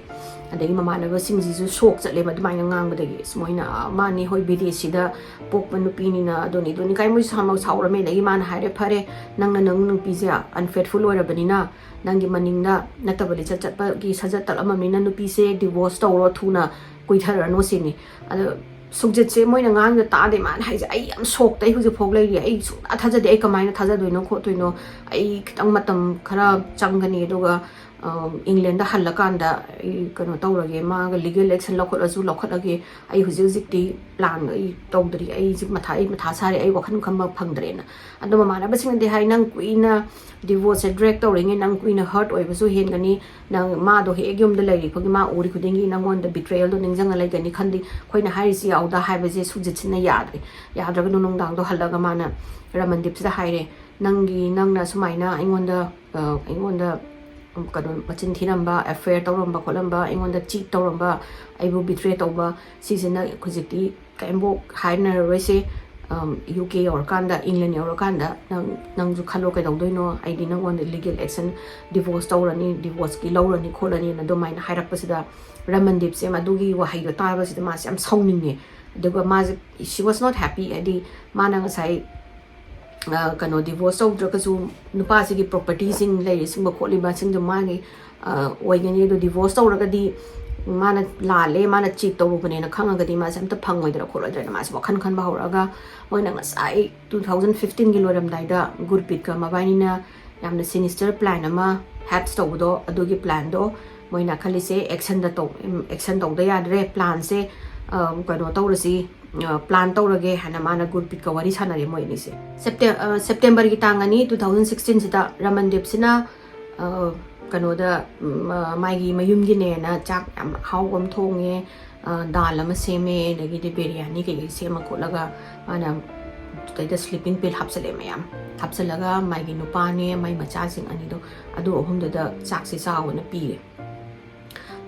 ꯑꯗꯒꯤ ꯃꯃꯥꯟꯅꯕꯁꯤꯡꯁꯤꯁꯨ ꯁꯣꯛ ꯆꯠꯂꯦꯕ ꯑꯗꯨꯃꯥꯏꯅ ꯉꯥꯡꯕꯗꯒꯤ꯫ ꯑꯁ, ꯃꯣꯏꯅ, ꯑ, ꯃꯥꯅꯤ ꯍꯣꯏ ꯕꯤꯗꯦꯁꯤꯗ ꯄꯣꯛꯄ ꯅꯨꯄꯤꯅꯤꯅ ꯑꯗꯨꯅꯤ ꯑꯗꯨꯅꯤ ꯀꯥꯏ ꯃꯣꯏꯁꯨ ꯁꯥꯎꯅ ꯁꯥꯎꯔꯝꯃꯦ꯫ ꯑꯗꯒꯤ ꯃꯥꯅ ꯍꯥꯏꯔꯦ, "ꯐꯔꯦ, ꯅꯪꯅ ꯅꯪ ꯅꯨꯄꯤꯁꯦ unfaithful ꯑꯣꯏꯔꯕꯅꯤꯅ, ꯅꯪꯒꯤ ꯃꯅꯤꯡꯗ ꯅꯠꯇꯕ ꯂꯤꯆꯠ ꯆꯠꯄꯒꯤ ꯁꯥꯖꯠ ꯇꯠꯂꯝꯃꯕꯅꯤꯅ ꯅꯨꯄꯤꯁꯦ divorce ꯇꯧꯔꯣ, ꯊꯨꯅ ꯀꯨꯏꯊꯔꯅꯣ ꯁꯤꯅꯤ"꯫ ꯑꯗꯣ ꯁꯨꯛꯖꯤꯠꯁꯦ ꯃꯣꯏꯅ ꯉꯥꯡꯗ ꯇꯥꯗꯦ꯫ ꯃꯥꯅ ꯍꯥꯏꯁꯦ ꯑꯩ ꯌꯥꯝ ꯁꯣꯛꯇ, ꯑꯩ ꯍꯧꯖꯤꯛꯐꯥꯎ ꯂꯩꯔꯤ, ꯑꯩ ꯁꯨꯡꯊꯥ ꯊꯥꯖꯗꯦ, ꯑꯩ ꯀꯃꯥꯏꯅ ꯊꯥꯖꯗꯣꯏꯅꯣ ꯈꯣꯠꯇꯣꯏꯅꯣ, ꯑꯩ ꯈꯤꯇꯪ ꯃꯇꯝ ꯈꯔ ꯆꯪꯒꯅꯤ, ꯑꯗꯨꯒ, ꯑ, ꯏꯪꯂꯦꯟꯗ ꯍꯜꯂꯀꯥꯟꯗ ꯑꯩ ꯀꯩꯅꯣ ꯇꯧꯔꯒꯦ, ꯃꯥꯒ legal action ꯂꯧꯈꯠꯂꯁꯨ ꯂꯧꯈꯠꯂꯒꯦ, ꯑꯩ ꯍꯧꯖꯤꯛ ꯍꯧꯖꯤꯛꯇꯤ plan ꯑꯩ ꯇꯧꯗ꯭ꯔꯤ, ꯑꯩ ꯍꯧꯖꯤꯛ ꯃꯊꯥ, ꯑꯩ ꯃꯊꯥ ꯁꯥꯔꯦ, ꯑꯩ ꯋꯥꯈꯜ ꯈꯟꯕ ꯐꯪꯗ꯭ꯔꯦꯅ꯫ ꯑꯗꯣ ꯃꯃꯥꯟꯅꯕꯁꯤꯡꯅꯗꯤ ꯍꯥꯏ, "ꯅꯪ ꯀꯨꯏꯅ divorce drag ꯇꯧꯔꯤꯉꯩ ꯅꯪ ꯀꯨꯏꯅ hurt ꯑꯣꯏꯕꯁꯨ ꯍꯦꯟꯒꯅꯤ, ꯅꯪ ꯃꯥꯗꯣ ꯍꯦꯛ ꯌꯨꯝꯗ ꯂꯩꯔꯤ ꯈꯨꯗꯤꯡꯒꯤ ꯃꯥ ꯎꯔꯤ ꯈꯨꯗꯤꯡꯒꯤ ꯅꯪꯉꯣꯟꯗ betrayalꯗꯣ ꯅꯤꯡꯁꯤꯡꯉ ꯂꯩꯒꯅꯤ" ꯈꯟꯗꯤ ꯑꯩꯈꯣꯏꯅ ꯍꯥꯏꯔꯤꯁꯤ ꯌꯥꯎꯗ ꯍꯥꯏꯕꯁꯦ ꯁꯨꯛꯖꯤꯠꯁꯤꯅ ꯌꯥꯗ꯭ꯔꯦ꯫ ꯌꯥꯗ꯭ꯔꯒ ꯅꯨꯡꯗꯥꯡꯗꯣ ꯍꯜꯂꯒ ꯃꯥꯅ ꯔꯃꯟꯗꯤꯞꯁꯤꯗ ꯍꯥꯏꯔꯦ, "ꯅꯪꯒꯤ, ꯅꯪꯅ ꯁꯨꯃꯥꯏꯅ ꯑꯩꯉꯣꯟꯗ, ꯑ, ꯑꯩꯉꯣꯟꯗ, ꯎꯝ, ꯀꯩꯅꯣ, ꯃꯆꯤꯟ ꯊꯤꯔꯝꯕ, affair ꯇꯧꯔꯝꯕ ꯈꯣꯠꯂꯝꯕ, ꯑꯩꯉꯣꯟꯗ cheat ꯇꯧꯔꯝꯕ, ꯑꯩꯕꯨ betray ꯇꯧꯕ, ꯁꯤꯁꯤꯅ ꯍꯧꯖꯤꯛꯇꯤ ꯀꯔꯤꯝꯐꯥꯎ ꯍꯥꯏꯅꯔꯔꯣꯏꯁꯦ, ꯌꯨ ꯀꯦ ꯌꯧꯔꯀꯥꯟꯗ, ꯏꯪꯂꯦꯟ ꯌꯧꯔꯀꯥꯟꯗ ꯅꯪ, ꯅꯪꯁꯨ ꯈꯜꯂꯣ ꯀꯩꯗꯧꯗꯣꯏꯅꯣ, ꯑꯩꯗꯤ ꯅꯪꯉꯣꯟꯗ ꯂꯤꯒꯦꯜ ꯑꯦꯛꯁꯟ, ꯗꯤꯚꯣꯔꯁ ꯇꯧꯔꯅꯤ, ꯗꯤꯚꯣꯔꯁꯀꯤ ꯂꯧꯔꯅꯤ ꯈꯣꯠꯂꯅꯤꯅ ꯑꯗꯨꯃꯥꯏꯅ ꯍꯥꯏꯔꯛꯄꯁꯤꯗ ꯔꯃꯟꯗꯤꯞꯁꯦ ꯃꯗꯨꯒꯤ ꯋꯥꯍꯩꯗꯣ ꯇꯥꯕꯁꯤꯗ ꯃꯥꯁꯦ ꯌꯥꯝ ꯁꯥꯎꯅꯤꯡꯉꯦ꯫ ꯑꯗꯨꯒ ꯃꯥꯁꯦ, she was not happy, ꯍꯥꯏꯗꯤ ꯃꯥꯅ ꯉꯁꯥꯏ ꯀꯩꯅꯣ, ꯗꯤꯚꯣꯔꯁ ꯇꯧꯗ꯭ꯔꯒꯁꯨ ꯅꯨꯄꯥꯁꯤꯒꯤ ꯄ꯭ꯔꯣꯄꯔꯇꯤꯁꯤꯡ ꯂꯩꯔꯤꯁꯤꯡꯕ ꯈꯣꯠꯂꯤꯕꯁꯤꯡꯗꯣ ꯃꯥꯒꯤ ꯑꯣꯏꯒꯅꯤ꯫ ꯑꯗꯣ ꯗꯤꯚꯣꯔꯁ ꯇꯧꯔꯒꯗꯤ ꯃꯥꯅ ꯂꯥꯜꯂꯦ, ꯃꯥꯅ ꯆꯤꯠ ꯇꯧꯔꯨꯕꯅꯦꯅ ꯈꯪꯉꯒꯗꯤ ꯃꯥꯁꯦ ꯑꯝꯇ ꯐꯪꯉꯣꯏꯗ꯭ꯔꯥ ꯈꯣꯠꯂꯣꯏꯗ꯭ꯔꯥꯅ ꯃꯥꯁꯦ ꯋꯥꯈꯜ ꯈꯟꯕ ꯍꯧꯔꯛꯑꯒ, ꯃꯣꯏꯅ ꯉꯁꯥꯏ two thousand fifteenꯒꯤ ꯂꯣꯏꯔꯝꯗꯥꯏꯗ ꯒꯨꯔꯄꯤꯠꯀ ꯃꯕꯥꯅꯤꯅ ꯌꯥꯝꯅ ꯁꯤꯅꯤꯁꯇꯔ ꯄ꯭ꯂꯥꯟ ꯑꯃ ꯍꯦꯠꯁ ꯇꯧꯕꯗꯣ, ꯑꯗꯨꯒꯤ ꯄ꯭ꯂꯥꯟꯗꯣ ꯃꯣꯏꯅ ꯈꯜꯂꯤꯁꯦ ꯑꯦꯛꯁꯟꯗ ꯇꯧ, ꯑꯦꯛꯁꯟ ꯇꯧꯗ ꯌꯥꯗ꯭ꯔꯦ, ꯄ꯭ꯂꯥꯟꯁꯦ ꯀꯩꯅꯣ ꯇꯧꯔꯁꯤ, ꯄ꯭ꯂꯥꯟ ꯇꯧꯔꯒꯦ ꯍꯥꯏꯅ ꯃꯥꯅ ꯒꯨꯔꯄꯤꯠꯀ ꯋꯥꯔꯤ ꯁꯥꯟꯅꯔꯦ ꯃꯣꯏ ꯑꯅꯤꯁꯦ꯫ ꯁꯦꯞꯇꯦ-, ꯁꯦꯞꯇꯦꯝꯕꯔꯒꯤ ꯇꯥꯡ ꯑꯅꯤ, two thousand sixteenꯁꯤꯗ ꯔꯃꯟꯗꯤꯞꯁꯤꯅ ꯀꯩꯅꯣꯗ, ꯃꯥꯒꯤ ꯃꯌꯨꯝꯒꯤꯅꯦꯅ ꯆꯥꯛ ꯌꯥꯝ ꯑꯍꯥꯎꯕ ꯑꯃ ꯊꯣꯡꯉꯦ, ꯗꯥꯜ ꯑꯃ ꯁꯦꯝꯃꯦ, ꯑꯗꯒꯤꯗꯤ ꯕꯤꯔꯌꯥꯅꯤ ꯀꯩꯀꯩ ꯁꯦꯝꯃ ꯈꯣꯠꯂꯒ ꯃꯥꯅ ꯑꯗꯩꯗ ꯁ꯭ꯂꯤꯞꯄꯤꯡ ꯄꯤꯜ ꯍꯥꯞꯆꯤꯜꯂꯦ ꯃꯌꯥꯝ꯫ ꯍꯥꯞꯆꯤꯜꯂꯒ ꯃꯥꯒꯤ ꯅꯨꯄꯥꯅꯦ, ꯃꯥꯏ ꯃꯆꯥꯁꯤꯡ ꯑꯅꯤꯗꯣ, ꯑꯗꯨ ꯑꯍꯨꯝꯗꯨꯗ ꯆꯥꯛꯁꯦ ꯆꯥꯎꯑꯣꯅ ꯄꯤꯔꯦ꯫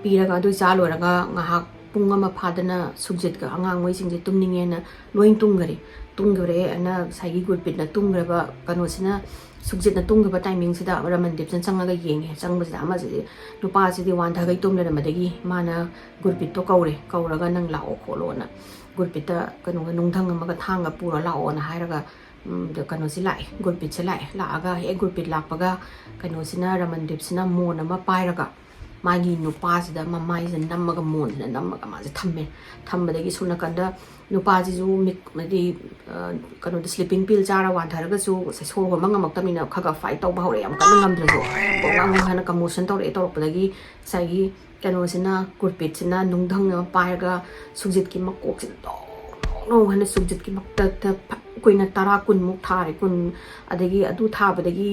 ꯄꯤꯔꯒ ꯑꯗꯨ ꯆꯥ ꯂꯣꯏꯔꯒ ꯉꯥꯏꯍꯥꯛ ꯄꯨꯡ ꯑꯃ ꯐꯥꯗꯅ ꯁꯨꯛꯖꯤꯠꯀ ꯑꯉꯥꯡ ꯃꯣꯏꯁꯤꯡꯁꯦ ꯇꯨꯝꯅꯤꯡꯉꯦꯅ ꯂꯣꯏ ꯇꯨꯝꯈꯔꯦ꯫ ꯇꯨꯝꯈꯔꯦ ꯑꯅ ꯉꯁꯥꯏꯒꯤ ꯒꯨꯔꯄꯤꯠꯅ ꯇꯨꯝꯈ꯭ꯔꯕ ꯀꯩꯅꯣꯁꯤꯅ, ꯁꯨꯛꯖꯤꯠꯅ ꯇꯨꯝꯈꯤꯕ ꯇꯥꯏꯃꯤꯡꯁꯤꯗ ꯔꯃꯟꯗꯤꯞꯁꯤꯅ ꯆꯪꯉꯒ ꯌꯦꯡꯉꯦ꯫ ꯆꯪꯕꯁꯤꯗ ꯑꯃꯁꯤꯗꯤ, ꯅꯨꯄꯥꯁꯤꯗꯤ ꯋꯥꯟꯊꯈꯩ ꯇꯨꯝ ꯂꯩꯔꯝꯕꯗꯒꯤ ꯃꯥꯅ ꯒꯨꯔꯄꯤꯠꯇꯣ ꯀꯧꯔꯦ꯫ ꯀꯧꯔꯒ "ꯅꯪ ꯂꯥꯛꯑꯣ ꯈꯣꯠꯂꯣꯅ", ꯒꯨꯔꯄꯤꯠꯇ ꯀꯩꯅꯣꯒ, ꯅꯨꯡꯙꯪ ꯑꯃꯒ ꯊꯥꯡꯒ ꯄꯨꯔ ꯂꯥꯛꯑꯣꯅ ꯍꯥꯏꯔꯒ, ꯎꯝ, ꯀꯩꯅꯣꯁꯤ ꯂꯥꯛꯑꯦ, ꯒꯨꯔꯄꯤꯠꯁꯦ ꯂꯥꯛꯑꯦ꯫ ꯂꯥꯛꯑꯒ ꯍꯦꯛ ꯒꯨꯔꯄꯤꯠ ꯂꯥꯛꯄꯒ ꯀꯩꯅꯣꯁꯤꯅ, ꯔꯃꯟꯗꯤꯞꯁꯤꯅ ꯃꯣꯟ ꯑꯃ ꯄꯥꯏꯔꯒ ꯃꯥꯒꯤ ꯅꯨꯄꯥꯁꯤꯗ ꯃꯃꯥꯏꯁꯤꯗ ꯅꯝꯃꯒ, ꯃꯣꯟꯁꯤꯗ ꯅꯝꯃꯒ ꯃꯥꯁꯦ ꯊꯝꯃꯦ꯫ ꯊꯝꯕꯗꯒꯤ ꯁꯣꯝ ꯅꯥꯀꯟꯗ ꯅꯨꯄꯥꯁꯤꯁꯨ ꯃꯤꯛ-, ꯍꯥꯏꯗꯤ, ꯑ, ꯀꯩꯅꯣꯗ, ꯁ꯭ꯂꯤꯞꯄꯤꯡ ꯄꯤꯜ ꯆꯥꯔ ꯋꯥꯟꯊꯔꯒꯁꯨ ꯉꯁꯥꯏ ꯁꯣꯔ ꯍꯣꯟꯕ ꯉꯝꯃꯛꯇꯕꯅꯤꯅ ꯈꯔ ꯈꯔ ꯐꯥꯏꯠ ꯇꯧꯕ ꯍꯧꯔꯛꯑꯦ, ꯌꯥꯝ ꯀꯟꯅ ꯉꯝꯗ꯭ꯔꯁꯨ꯫ ꯀꯣꯛ ꯉꯥꯡꯉꯨ ꯍꯥꯏꯅ ꯀꯝꯃꯣꯁꯟ ꯇꯧꯔꯛꯑꯦ꯫ ꯇꯧꯔꯛꯄꯗꯒꯤ ꯉꯁꯥꯏꯒꯤ ꯀꯩꯅꯣꯁꯤꯅ, ꯒꯨꯔꯄꯤꯠꯁꯤꯅ ꯅꯨꯡꯙꯪ ꯑꯃ ꯄꯥꯏꯔꯒ ꯁꯨꯛꯖꯤꯠꯀꯤ ꯃꯀꯣꯛꯁꯤꯗ ꯗꯣꯡ ꯗꯣꯡ ꯍꯥꯏꯅ ꯁꯨꯛꯖꯤꯠꯀꯤ ꯃꯛꯇꯗ ꯐ-, ꯀꯨꯏꯅ ꯇꯔꯥ ꯀꯨꯟꯃꯨꯛ ꯊꯥꯔꯦ꯫ ꯀꯨꯟ, ꯑꯗꯒꯤ ꯑꯗꯨ ꯊꯥꯕꯗꯒꯤ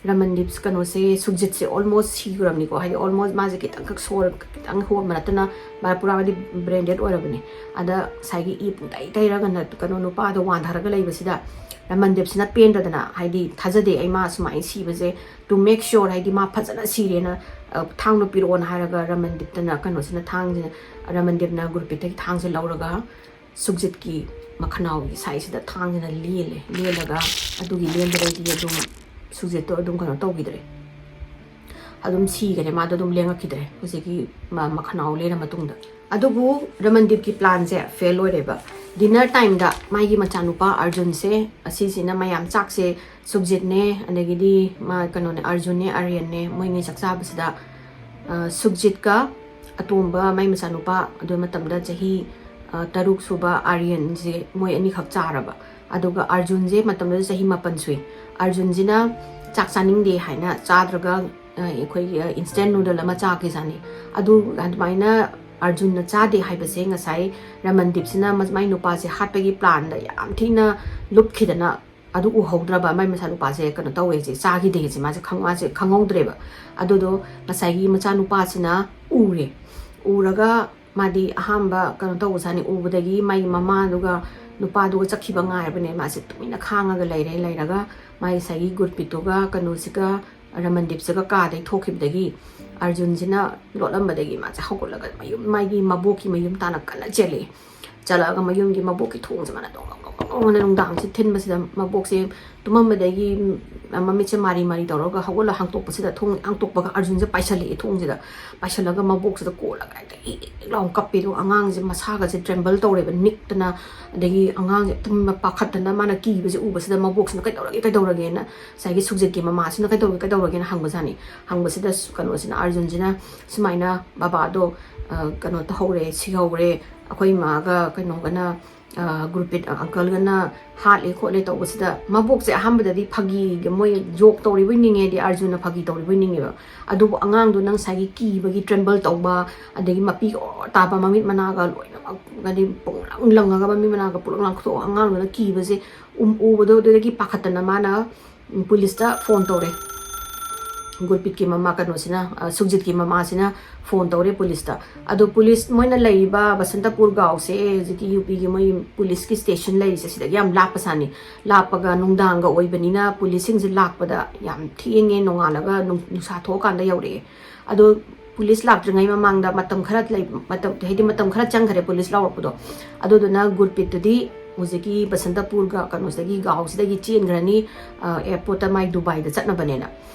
ꯔꯃꯟꯗꯤꯞꯁ ꯀꯩꯅꯣꯁꯦ, ꯁꯨꯛꯖꯤꯠꯁꯦ almost ꯁꯤꯈ꯭ꯔꯕꯅꯤꯀꯣ꯫ ꯍꯥꯏꯗꯤ almost ꯃꯥꯁꯦ ꯈꯤꯇꯪꯈꯛ ꯁꯣꯔ ꯈꯤꯇꯪ ꯍꯣꯟꯕ ꯅꯠꯇꯅ ꯃꯥ ꯄꯨꯔꯥ ꯍꯥꯏꯗꯤ brain dead ꯑꯣꯏꯔꯕꯅꯦ꯫ ꯑꯗ ꯉꯁꯥꯏꯒꯤ ꯏ ꯄꯨꯡꯇꯩ ꯇꯩꯔꯒ ꯅ-, ꯀꯩꯅꯣ ꯅꯨꯄꯥꯗꯣ ꯋꯥꯟꯊꯔꯒ ꯂꯩꯕꯁꯤꯗ ꯔꯃꯟꯗꯤꯞꯁꯤꯅ ꯄꯦꯟꯗꯗꯅ, ꯍꯥꯏꯗꯤ ꯊꯥꯖꯗꯦ ꯑꯩ ꯃꯥ ꯁꯨꯃꯥꯏꯅ ꯁꯤꯕꯁꯦ, to make sure, ꯍꯥꯏꯗꯤ ꯃꯥ ꯐꯖꯅ ꯁꯤꯔꯦꯅ, ꯑ, ꯊꯥꯡꯗꯣ ꯄꯤꯔꯛꯑꯣꯅ ꯍꯥꯏꯔꯒ ꯔꯃꯟꯗꯤꯞꯇꯅ ꯀꯩꯅꯣꯁꯤꯅ ꯊꯥꯡꯁꯤꯅ, ꯔꯃꯟꯗꯤꯞꯅ ꯒꯨꯔꯄꯤꯠꯇꯒꯤ ꯊꯥꯡꯁꯦ ꯂꯧꯔꯒ ꯁꯨꯛꯖꯤꯠꯀꯤ ꯃꯈꯅꯥꯎꯒꯤ ꯁꯥꯏꯁꯤꯗ ꯊꯥꯡꯁꯤꯅ ꯂꯦꯜꯂꯦ꯫ ꯂꯦꯜꯂꯒ ꯑꯗꯨꯒꯤ ꯂꯦꯟꯕꯗꯩꯗꯤ ꯑꯗꯨꯝ ꯁꯨꯖꯤꯠꯇꯣ ꯑꯗꯨꯝ ꯀꯩꯅꯣ ꯇꯧꯈꯤꯗ꯭ꯔꯦ, ꯑꯗꯨꯝ ꯁꯤꯈꯔꯦ꯫ ꯃꯥꯗꯣ ꯑꯗꯨꯝ ꯂꯦꯡꯉꯛꯈꯤꯗ꯭ꯔꯦ꯫ ꯍꯧꯖꯤꯛꯀꯤ ꯃ- ꯃꯈꯅꯥꯎ ꯂꯦꯜꯂ ꯃꯇꯨꯡꯗ꯫ ꯑꯗꯨꯕꯨ ꯔꯃꯟꯗꯤꯞꯀꯤ ꯄ꯭ꯂꯥꯟꯁꯦ ꯐꯦꯜ ꯑꯣꯏꯔꯦꯕ꯫ ꯗꯤꯟꯅꯔ ꯇꯥꯏꯝꯗ ꯃꯥꯒꯤ ꯃꯆꯥꯅꯨꯄꯥ ꯑꯔꯖꯨꯟꯁꯦ, ꯑꯁꯤꯁꯤꯅ ꯃꯌꯥꯝ ꯆꯥꯛꯁꯦ, ꯁꯨꯛꯖꯤꯠꯅꯦ, ꯑꯗꯒꯤꯗꯤ ꯃꯥ ꯀꯩꯅꯣꯅꯦ, ꯑꯔꯖꯨꯟꯅꯦ, ꯑꯥꯔꯌꯟꯅꯦ, ꯃꯣꯏꯅꯤ ꯆꯥꯛ ꯆꯥꯕꯁꯤꯗ, ꯑ, ꯁꯨꯛꯖꯤꯠꯀ ꯑꯇꯣꯝꯕ ꯃꯥꯏ ꯃꯆꯥꯅꯨꯄꯥ, ꯑꯗꯨ ꯃꯇꯝꯗ ꯆꯍꯤ, ꯑ, ꯇꯔꯨꯛ ꯁꯨꯕ ꯑꯥꯔꯌꯟꯁꯦ, ꯃꯣꯏ ꯑꯅꯤꯈꯛ ꯆꯥꯔꯕ꯫ ꯑꯗꯨꯒ ꯑꯥꯔꯖꯨꯟꯁꯦ ꯃꯇꯝꯗꯨꯗ ꯆꯍꯤ ꯃꯥꯄꯟ ꯁꯨꯏ꯫ ꯑꯥꯔꯖꯨꯟꯁꯤꯅ ꯆꯥꯛ ꯆꯥꯅꯤꯡꯗꯦ ꯍꯥꯏꯅ ꯆꯥꯗ꯭ꯔꯒ, ꯑ, ꯑꯩꯈꯣꯏꯒꯤ, ꯑ, ꯏꯟꯁꯇꯦꯟ ꯅꯨꯗꯜ ꯑꯃ ꯆꯥꯈꯤꯖꯥꯠꯅꯤ꯫ ꯑꯗꯨ ꯑꯗꯨꯃꯥꯏꯅ ꯑꯥꯔꯖꯨꯟꯅ ꯆꯥꯗꯦ ꯍꯥꯏꯕꯁꯦ ꯉꯁꯥꯏ ꯔꯃꯟꯗꯤꯞꯁꯤꯅ ꯃ- ꯃꯥꯏ ꯅꯨꯄꯥꯁꯦ ꯍꯥꯠꯄꯒꯤ ꯄ꯭ꯂꯥꯟꯗ ꯌꯥꯝ ꯊꯤꯅ ꯂꯨꯞꯈꯤꯗꯅ, ꯑꯗꯨ ꯎꯍꯧꯗ꯭ꯔꯕ꯫ ꯃꯥꯏ ꯃꯆꯥꯅꯨꯄꯥꯁꯦ ꯀꯩꯅꯣ ꯇꯧꯋꯦꯁꯦ, ꯆꯥꯈꯤꯗꯦꯁꯦ ꯃꯥꯁꯦ ꯈꯪ- ꯃꯥꯁꯦ ꯈꯪꯍꯧꯗ꯭ꯔꯦꯕ꯫ ꯑꯗꯨꯗꯣ ꯉꯁꯥꯏꯒꯤ ꯃꯆꯥꯅꯨꯄꯥꯁꯤꯅ ꯎꯔꯦ꯫ ꯎꯔꯒ ꯃꯥꯗꯤ ꯑꯍꯥꯟꯕ ꯀꯩꯅꯣ ꯇꯧꯕꯖꯥꯠꯅꯤ꯫ ꯎꯕꯗꯒꯤ ꯃꯥꯒꯤ ꯃꯃꯥꯗꯨꯒ ꯅꯨꯄꯥꯗꯨꯒ ꯆꯠꯈꯤꯕ ꯉꯥꯏꯔꯕꯅꯦ꯫ ꯃꯥꯁꯦ ꯇꯨꯃꯤꯟꯅ ꯈꯥꯡꯉꯒ ꯂꯩꯔꯦ꯫ ꯂꯩꯔꯒ ꯃꯥꯒꯤ ꯉꯁꯥꯏꯒꯤ ꯒꯨꯔꯄꯤꯠꯇꯨꯒ ꯀꯩꯅꯣꯁꯤꯒ, ꯔꯃꯟꯗꯤꯞꯁꯤꯒ ꯀꯥꯗꯩ ꯊꯣꯛꯈꯤꯕꯗꯒꯤ ꯑꯥꯔꯖꯨꯟꯁꯤꯅ ꯂꯣꯠꯂꯝꯕꯗꯒꯤ ꯃꯥꯁꯦ ꯍꯧꯒꯠꯂꯒ ꯃꯌꯨꯝ, ꯃꯥꯒꯤ ꯃꯕꯣꯛꯀꯤ ꯃꯌꯨꯝ ꯇꯥꯅ ꯀꯟꯅ ꯆꯦꯜꯂꯛꯑꯦ꯫ ꯆꯠꯂꯛꯑꯒ ꯃꯌꯨꯝꯒꯤ ꯃꯕꯣꯛꯀꯤ ꯊꯣꯡꯁꯦ ꯃꯥꯅ ꯗꯣꯡ ꯗꯣꯡ ꯗꯣꯡ ꯗꯣꯡ ꯍꯥꯏꯅ ꯅꯨꯡꯗꯥꯡꯁꯦ ꯊꯤꯟꯕꯁꯤꯗ ꯃꯕꯣꯛꯁꯦ ꯇꯨꯝꯃꯝꯕꯗꯒꯤ, ꯎꯝ, ꯃꯃꯤꯠꯁꯦ ꯃꯥꯔꯤ ꯃꯥꯔꯤ ꯇꯧꯔꯒ ꯍꯧꯒꯠꯂ ꯍꯥꯡꯇꯣꯛꯄꯁꯤꯗ, ꯊꯣꯡ ꯍꯥꯡꯇꯣꯛꯄꯒ ꯑꯥꯔꯖꯨꯟꯁꯦ ꯄꯥꯏꯁꯜꯂꯛꯑꯦ ꯊꯣꯡꯁꯤꯗ꯫ ꯄꯥꯏꯁꯜꯂꯒ ꯃꯕꯣꯛꯁꯤꯗ ꯀꯣꯜꯂꯒ ꯍꯦꯛꯇ ꯏꯛ ꯏꯛ ꯂꯥꯎꯅ ꯀꯞꯄꯦ꯫ ꯑꯗꯨꯒ ꯑꯉꯥꯡꯁꯦ ꯃꯁꯥꯒꯁꯦ ꯇ꯭ꯔꯦꯝꯕꯜ ꯇꯧꯔꯦꯕ, ꯅꯤꯛꯇꯅ, ꯑꯗꯒꯤ ꯑꯉꯥꯡꯁꯦ ꯇꯨꯝꯕ ꯄꯥꯈꯠꯇꯅ ꯃꯥꯅ ꯀꯤꯕꯁꯦ ꯎꯕꯁꯤꯗ ꯃꯕꯣꯛꯁꯤꯅ "ꯀꯩꯗꯧꯔꯒꯦ, ꯀꯩꯗꯧꯔꯒꯦꯅ?" ꯉꯁꯥꯏꯒꯤ ꯁꯨꯛꯖꯤꯠꯀꯤ ꯃꯃꯥꯁꯤꯅ "ꯀꯩꯗꯧꯔꯒꯦ, ꯀꯩꯗꯧꯔꯒꯦꯅ?" ꯍꯪꯕꯖꯥꯠꯅꯤ꯫ ꯍꯪꯕꯁꯤꯗ ꯁꯨ-, ꯀꯩꯅꯣꯁꯤꯅ, ꯑꯥꯔꯖꯨꯟꯁꯤꯅ ꯁꯨꯃꯥꯏꯅ ꯕꯕꯥꯗꯣ, ꯑ, ꯀꯩꯅꯣ ꯇꯧꯍꯧꯔꯦ, ꯁꯤꯍꯧꯔꯦ, ꯑꯩꯈꯣꯏ ꯏꯃꯥꯒ ꯀꯩꯅꯣꯒꯅ, ꯑ, ꯒꯨꯔꯄꯤꯠ ꯑꯪꯀꯜꯒꯅ ꯍꯥꯠꯂꯦ ꯈꯣꯠꯂꯦ ꯇꯧꯕꯁꯤꯗ ꯃꯕꯣꯛꯁꯦ ꯑꯍꯥꯟꯕꯗꯗꯤ ꯐꯥꯒꯤꯒ ꯃꯣꯏ ꯖꯣꯛ ꯇꯧꯔꯤꯕꯣꯏ ꯅꯤꯡꯉꯦ, ꯍꯥꯏꯗꯤ ꯑꯥꯔꯖꯨꯟꯅ ꯐꯥꯒꯤ ꯇꯧꯔꯤꯕꯣꯏ ꯅꯤꯡꯉꯦꯕ꯫ ꯑꯗꯨꯕꯨ ꯑꯉꯥꯡꯗꯣ ꯅꯪ ꯉꯁꯥꯏꯒꯤ ꯀꯤꯕꯒꯤ ꯇ꯭ꯔꯦꯝꯕꯜ ꯇꯧꯕ, ꯑꯗꯒꯤ ꯃꯄꯤ ꯑꯣꯔ ꯇꯥꯕ, ꯃꯃꯤꯠ ꯃꯅꯥꯒ ꯂꯣꯏꯅꯃꯛ ꯍꯥꯏꯗꯤ ꯄꯨꯡꯂꯪ ꯂꯪꯉꯒ, ꯃꯃꯤꯠ ꯃꯅꯥꯒ ꯄꯨꯡꯂꯪ ꯂꯪꯊꯣꯛꯑꯒ ꯑꯉꯥꯡꯗꯨꯅ ꯀꯤꯕꯁꯦ ꯎꯝ-, ꯎꯕꯗꯣ ꯑꯗꯨꯗꯒꯤ ꯄꯥꯈꯠꯇꯅ ꯃꯥꯅ ꯎꯝ, ꯄꯨꯂꯤꯁꯇ ꯐꯣꯟ ꯇꯧꯔꯦ꯫ ꯒꯨꯔꯄꯤꯠꯀꯤ ꯃꯃꯥ ꯀꯩꯅꯣꯁꯤꯅ, ꯑ, ꯁꯨꯛꯖꯤꯠꯀꯤ ꯃꯃꯥꯁꯤꯅ ꯐꯣꯟ ꯇꯧꯔꯦ ꯄꯨꯂꯤꯁꯇ꯫ ꯑꯗꯣ ꯄꯨꯂꯤꯁ ꯃꯣꯏꯅ ꯂꯩꯔꯤꯕ ꯕꯁꯟꯇꯄꯨꯔ ꯒꯥꯎꯁꯦ ꯍꯧꯖꯤꯛꯀꯤ ꯌꯨ ꯄꯤꯒꯤ ꯃꯣꯏ ꯄꯨꯂꯤꯁꯀꯤ ꯁ꯭ꯇꯦꯁꯟ ꯂꯩꯔꯤꯁꯦ ꯁꯤꯗꯒꯤ ꯌꯥꯝ ꯂꯥꯞꯄ ꯁꯥꯅꯤ꯫ ꯂꯥꯞꯄꯒ ꯅꯨꯡꯗꯥꯡꯒ ꯑꯣꯏꯕꯅꯤꯅ ꯄꯨꯂꯤꯁꯁꯤꯡꯁꯦ ꯂꯥꯛꯄꯗ ꯌꯥꯝ ꯊꯦꯡꯉꯦ, ꯅꯣꯡꯉꯥꯜꯂꯒ ꯅꯨꯡ-, ꯅꯨꯡꯁꯥ ꯊꯣꯛꯑꯀꯥꯟꯗ ꯌꯧꯔꯛꯑꯦ꯫ ꯑꯗꯣ ꯄꯨꯂꯤꯁ ꯂꯥꯛꯇ꯭ꯔꯤꯉꯩ ꯃꯃꯥꯡꯗ ꯃꯇꯝ ꯈꯔ ꯂꯩ-, ꯃꯇꯝ, ꯍꯥꯏꯗꯤ ꯃꯇꯝ ꯈꯔ ꯆꯪꯈꯔꯦ ꯄꯨꯂꯤꯁ ꯂꯥꯎꯔꯛꯄꯗꯣ꯫ ꯑꯗꯨꯗꯨꯅ ꯒꯨꯔꯄꯤꯠꯇꯨꯗꯤ ꯍꯧꯖꯤꯛꯀꯤ ꯕꯁꯟꯇꯄꯨꯔꯒ ꯀꯩꯅꯣꯁꯤꯗꯒꯤ, ꯒꯥꯎꯁꯤꯗꯒꯤ ꯆꯦꯟꯈ꯭ꯔꯅꯤ, ꯑ, airportꯇ ꯃꯥꯏ ꯗꯨꯕꯥꯏꯗ ꯆꯠꯅꯕꯅꯦꯅ꯫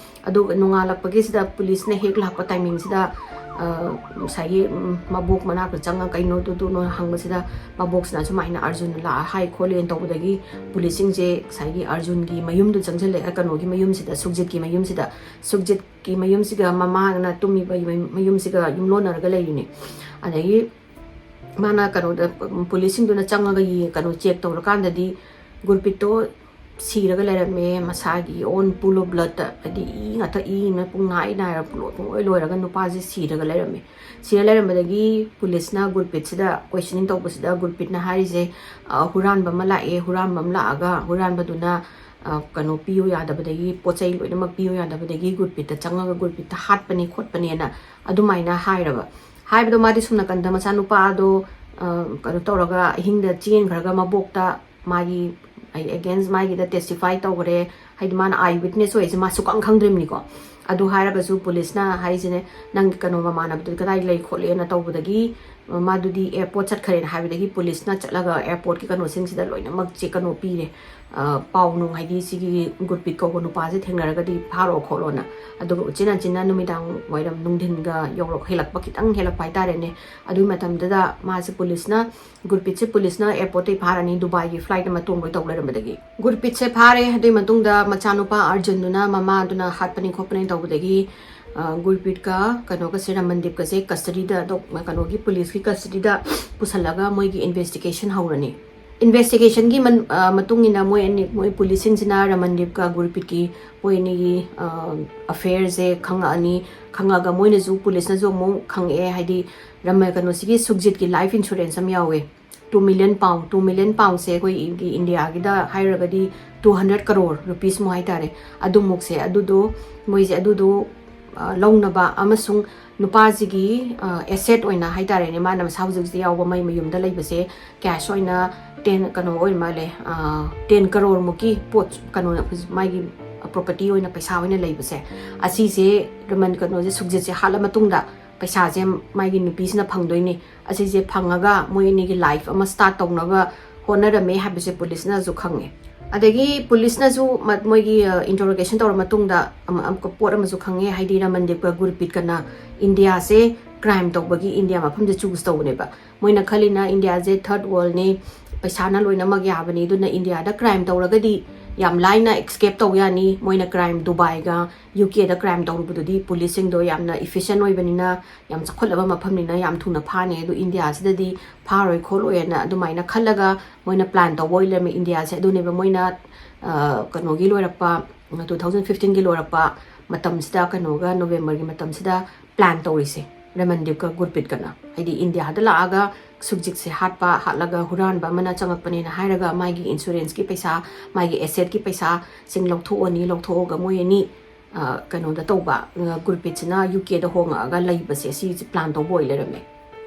ꯑꯗꯨꯒ ꯅꯣꯡꯉꯥꯜꯂꯛꯄꯒꯤꯁꯤꯗ ꯄꯨꯂꯤꯁꯅ ꯍꯦꯛ ꯂꯥꯛꯄ timingꯁꯤꯗ, ꯑ, ꯉꯁꯥꯏꯒꯤ, ꯎꯝ, ꯃꯕꯣꯛ ꯃꯅꯥꯛꯇ ꯆꯪꯉ "ꯀꯩꯅꯣ ꯑꯗꯨꯗꯨꯅꯣ?" ꯍꯪꯕꯁꯤꯗ, ꯃꯕꯣꯛꯁꯤꯅ ꯁꯨꯃꯥꯏꯅ "ꯑꯥꯔꯖꯨꯟ ꯂꯥꯛꯑ ꯍꯥꯏ ꯈꯣꯠꯂꯦꯅ" ꯇꯧꯕꯗꯒꯤ ꯄꯨꯂꯤꯁꯁꯤꯡꯁꯦ ꯉꯁꯥꯏꯒꯤ ꯑꯥꯔꯖꯨꯟꯒꯤ ꯃꯌꯨꯝꯗꯨ ꯆꯪꯁꯤꯜꯂꯛꯑꯦ, ꯀꯩꯅꯣꯒꯤ ꯃꯌꯨꯝꯁꯤꯗ, ꯁꯨꯛꯖꯤꯠꯀꯤ ꯃꯌꯨꯝꯁꯤꯗ꯫ ꯁꯨꯛꯖꯤꯠꯀꯤ ꯃꯌꯨꯝꯁꯤꯒ ꯃꯃꯥꯅ ꯇꯨꯝꯃꯤꯕ ꯃꯌꯨꯝꯁꯤꯒ ꯌꯨꯝꯂꯣꯟꯅꯔꯒ ꯂꯩꯔꯤꯅꯤ꯫ ꯑꯗꯒꯤ ꯃꯥꯅ ꯀꯩꯅꯣꯗ, ꯄꯨꯂꯤꯁꯁꯤꯡꯗꯨꯅ ꯆꯪꯉꯒ ꯌꯦꯡ-, ꯀꯩꯅꯣ check ꯇꯧꯔꯀꯥꯟꯗꯗꯤ ꯒꯨꯔꯄꯤꯠꯇꯣ ꯁꯤꯔꯒ ꯂꯩꯔꯝꯃꯦ꯫ ꯃꯁꯥꯒꯤ own pool of bloodꯇ, ꯍꯥꯏꯗꯤ ꯏ ꯉꯥꯛꯇ, ꯏ ꯄꯨꯡ ꯅꯥꯏ ꯅꯥꯏꯔ ꯄꯨꯡꯂꯣꯏ, ꯄꯨꯡꯂꯣꯏ ꯂꯣꯏꯔꯒ ꯅꯨꯄꯥꯁꯦ ꯁꯤꯔꯒ ꯂꯩꯔꯝꯃꯦ꯫ ꯁꯤꯔ ꯂꯩꯔꯝꯕꯗꯒꯤ ꯄꯨꯂꯤꯁꯅ ꯒꯨꯔꯄꯤꯠꯁꯤꯗ questioning ꯇꯧꯕꯁꯤꯗ ꯒꯨꯔꯄꯤꯠꯅ ꯍꯥꯏꯔꯤꯁꯦ, ꯑ, ꯍꯨꯔꯥꯟꯕ ꯑꯃ ꯂꯥꯛꯑꯦ, ꯍꯨꯔꯥꯟꯕ ꯑꯃ ꯂꯥꯛꯑꯒ ꯍꯨꯔꯥꯟꯕꯗꯨꯅ, ꯑ, ꯀꯩꯅꯣ ꯄꯤꯌꯨ ꯌꯥꯗꯕꯗꯒꯤ, ꯄꯣꯠ ꯆꯩ ꯂꯣꯏꯅꯃꯛ ꯄꯤꯌꯨ ꯌꯥꯗꯕꯗꯒꯤ ꯒꯨꯔꯄꯤꯠꯇ ꯆꯪꯉꯒ ꯒꯨꯔꯄꯤꯠꯇ ꯍꯥꯠꯄꯅꯤ ꯈꯣꯠꯄꯅꯦꯅ ꯑꯗꯨꯃꯥꯏꯅ ꯍꯥꯏꯔꯕ꯫ ꯍꯥꯏꯕꯗꯣ ꯃꯥꯗꯤ ꯁꯨꯝ ꯅꯥꯀꯟꯗ ꯃꯆꯥꯅꯨꯄꯥꯗꯣ, ꯑ, ꯀꯩꯅꯣ ꯇꯧꯔꯒ ꯑꯍꯤꯡꯗ ꯆꯦꯟꯈ꯭ꯔꯒ ꯃꯕꯣꯛꯇ ꯃꯥꯒꯤ, ꯑꯩ against ꯃꯥꯒꯤꯗ testify ꯇꯧꯈ꯭ꯔꯦ, ꯍꯥꯏꯗꯤ ꯃꯥꯅ eye witness ꯑꯣꯏꯁꯦ ꯃꯥ ꯁꯨꯛꯈꯪ ꯈꯪꯗ꯭ꯔꯤꯕꯅꯤꯀꯣ꯫ ꯑꯗꯨ ꯍꯥꯏꯔꯒꯁꯨ ꯄꯨꯂꯤꯁꯅ ꯍꯥꯏꯁꯤꯅꯦ, "ꯅꯪꯒꯤ ꯀꯩꯅꯣ ꯃꯃꯥꯟꯅꯕꯗꯨꯗꯤ ꯀꯗꯥꯏ ꯂꯩ?" ꯈꯣꯠꯂꯦꯅ ꯇꯧꯕꯗꯒꯤ, ꯃꯥꯗꯨꯗꯤ airport ꯆꯠꯈ꯭ꯔꯦꯅ ꯍꯥꯏꯕꯗꯒꯤ ꯄꯨꯂꯤꯁꯅ ꯆꯠꯂꯒ airportꯀꯤ ꯀꯩꯅꯣꯁꯤꯡꯁꯤꯗ ꯂꯣꯏꯅꯃꯛ ꯆꯦ-, ꯀꯩꯅꯣ ꯄꯤꯔꯦ꯫ ꯑ, ꯄꯥꯎ ꯅꯨꯡ, ꯍꯥꯏꯗꯤ ꯁꯤꯒꯤ ꯒꯨꯔꯄꯤꯠ ꯀꯧꯕ ꯅꯨꯄꯥꯁꯦ ꯊꯦꯡꯅꯔꯒꯗꯤ ꯐꯥꯔꯣ ꯈꯣꯠꯂꯣꯅ꯫ ꯑꯗꯨꯒ ꯎꯆꯤꯟ ꯅꯥꯆꯤꯟꯅ ꯅꯨꯃꯤꯗꯥꯡ ꯋꯥꯏꯔꯝ ꯅꯨꯡꯊꯤꯟꯒ ꯌꯧꯔꯛ-, ꯍꯦꯜꯂꯛꯄ, ꯈꯤꯇꯪ ꯍꯦꯜꯂꯛꯄ ꯍꯥꯏꯇꯥꯔꯦꯅꯦ꯫ ꯑꯗꯨꯒꯤ ꯃꯇꯝꯗꯨꯗ ꯃꯥꯁꯦ ꯄꯨꯂꯤꯁꯅ, ꯒꯨꯔꯄꯤꯠꯁꯦ ꯄꯨꯂꯤꯁꯅ airportꯇꯒꯤ ꯐꯥꯔꯅꯤ, ꯗꯨꯕꯥꯏꯒꯤ flight ꯑꯃ ꯇꯣꯡꯕꯩ ꯇꯧ ꯂꯩꯔꯝꯕꯗꯒꯤ꯫ ꯒꯨꯔꯄꯤꯠꯁꯦ ꯐꯥꯔꯦ꯫ ꯑꯗꯨꯒꯤ ꯃꯇꯨꯡꯗ ꯃꯆꯥꯅꯨꯄꯥ ꯑꯥꯔꯖꯨꯟꯗꯨꯅ ꯃꯃꯥꯗꯨꯅ ꯍꯥꯠꯄꯅꯤ ꯈꯣꯠꯄꯅꯤ ꯇꯧꯕꯗꯒꯤ, ꯑ, ꯒꯨꯔꯄꯤꯠꯀ ꯀꯩꯅꯣꯒꯁꯦ, ꯔꯃꯟꯗꯤꯞꯀꯁꯦ custodyꯗ, ꯗꯣꯛ-, ꯀꯩꯅꯣꯒꯤ ꯄꯨꯂꯤꯁꯀꯤ custodyꯗ ꯄꯨꯁꯜꯂꯒ ꯃꯣꯏꯒꯤ investigation ꯍꯧꯔꯅꯤ꯫ Investigationꯒꯤ ꯃꯟ-, ꯑ, ꯃꯇꯨꯡ ꯏꯟꯅ ꯃꯣꯏ ꯑꯅꯤ, ꯃꯣꯏ ꯄꯨꯂꯤꯁꯁꯤꯡꯁꯤꯅ ꯔꯃꯟꯗꯤꯞꯀ ꯒꯨꯔꯄꯤꯠꯀꯤ ꯃꯣꯏ ꯑꯅꯤꯒꯤ, ꯑ, affairꯁꯦ ꯈꯪꯉꯛꯑꯅꯤ꯫ ꯈꯪꯉꯛꯑꯒ ꯃꯣꯏꯅꯁꯨ, ꯄꯨꯂꯤꯁꯅꯁꯨ ꯑꯃꯨꯛ ꯈꯪꯉꯛꯑꯦ, ꯍꯥꯏꯗꯤ ꯔꯃ-, ꯀꯩꯅꯣꯁꯤꯒꯤ ꯁꯨꯛꯖꯤꯠꯀꯤ life insurance ꯑꯃ ꯌꯥꯎꯋꯦ꯫ Two million pound, two million poundꯁꯦ ꯑꯩꯈꯣꯏꯒꯤ ꯏꯟꯗꯤꯌꯥꯒꯤꯗ ꯍꯥꯏꯔꯒꯗꯤ two hundred crore rupees ꯃꯨꯛ ꯍꯥꯏꯇꯥꯔꯦ꯫ ꯑꯗꯨꯃꯨꯛꯁꯦ, ꯑꯗꯨꯗꯣ ꯃꯣꯏꯁꯦ ꯑꯗꯨꯗꯣ, ꯑ, ꯂꯧꯅꯕ ꯑꯃꯁꯨꯡ ꯅꯨꯄꯥꯁꯤꯒꯤ, ꯑ, asset ꯑꯣꯏꯅ ꯍꯥꯏꯇꯥꯔꯦꯅꯦ, ꯃꯥꯅ ꯃꯁꯥ ꯍꯧꯖꯤꯛ ꯍꯧꯖꯤꯛ ꯌꯥꯎꯕ ꯃꯩ ꯃꯌꯨꯝꯗ ꯂꯩꯕꯁꯦ cash ꯑꯣꯏꯅ ten, ꯀꯩꯅꯣ ꯑꯣꯏ ꯃꯥꯜꯂꯦ, ꯑ, ten crore ꯃꯨꯛꯀꯤ ꯄꯣꯠ, ꯀꯩꯅꯣ, ꯍꯧꯖꯤꯛ ꯃꯥꯒꯤ property ꯑꯣꯏꯅ, ꯄꯩꯁꯥ ꯑꯣꯏꯅ ꯂꯩꯕꯁꯦ, ꯑꯁꯤꯁꯦ ꯔꯃꯟ, ꯀꯩꯅꯣꯁꯦ, ꯁꯨꯛꯖꯤꯠꯁꯦ ꯍꯥꯠꯂ ꯃꯇꯨꯡꯗ ꯄꯩꯁꯥꯁꯦ ꯃꯥꯒꯤ ꯅꯨꯄꯤꯁꯤꯅ ꯐꯪꯗꯣꯏꯅꯤ꯫ ꯑꯁꯤꯁꯦ ꯐꯪꯉꯒ ꯃꯣꯏ ꯑꯅꯤꯒꯤ life ꯑꯃ start ꯇꯧꯅꯕ ꯍꯣꯠꯅꯔꯝꯃꯦ ꯍꯥꯏꯕꯁꯦ ꯄꯨꯂꯤꯁꯅꯁꯨ ꯈꯪꯉꯦ꯫ ꯑꯗꯒꯤ ꯄꯨꯂꯤꯁꯅꯁꯨ ꯃ-, ꯃꯣꯏꯒꯤ, ꯑ, interrogation ꯇꯧꯔ ꯃꯇꯨꯡꯗ ꯑꯃ-, ꯑꯃꯨꯛꯀ ꯄꯣꯠ ꯑꯃꯁꯨ ꯈꯪꯉꯦ, ꯍꯥꯏꯗꯤ ꯔꯃꯟꯗꯤꯞꯀ ꯒꯨꯔꯄꯤꯠꯀꯅ ꯏꯟꯗꯤꯌꯥꯁꯦ crime ꯇꯧꯕꯒꯤ ꯏꯟꯗꯤꯌꯥ ꯃꯐꯝꯁꯦ choose ꯇꯧꯕꯅꯦꯕ꯫ ꯃꯣꯏꯅ ꯈꯜꯂꯤꯅ ꯏꯟꯗꯤꯌꯥꯁꯦ third worldꯅꯤ, ꯄꯩꯁꯥꯅ ꯂꯣꯏꯅꯃꯛ ꯌꯥꯕꯅꯤ, ꯑꯗꯨꯅ ꯏꯟꯗꯤꯌꯥꯗ crime ꯇꯧꯔꯒꯗꯤ ꯌꯥꯝ ꯂꯥꯏꯅ escape ꯇꯧ ꯌꯥꯅꯤ꯫ ꯃꯣꯏꯅ crime ꯗꯨꯕꯥꯏꯒ ꯌꯨ ꯀꯦꯗ crime ꯇꯧꯔꯨꯕꯗꯨꯗꯤ ꯄꯨꯂꯤꯁꯁꯤꯡꯗꯣ ꯌꯥꯝꯅ efficient ꯑꯣꯏꯕꯅꯤꯅ, ꯌꯥꯝ ꯆꯥꯎꯈꯠꯂꯕ ꯃꯐꯝꯅꯤꯅ ꯌꯥꯝ ꯊꯨꯅ ꯐꯥꯅꯤ, ꯑꯗꯨ ꯏꯟꯗꯤꯌꯥꯁꯤꯗꯗꯤ ꯐꯥꯔꯣꯏ ꯈꯣꯠꯂꯣꯏꯅ ꯑꯗꯨꯃꯥꯏꯅ ꯈꯜꯂꯒ ꯃꯣꯏꯅ plan ꯇꯧꯕ ꯑꯣꯏ ꯂꯩꯔꯝꯃꯦ ꯏꯟꯗꯤꯌꯥꯁꯦ꯫ ꯑꯗꯨꯅꯦꯕ ꯃꯣꯏꯅ, ꯑ, ꯀꯩꯅꯣꯒꯤ ꯂꯣꯏꯔꯛꯄ, two thousand fifteenꯒꯤ ꯂꯣꯏꯔꯛꯄ ꯃꯇꯝꯁꯤꯗ, ꯀꯩꯅꯣꯒ Novemberꯒꯤ ꯃꯇꯝꯁꯤꯗ plan ꯇꯧꯔꯤꯁꯦ ꯔꯃꯟꯗꯤꯞꯀ ꯒꯨꯔꯄꯤꯠꯀꯅ꯫ ꯍꯥꯏꯗꯤ ꯏꯟꯗꯤꯌꯥꯗ ꯂꯥꯛꯑꯒ ꯁꯨꯛꯖꯤꯠꯁꯦ ꯍꯥꯠꯄ, ꯍꯥꯠꯂꯒ ꯍꯨꯔꯥꯟꯕ ꯑꯃꯅ ꯆꯪꯉꯛꯄꯅꯦꯅ ꯍꯥꯏꯔꯒ ꯃꯥꯒꯤ insuranceꯀꯤ ꯄꯩꯁꯥ, ꯃꯥꯒꯤ assetꯀꯤ ꯄꯩꯁꯥꯁꯤꯡ ꯂꯧꯊꯣꯛꯑꯅꯤ, ꯂꯧꯊꯣꯛꯑꯒ ꯃꯣꯏ ꯑꯅꯤ, ꯑ, ꯀꯩꯅꯣꯗ ꯇꯧꯕ, ꯑ, ꯒꯨꯔꯄꯤꯠꯁꯤꯅ ꯌꯨ ꯀꯦꯗ ꯍꯣꯡꯉꯛꯑꯒ ꯂꯩꯕꯁꯦ ꯁꯤ plan ꯇꯧꯕ ꯑꯣꯏ ꯂꯩꯔꯝꯃꯦ꯫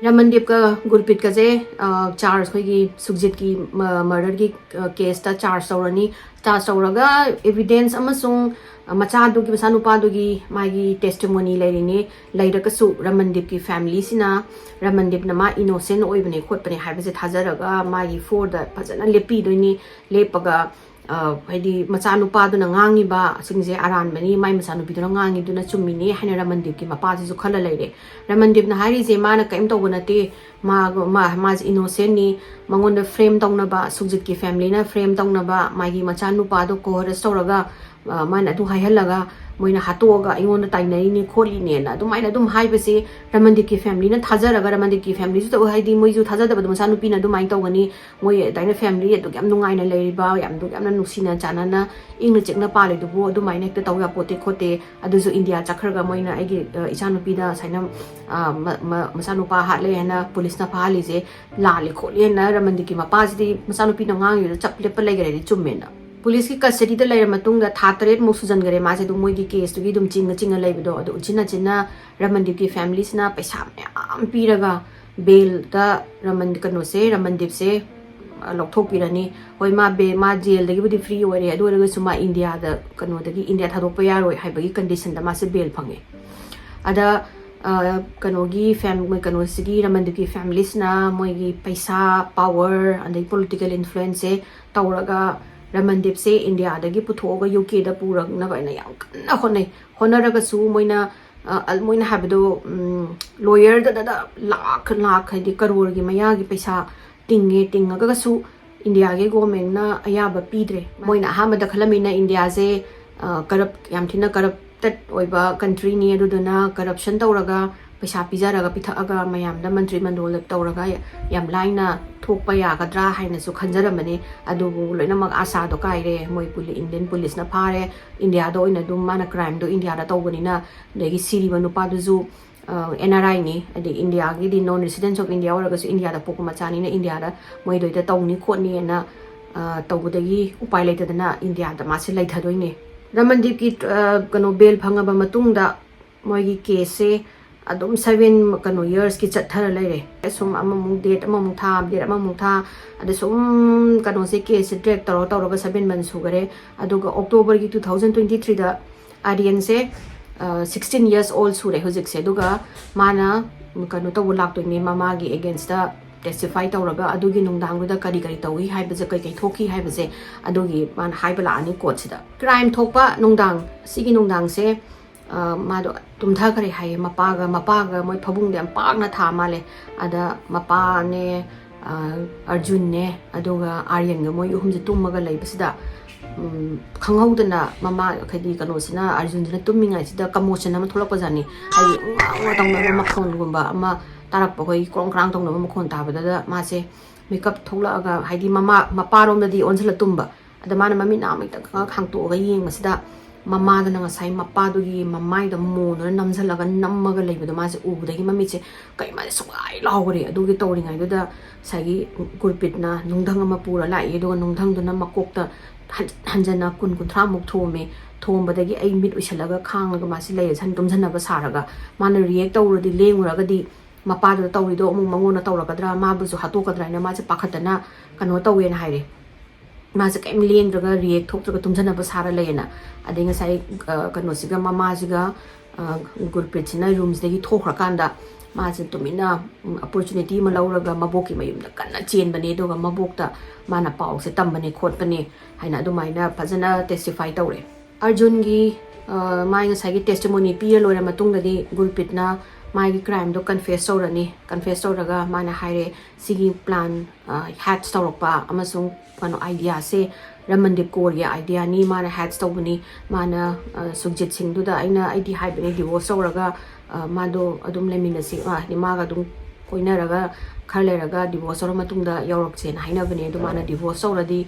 ꯔꯃꯟꯗꯤꯞꯀ ꯒꯨꯔꯄꯤꯠꯀꯁꯦ, ꯑ, charge, ꯑꯩꯈꯣꯏꯒꯤ ꯁꯨꯛꯖꯤꯠꯀꯤ ꯃ-, murderꯒꯤ, ꯑ, caseꯇ charge ꯇꯧꯔꯅꯤ꯫ Charge ꯇꯧꯔꯒ evidence ꯑꯃꯁꯨꯡ, ꯑ, ꯃꯆꯥꯗꯨꯒꯤ, ꯃꯆꯥꯅꯨꯄꯥꯗꯨꯒꯤ ꯃꯥꯒꯤ testimony ꯂꯩꯔꯤꯅꯤ꯫ ꯂꯩꯔꯒꯁꯨ ꯔꯃꯟꯗꯤꯞꯀꯤ familyꯁꯤꯅ ꯔꯃꯟꯗꯤꯞꯅ ꯃꯥ innocent ꯑꯣꯏꯕꯅꯦ ꯈꯣꯠꯄꯅꯦ ꯍꯥꯏꯕꯁꯦ ꯊꯥꯖꯔꯒ ꯃꯥꯒꯤ favorꯗ ꯐꯖꯅ ꯂꯦꯞꯄꯤꯗꯣꯏꯅꯤ꯫ ꯂꯦꯞꯄꯒ, ꯑ, ꯍꯥꯏꯗꯤ ꯃꯆꯥꯅꯨꯄꯥꯗꯨꯅ ꯉꯥꯡꯉꯤꯕꯁꯤꯡꯁꯦ ꯑꯔꯥꯟꯕꯅꯤ, ꯃꯥꯏ ꯃꯆꯥꯅꯨꯄꯤꯗꯨꯅ ꯉꯥꯡꯉꯤꯗꯨꯅ ꯆꯨꯝꯃꯤꯅꯤ ꯍꯥꯏꯅ ꯔꯃꯟꯗꯤꯞꯀꯤ ꯃꯄꯥꯁꯤꯁꯨ ꯈꯜꯂ ꯂꯩꯔꯦ꯫ ꯔꯃꯟꯗꯤꯞꯅ ꯍꯥꯏꯔꯤꯁꯦ ꯃꯥꯅ ꯀꯔꯤꯝ ꯇꯧꯕ ꯅꯠꯇꯦ, ꯃꯥ, ꯃꯥ, ꯃꯥꯁꯦ innocentꯅꯤ, ꯃꯉꯣꯟꯗ frame ꯇꯧꯅꯕ, ꯁꯨꯛꯖꯤꯠꯀꯤ familyꯅ frame ꯇꯧꯅꯕ, ꯃꯥꯒꯤ ꯃꯆꯥꯅꯨꯄꯥꯗꯣ coerce ꯇꯧꯔꯒ, ꯑ, ꯃꯥꯅ ꯑꯗꯨ ꯍꯥꯏꯍꯜꯂꯒ ꯃꯣꯏꯅ ꯍꯥꯠꯇꯣꯛꯑꯒ ꯑꯩꯉꯣꯟꯗ ꯇꯥꯏꯅꯔꯤꯅꯤ ꯈꯣꯠꯂꯤꯅꯦꯅ ꯑꯗꯨꯃꯥꯏꯅ ꯑꯗꯨꯝ ꯍꯥꯏꯕꯁꯦ ꯔꯃꯟꯗꯤꯞꯀꯤ familyꯅ ꯊꯥꯖꯔꯒ, ꯔꯃꯟꯗꯤꯞꯀꯤ familyꯁꯨ ꯇꯧ-, ꯍꯥꯏꯗꯤ ꯃꯣꯏꯁꯨ ꯊꯥꯖꯗꯕꯗꯣ ꯃꯆꯥꯅꯨꯄꯤꯅ ꯑꯗꯨꯃꯥꯏꯅ ꯇꯧꯒꯅꯤ, ꯃꯣꯏ ꯑꯗꯨꯃꯥꯏꯅ family ꯑꯗꯨꯛ ꯌꯥꯝ ꯅꯨꯡꯉꯥꯏꯅ ꯂꯩꯔꯤꯕ, ꯌꯥꯝ ꯑꯗꯨꯛ ꯌꯥꯝꯅ ꯅꯨꯡꯁꯤꯅ ꯆꯥꯟꯅꯅ ꯏꯪꯅ ꯆꯤꯛꯅ ꯄꯥꯜꯂꯤꯗꯨꯕꯨ ꯑꯗꯨꯃꯥꯏꯅ ꯍꯦꯛꯇ ꯇꯧ ꯌꯥꯄꯣꯠꯇꯦ ꯈꯣꯠꯇꯦ꯫ ꯑꯗꯨꯁꯨ ꯏꯟꯗꯤꯌꯥ ꯆꯠꯈ꯭ꯔꯒ ꯃꯣꯏꯅ ꯑꯩꯒꯤ, ꯑ, ꯏꯆꯥꯅꯨꯄꯤꯗ ꯁꯨꯃꯥꯏꯅ, ꯑ, ꯃ-, ꯃ-, ꯃꯆꯥꯅꯨꯄꯥ ꯍꯥꯠꯂꯦ ꯍꯥꯏꯅ ꯄꯨꯂꯤꯁꯅ ꯐꯥꯍꯜꯂꯤꯁꯦ ꯂꯥꯜꯂꯦ ꯈꯣꯠꯂꯦꯅ ꯔꯃꯟꯗꯤꯞꯀꯤ ꯃꯄꯥꯁꯤꯗꯤ ꯃꯆꯥꯅꯨꯄꯤꯅ ꯉꯥꯡꯉꯤꯗꯣ ꯆꯞ ꯂꯦꯞꯄ ꯂꯩꯈ꯭ꯔꯗꯤ ꯆꯨꯝꯃꯦꯅ꯫ ꯄꯨꯂꯤꯁꯀꯤ custodyꯗ ꯂꯩꯔ ꯃꯇꯨꯡꯗ ꯊꯥ ꯇꯔꯦꯠꯃꯨꯛ ꯁꯨꯖꯟꯈꯔꯦ ꯃꯥꯁꯦ ꯑꯗꯨꯝ ꯃꯣꯏꯒꯤ caseꯇꯨꯒꯤ ꯑꯗꯨꯝ ꯆꯤꯡꯉ ꯆꯤꯡꯉ ꯂꯩꯕꯗꯣ꯫ ꯑꯗꯣ ꯎꯆꯤꯟ ꯅꯥꯆꯤꯟꯅ ꯔꯃꯟꯗꯤꯞꯀꯤ familyꯁꯤꯅ ꯄꯩꯁꯥ ꯃꯌꯥꯝ ꯄꯤꯔꯒ bailꯗ ꯔꯃꯟ, ꯀꯩꯅꯣꯁꯦ, ꯔꯃꯟꯗꯤꯞꯁꯦ, ꯑ, ꯂꯧꯊꯣꯛꯄꯤꯔꯅꯤ꯫ ꯍꯣꯏ, ꯃꯥ ꯕꯦ-, ꯃꯥ jailꯗꯒꯤꯕꯨꯗꯤ free ꯑꯣꯏꯔꯦ, ꯑꯗꯨ ꯑꯣꯏꯔꯒꯁꯨ ꯃꯥ ꯏꯟꯗꯤꯌꯥꯗ, ꯀꯩꯅꯣꯗꯒꯤ ꯏꯟꯗꯤꯌꯥ ꯊꯥꯗꯣꯛꯄ ꯌꯥꯔꯣꯏ ꯍꯥꯏꯕꯒꯤ conditionꯗ ꯃꯥꯁꯦ bail ꯐꯪꯉꯦ꯫ ꯑꯗ, ꯑ, ꯀꯩꯅꯣꯒꯤ ꯐꯦꯝ-, ꯃꯣꯏ ꯀꯩꯅꯣꯁꯤꯒꯤ ꯔꯃꯟꯗꯤꯞꯀꯤ ꯐꯦꯃꯤꯂꯤꯁꯅ ꯃꯣꯏꯒꯤ ꯄꯩꯁꯥ, ꯄꯥꯋꯔ, ꯑꯗꯩ ꯄꯣꯂꯤꯇꯤꯀꯦꯜ ꯏꯟꯐ꯭ꯂꯨꯌꯦꯟꯁꯁꯦ ꯇꯧꯔꯒ ꯔꯃꯟꯗꯤꯞꯁꯦ ꯏꯟꯗꯤꯌꯥꯗꯒꯤ ꯄꯨꯊꯣꯛꯑꯒ ꯌꯨ ꯀꯦꯗ ꯄꯨꯔꯛꯅꯕ ꯍꯥꯏꯅ ꯌꯥꯝ ꯀꯟꯅ ꯍꯣꯠꯅꯩ꯫ ꯍꯣꯠꯅꯔꯒꯁꯨ ꯃꯣꯏꯅ, ꯑ, ꯑ, ꯃꯣꯏꯅ ꯍꯥꯏꯕꯗꯣ, ꯎꯝ, ꯂꯣꯌꯔꯗꯗ ꯂꯥꯈ, ꯂꯥꯈ, ꯍꯥꯏꯗꯤ ꯀꯔꯣꯔꯒꯤ ꯃꯌꯥꯒꯤ ꯄꯩꯁꯥ ꯇꯤꯡꯉꯦ꯫ ꯇꯤꯡꯉꯒꯁꯨ ꯏꯟꯗꯤꯌꯥꯒꯤ ꯒꯣꯔꯃꯦꯟꯅ ꯑꯌꯥꯕ ꯄꯤꯗ꯭ꯔꯦ꯫ ꯃꯣꯏꯅ ꯑꯍꯥꯟꯕꯗ ꯈꯜꯂꯝꯃꯤꯅ ꯏꯟꯗꯤꯌꯥꯁꯦ, ꯑ, ꯀꯔꯞ-, ꯌꯥꯝ ꯊꯤꯅ ꯀꯔꯞꯇꯦꯠ ꯑꯣꯏꯕ ꯀꯟꯇ꯭ꯔꯤꯅꯤ, ꯑꯗꯨꯗꯨꯅ ꯀꯔꯞꯁꯟ ꯇꯧꯔꯒ ꯄꯩꯁꯥ ꯄꯤꯖꯔꯒ ꯄꯤꯊꯛꯑꯒ ꯃꯌꯥꯝꯗ ꯃꯟꯇ꯭ꯔꯤ ꯃꯟꯗꯣꯜꯗ ꯇꯧꯔꯒ ꯌꯥꯝ ꯂꯥꯏꯅ ꯊꯣꯛꯄ ꯌꯥꯒꯗ꯭ꯔꯥ ꯍꯥꯏꯅꯁꯨ ꯈꯟꯖꯔꯝꯕꯅꯤ꯫ ꯑꯗꯨꯕꯨ ꯂꯣꯏꯅꯃꯛ ꯑꯥꯁꯥꯗꯣ ꯀꯥꯏꯔꯦ꯫ ꯃꯣꯏ ꯄꯨꯂꯤ-, ꯏꯟꯗꯤꯌꯟ ꯄꯨꯂꯤꯁꯅ ꯐꯥꯔꯦ꯫ ꯏꯟꯗꯤꯌꯥꯗ ꯑꯣꯏꯅ ꯑꯗꯨꯝ ꯃꯥꯅ ꯀ꯭ꯔꯥꯏꯝꯗꯣ ꯏꯟꯗꯤꯌꯥꯗ ꯇꯧꯕꯅꯤꯅ, ꯑꯗꯒꯤ ꯁꯤꯔꯤꯕ ꯅꯨꯄꯥꯗꯨꯁꯨ, ꯑ, ꯑꯦꯟ ꯑꯥꯔ ꯑꯥꯏꯅꯤ, ꯍꯥꯏꯗꯤ ꯏꯟꯗꯤꯌꯥꯒꯤꯗꯤ ꯅꯣꯟ ꯔꯦꯁꯤꯗꯦꯟꯁ ꯑꯣꯐ ꯏꯟꯗꯤꯌꯥ ꯑꯣꯏꯔꯒꯁꯨ ꯏꯟꯗꯤꯌꯥꯗ ꯄꯣꯛꯄ ꯃꯆꯥꯅꯤꯅ ꯏꯟꯗꯤꯌꯥꯗ ꯃꯣꯏꯗꯣ ꯍꯦꯛꯇ ꯇꯧꯅꯤ ꯈꯣꯠꯅꯤꯅ, ꯑ, ꯇꯧꯕꯗꯒꯤ ꯎꯄꯥꯏ ꯂꯩꯇꯗꯅ ꯏꯟꯗꯤꯌꯥꯗ ꯃꯥꯁꯦ ꯂꯩꯊꯗꯣꯏꯅꯦ꯫ ꯔꯃꯟꯗꯤꯞꯀꯤ, ꯑ, ꯀꯩꯅꯣ, ꯕꯦꯜ ꯐꯪꯉꯕ ꯃꯇꯨꯡꯗ ꯃꯣꯏꯒꯤ ꯀꯦꯁꯁꯦ ꯑꯗꯨꯝ ꯁꯚꯦꯟ, ꯀꯩꯅꯣ, ꯌꯔꯁꯀꯤ ꯆꯠꯊꯔ ꯂꯩꯔꯦ꯫ ꯁꯨꯝ ꯑꯃꯃꯨꯛ ꯗꯦꯠ ꯑꯃꯃꯨꯛ ꯊꯥ, ꯗꯦꯠ ꯑꯃꯃꯨꯛ ꯊꯥ, ꯑꯗ ꯁꯨꯝ ꯀꯩꯅꯣꯁꯦ, ꯀꯦꯁꯁꯦ ꯗ꯭ꯔꯦꯛ ꯇꯧꯔ ꯇꯧꯔꯒ ꯁꯚꯦꯟ ꯃꯟ ꯁꯨꯈꯔꯦ꯫ ꯑꯗꯨꯒ ꯑꯣꯛꯇꯣꯕꯔꯒꯤ two thousand twenty threeꯗ ꯑꯥꯔꯌꯟꯁꯦ, ꯑ, sixteen years old ꯁꯨꯔꯦ ꯍꯧꯖꯤꯛꯁꯦ꯫ ꯑꯗꯨꯒ ꯃꯥꯅ, ꯎꯝ, ꯀꯩꯅꯣ ꯇꯧꯕ ꯂꯥꯛꯇꯣꯏꯅꯦ, ꯃꯃꯥꯒꯤ ꯑꯦꯒꯦꯟꯁꯇ ꯇꯦꯁꯇꯤꯐꯥꯏ ꯇꯧꯔꯒ ꯑꯗꯨꯒꯤ ꯅꯨꯡꯗꯥꯡꯗꯨꯗ ꯀꯔꯤ ꯀꯔꯤ ꯇꯧꯏ ꯍꯥꯏꯕꯁꯦ, ꯀꯩ ꯀꯩ ꯊꯣꯛꯈꯤ ꯍꯥꯏꯕꯁꯦ, ꯑꯗꯨꯒꯤ ꯃꯥꯅ ꯍꯥꯏꯕ ꯂꯥꯛꯑꯅꯤ ꯀꯣꯔꯠꯁꯤꯗ꯫ ꯀ꯭ꯔꯥꯏꯝ ꯊꯣꯛꯄ ꯅꯨꯡꯗꯥꯡ, ꯁꯤꯒꯤ ꯅꯨꯡꯗꯥꯡꯁꯦ, ꯑ, ꯃꯥꯗꯣ ꯇꯨꯝꯊꯈ꯭ꯔꯦ ꯍꯥꯏꯌꯦ꯫ ꯃꯄꯥꯒ, ꯃꯄꯥꯒ ꯃꯣꯏ ꯐꯃꯨꯡꯗ ꯌꯥꯝ ꯄꯥꯛꯅ ꯊꯥ ꯃꯥꯜꯂꯦ꯫ ꯑꯗ ꯃꯄꯥꯅꯦ, ꯑ, ꯑꯔꯖꯨꯟꯅꯦ, ꯑꯗꯨꯒ ꯑꯥꯔꯌꯟꯒ ꯃꯣꯏ ꯑꯍꯨꯝꯁꯦ ꯇꯨꯝꯃꯒ ꯂꯩꯕꯁꯤꯗ, ꯎꯝ, ꯈꯪꯍꯧꯗꯅ ꯃꯃꯥ, ꯍꯥꯏꯗꯤ ꯀꯩꯅꯣꯁꯤꯅ, ꯑꯔꯖꯨꯟꯁꯤꯅ ꯇꯨꯝꯃꯤꯉꯩꯁꯤꯗ ꯀꯃꯣꯁꯟ ꯑꯃ ꯊꯣꯛꯂꯛꯄꯖꯥꯠꯅꯤ꯫ ꯍꯥꯏꯗꯤ ꯎꯪ ꯎꯪ ꯇꯧꯅꯕ ꯃꯈꯣꯟꯒꯨꯝꯕ ꯑꯃ ꯇꯥꯔꯛꯄ, ꯑꯩꯈꯣꯏꯒꯤ ꯀ꯭ꯔꯣꯡ ꯀ꯭ꯔꯥꯡ ꯇꯧꯅꯕ ꯃꯈꯣꯟ ꯇꯥꯕꯗꯨꯗ ꯃꯥꯁꯦ ꯃꯤꯀꯞ ꯊꯣꯛꯂꯛꯑꯒ, ꯍꯥꯏꯗꯤ ꯃꯃꯥ, ꯃꯄꯥꯔꯣꯝꯗꯗꯤ ꯑꯣꯟꯁꯤꯜꯂ ꯇꯨꯝꯕ, ꯑꯗ ꯃꯥꯅ ꯃꯃꯤꯠ ꯅꯥ ꯑꯃ ꯈꯤꯇꯪ ꯈꯛ ꯍꯥꯡꯇꯣꯛꯑꯒ ꯌꯦꯡꯕꯁꯤꯗ ꯃꯃꯥꯗꯨꯅ ꯉꯁꯥꯏ ꯃꯄꯥꯗꯨꯒꯤ ꯃꯃꯥꯏꯗ ꯃꯣꯟꯗꯨꯅ ꯅꯝꯁꯤꯜꯂꯒ ꯅꯝꯃꯒ ꯂꯩꯕꯗꯣ ꯃꯥꯁꯦ ꯎꯕꯗꯒꯤ ꯃꯃꯤꯠꯁꯦ ꯀꯩ ꯃꯥꯁꯦ ꯁꯨꯡꯉꯥꯏ ꯂꯥꯎꯈ꯭ꯔꯦ꯫ ꯑꯗꯨꯒꯤ ꯇꯧꯔꯤꯉꯩꯗꯨꯗ ꯉꯁꯥꯏꯒꯤ ꯒꯨꯔꯄꯤꯠꯅ ꯅꯨꯡꯙꯪ ꯑꯃ ꯄꯨꯔ ꯂꯥꯛꯏ꯫ ꯑꯗꯨꯒ ꯅꯨꯡꯙꯪꯗꯨꯅ ꯃꯀꯣꯛꯇ ꯍꯟ-, ꯍꯟꯖꯟꯅ ꯀꯨꯟ ꯀꯨꯟꯊ꯭ꯔꯥꯃꯨꯛ ꯊꯣꯝꯃꯦ꯫ ꯊꯣꯝꯕꯗꯒꯤ ꯑꯩ ꯃꯤꯠ ꯎꯏꯁꯜꯂꯒ ꯈꯥꯡꯉꯒ ꯃꯥꯁꯦ ꯂꯩꯔꯁꯅ ꯇꯨꯝꯁꯤꯟꯅꯕ ꯁꯥꯔꯒ, ꯃꯥꯅ ꯔꯤꯌꯦꯛ ꯇꯧꯔꯗꯤ, ꯂꯦꯡꯉꯨꯔꯒꯗꯤ ꯃꯄꯥꯗꯨꯗ ꯇꯧꯔꯤꯗꯣ ꯑꯃꯨꯛ ꯃꯉꯣꯟꯗ ꯇꯧꯔꯛꯀꯗ꯭ꯔꯥ, ꯃꯥꯕꯨꯁꯨ ꯍꯥꯠꯇꯣꯛꯀꯗ꯭ꯔꯥ ꯍꯥꯏꯅ ꯃꯥꯁꯦ ꯄꯥꯈꯠꯇꯅ ꯀꯩꯅꯣ ꯇꯧꯋꯦꯅ ꯍꯥꯏꯔꯦ꯫ ꯃꯥꯁꯦ ꯀꯩꯝ ꯂꯦꯡꯗ꯭ꯔꯒ ꯔꯤꯌꯦꯛ ꯊꯣꯛꯇ꯭ꯔꯒ ꯇꯨꯝꯖꯟꯅꯕ ꯁꯥꯔ ꯂꯩꯌꯦꯅ꯫ ꯑꯗꯩ ꯉꯁꯥꯏ, ꯑ, ꯀꯩꯅꯣꯁꯤꯒ, ꯃꯃꯥꯁꯤꯒ ꯒꯨꯔꯄ꯭ꯔꯤꯠꯁꯤꯅ ꯔꯨꯝꯁꯤꯗꯒꯤ ꯊꯣꯛꯈ꯭ꯔꯀꯥꯟꯗ ꯃꯥꯁꯦ ꯇꯨꯃꯤꯟꯅ ꯑꯣꯄꯣꯔꯆꯨꯅꯤꯇꯤ ꯑꯃ ꯂꯧꯔꯒ ꯃꯕꯣꯛꯀꯤ ꯃꯌꯨꯝꯗ ꯀꯟꯅ ꯆꯦꯟꯕꯅꯦ꯫ ꯑꯗꯨꯒ ꯃꯕꯣꯛꯇ ꯃꯥꯅ ꯄꯥꯎꯁꯦ ꯇꯝꯕꯅꯦ ꯈꯣꯠꯄꯅꯦ ꯍꯥꯏꯅ ꯑꯗꯨꯃꯥꯏꯅ ꯐꯖꯅ ꯇꯦꯁꯇꯤꯐꯥꯏ ꯇꯧꯔꯦ꯫ ꯑꯔꯖꯨꯟꯒꯤ ꯃꯥꯒꯤ ꯉꯁꯥꯏꯒꯤ ꯇꯦꯁꯇꯤꯃꯣꯅꯤ ꯄꯤꯔ ꯂꯣꯏꯔ ꯃꯇꯨꯡꯗꯗꯤ ꯒꯨꯔꯄ꯭ꯔꯤꯠꯅ ꯃꯥꯒꯤ ꯀ꯭ꯔꯥꯏꯝꯗꯣ ꯀꯟꯐꯦꯁ ꯇꯧꯔꯅꯤ꯫ ꯀꯟꯐꯦꯁ ꯇꯧꯔꯒ ꯃꯥꯅ ꯍꯥꯏꯔꯦ, ꯁꯤꯒꯤ ꯄ꯭ꯂꯥꯟ ꯍꯦꯠꯁ ꯇꯧꯔꯛꯄ ꯑꯃꯁꯨꯡ ꯀꯩꯅꯣ ꯑꯥꯏꯗꯤꯌꯥꯁꯦ ꯔꯃꯟꯗꯤꯞ ꯀꯣꯔꯒꯤ ꯑꯥꯏꯗꯤꯌꯥꯅꯤ, ꯃꯥꯅ ꯍꯦꯠꯁ ꯇꯧꯕꯅꯤ꯫ ꯃꯥꯅ ꯁꯨꯛꯖꯤꯠ ꯁꯤꯡꯗꯨꯗ ꯑꯩꯅ, ꯑꯩꯗꯤ ꯍꯥꯏꯕꯅꯤ ꯗꯤꯚꯣꯔꯁ ꯇꯧꯔꯒ ꯃꯥꯗꯣ ꯑꯗꯨꯝ ꯂꯩꯃꯤꯟꯅꯁꯤ, ꯍꯥꯏꯗꯤ ꯃꯥꯒ ꯑꯗꯨꯝ ꯀꯣꯏꯅꯔꯒ ꯈꯔ ꯂꯩꯔꯒ ꯗꯤꯚꯣꯔꯁ ꯇꯧꯔ ꯃꯇꯨꯡꯗ ꯌꯥꯎꯔꯛꯁꯦꯅ ꯍꯥꯏꯅꯕꯅꯦ꯫ ꯑꯗꯨ ꯃꯥꯅ ꯗꯤꯚꯣꯔꯁ ꯇꯧꯔꯗꯤ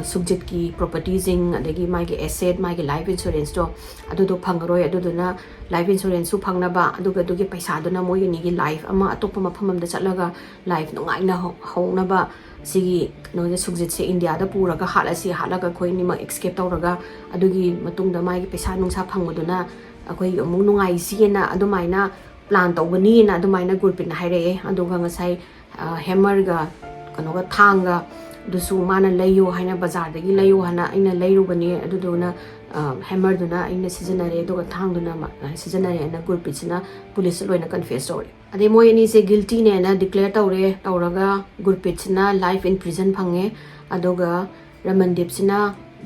ꯁꯨꯛꯖꯤꯠꯀꯤ ꯄ꯭ꯔꯣꯄꯔꯇꯤꯁꯤꯡ, ꯑꯗꯒꯤ ꯃꯥꯒꯤ ꯑꯦꯁꯦꯠ, ꯃꯥꯒꯤ ꯂꯥꯏꯐ ꯏꯟꯁꯨꯔꯦꯟꯁꯇꯣ ꯑꯗꯨꯗꯣ ꯐꯪꯉꯔꯣꯏ꯫ ꯑꯗꯨꯗꯨꯅ ꯂꯥꯏꯐ ꯏꯟꯁꯨꯔꯦꯟꯁꯁꯨ ꯐꯪꯅꯕ, ꯑꯗꯨꯒ ꯑꯗꯨꯒꯤ ꯄꯩꯁꯥꯗꯨꯅ ꯃꯣꯏ ꯑꯅꯤꯒꯤ ꯂꯥꯏꯐ ꯑꯃ ꯑꯇꯣꯞꯄ ꯃꯐꯝ ꯑꯃꯗ ꯆꯠꯂꯒ ꯂꯥꯏꯐ ꯅꯨꯡꯉꯥꯏꯅ ꯍꯧ-, ꯍꯧꯅꯕ ꯁꯤꯒꯤ ꯀꯩꯅꯣꯁꯦ, ꯁꯨꯛꯖꯤꯠꯁꯦ ꯏꯟꯗꯤꯌꯥꯗ ꯄꯨꯔꯒ ꯍꯥꯠꯂꯁꯤ, ꯍꯥꯠꯂꯒ ꯑꯩꯈꯣꯏ ꯑꯅꯤꯃꯛ ꯑꯦꯛꯁꯀꯦꯞ ꯇꯧꯔꯒ ꯑꯗꯨꯒꯤ ꯃꯇꯨꯡꯗ ꯃꯥꯒꯤ ꯄꯩꯁꯥ ꯅꯨꯡꯁꯥ ꯐꯪꯕꯗꯨꯅ ꯑꯩꯈꯣꯏ ꯑꯃꯨꯛ ꯅꯨꯡꯉꯥꯏꯁꯤꯑꯅ ꯑꯗꯨꯃꯥꯏꯅ ꯄ꯭ꯂꯥꯟ ꯇꯧꯕꯅꯤꯅ ꯑꯗꯨꯃꯥꯏꯅ ꯒꯨꯔꯄ꯭ꯔꯤꯠꯅ ꯍꯥꯏꯔꯛꯑꯦ꯫ ꯑꯗꯨꯒ ꯉꯁꯥꯏ ꯍꯦꯃꯔꯒ ꯀꯩꯅꯣꯒ ꯊꯥꯡꯒ ꯑꯗꯨꯁꯨ ꯃꯥꯅ ꯂꯩꯌꯣ ꯍꯥꯏꯅ ꯕꯖꯥꯔꯗꯒꯤ ꯂꯩꯌꯣ ꯍꯥꯏꯅ ꯑꯩꯅ ꯂꯩꯔꯨꯕꯅꯦ꯫ ꯑꯗꯨꯗꯨꯅ ꯍꯦꯃꯔꯗꯨꯅ ꯑꯩꯅ ꯁꯤꯖꯤꯟꯅꯔꯦ, ꯑꯗꯨꯒ ꯊꯥꯡꯗꯨꯅ ꯃꯥ-, ꯁꯤꯖꯤꯟꯅꯔꯦꯅ ꯒꯨꯔꯄ꯭ꯔꯤꯠꯁꯤꯅ ꯄꯨꯂꯤꯁꯇ ꯂꯣꯏꯅ ꯀꯟꯐꯦꯁ ꯇꯧꯔꯦ꯫ ꯑꯗꯩ ꯃꯣꯏ ꯑꯅꯤꯁꯦ ꯒꯤꯜꯇꯤꯅꯦꯅ ꯗꯤꯀ꯭ꯂꯦꯌꯔ ꯇꯧꯔꯦ꯫ ꯇꯧꯔꯒ ꯒꯨꯔꯄ꯭ꯔꯤꯠꯁꯤꯅ ꯂꯥꯏꯐ ꯏꯟ ꯄ꯭ꯔꯤꯖꯟ ꯐꯪꯉꯦ, ꯑꯗꯨꯒ ꯔꯃꯟꯗꯤꯞꯁꯤꯅ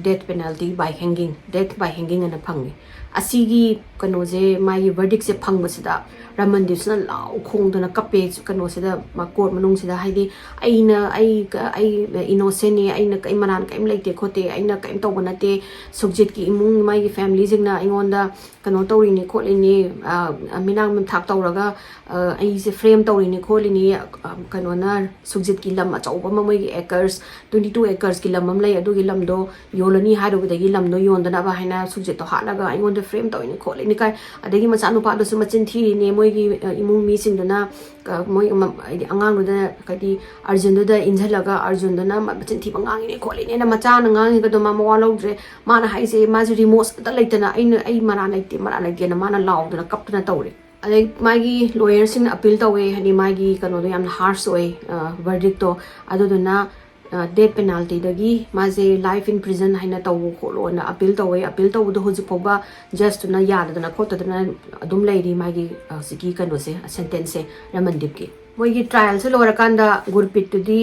ꯗꯦꯠ ꯄꯦꯅꯥꯜꯇꯤ ꯕꯥꯏ ꯍꯦꯡꯒꯤꯡ, ꯗꯦꯠ ꯕꯥꯏ ꯍꯦꯡꯒꯤꯡ ꯑꯅ ꯐꯪꯉꯦ꯫ ꯑꯁꯤꯒꯤ ꯀꯩꯅꯣꯁꯦ, ꯃꯥꯒꯤ ꯚꯔꯗꯤꯛꯁꯦ ꯐꯪꯕꯁꯤꯗ ꯔꯃꯟꯗꯤꯞꯁꯤꯅ ꯂꯥꯎ ꯈꯣꯡꯗꯅ ꯀꯞꯄꯦ ꯀꯩꯅꯣꯁꯤꯗ, ꯃꯥ ꯀꯣꯔꯠ ꯃꯅꯨꯡꯁꯤꯗ, ꯍꯥꯏꯗꯤ, "ꯑꯩꯅ, ꯑꯩ, ꯑꯩ ꯏꯅꯣꯁꯦꯟꯅꯤ, ꯑꯩꯅ ꯀꯔꯤ ꯃꯔꯥꯟ ꯀꯔꯤꯝ ꯂꯩꯇꯦ ꯈꯣꯠꯇꯦ, ꯑꯩꯅ ꯀꯔꯤꯝ ꯇꯧꯕ ꯅꯠꯇꯦ, ꯁꯨꯛꯖꯤꯠꯀꯤ ꯏꯃꯨꯡ, ꯃꯥꯒꯤ ꯐꯦꯃꯤꯂꯤꯁꯤꯡꯅ ꯑꯩꯉꯣꯟꯗ ꯀꯩꯅꯣ ꯇꯧꯔꯤꯅꯤ ꯈꯣꯠꯂꯤꯅꯤ, ꯑ, ꯃꯤꯅꯥꯛ ꯃꯤꯊꯥꯛ ꯇꯧꯔꯒ, ꯑ, ꯑꯩꯁꯦ ꯐ꯭ꯔꯦꯝ ꯇꯧꯔꯤꯅꯤ ꯈꯣꯠꯂꯤꯅꯤ, ꯑ, ꯀꯩꯅꯣꯅ ꯁꯨꯛꯖꯤꯠꯀꯤ ꯂꯝ ꯑꯆꯧꯕ ꯑꯃ, ꯃꯣꯏꯒꯤ ꯑꯦꯀꯔꯁ, ꯇ꯭ꯋꯦꯟꯇꯤ ꯇꯨ ꯑꯦꯀꯔꯁꯀꯤ ꯂꯝ ꯑꯃ ꯂꯩ, ꯑꯗꯨꯒꯤ ꯂꯝꯗꯣ ꯌꯣꯜꯂꯅꯤ ꯍꯥꯏꯔꯨꯕꯗꯒꯤ ꯂꯝꯗꯣ ꯌꯣꯟꯗꯅꯕ ꯍꯥꯏꯅ ꯁꯨꯛꯖꯤꯠꯇꯣ ꯍꯥꯠꯂꯒ ꯑꯩꯉꯣꯟꯗ ꯐ꯭ꯔꯦꯝ ꯇꯧꯔꯤꯅꯤ ꯈꯣꯠꯂꯤꯅꯤ ꯀꯥꯏ, ꯑꯗꯒꯤ ꯃꯆꯥꯅꯨꯄꯥꯗꯨꯁꯨ ꯃꯆꯤꯟ ꯊꯤꯔꯤꯅꯦ, ꯃꯣꯏꯒꯤ, ꯑ, ꯏꯃꯨꯡ ꯃꯤꯁꯤꯡꯗꯨꯅ, ꯑ, ꯃꯣꯏ ꯑꯃ-, ꯍꯥꯏꯗꯤ ꯑꯉꯥꯡꯗꯨꯗ, ꯍꯥꯏꯗꯤ ꯑꯥꯔꯖꯨꯟꯗꯨꯗ ꯏꯟꯁꯤꯜꯂꯒ ꯑꯥꯔꯖꯨꯟꯗꯨꯅ ꯃ-, ꯃꯆꯤꯟ ꯊꯤꯕ ꯉꯥꯡꯉꯤꯅꯦ ꯈꯣꯠꯂꯤꯅꯦꯅ ꯃꯆꯥꯅ ꯉꯥꯡꯉꯤꯒꯗꯣ ꯃꯥ ꯃꯋꯥ ꯂꯧꯗ꯭ꯔꯦ꯫ ꯃꯥꯅ ꯍꯥꯏꯁꯦ, ꯃꯥꯁꯦ ꯔꯤꯃꯣꯁ ꯑꯝꯇ ꯂꯩꯇꯅ, "ꯑꯩꯅ, ꯑꯩ ꯃꯔꯥꯟ ꯂꯩꯇꯦ, ꯃꯔꯥꯟ ꯂꯩꯇꯦꯅ" ꯃꯥꯅ ꯂꯥꯎꯗꯅ ꯀꯞꯇꯅ ꯇꯧꯔꯦ꯫ ꯑꯗꯩ ꯃꯥꯒꯤ ꯂꯣꯌꯔꯁꯤꯡꯅ ꯑꯄꯤꯜ ꯇꯧꯋꯦ, ꯍꯥꯏꯗꯤ ꯃꯥꯒꯤ ꯀꯩꯅꯣꯗꯣ ꯌꯥꯝꯅ ꯍꯥꯔꯁ ꯑꯣꯏ, ꯚꯔꯗꯤꯛꯇꯣ꯫ ꯑꯗꯨꯗꯨꯅ ꯗꯦꯠ ꯄꯦꯅꯥꯜꯇꯤꯗꯒꯤ ꯃꯥꯁꯦ life in prison ꯍꯥꯏꯅ ꯇꯧꯋꯣ ꯈꯣꯠꯂꯣꯅ ꯑꯄꯤꯜ ꯇꯧꯋꯦ꯫ ꯑꯄꯤꯜ ꯇꯧꯕꯗꯣ ꯍꯧꯖꯤꯛ ꯐꯥꯎꯕ ꯖꯁꯇꯨꯅ ꯌꯥꯗꯗꯅ ꯈꯣꯠꯇꯗꯅ ꯑꯗꯨꯝ ꯂꯩꯔꯤ, ꯃꯥꯒꯤ ꯍꯧꯖꯤꯛꯀꯤ ꯀꯩꯅꯣꯁꯦ, ꯁꯦꯟꯇꯦꯟꯁꯁꯦ, ꯔꯃꯟꯗꯤꯞꯀꯤ꯫ ꯃꯣꯏꯒꯤ ꯇ꯭ꯔꯥꯏꯜꯁꯦ ꯂꯣꯏꯔꯀꯥꯟꯗ ꯒꯨꯔꯄꯤꯠꯇꯨꯗꯤ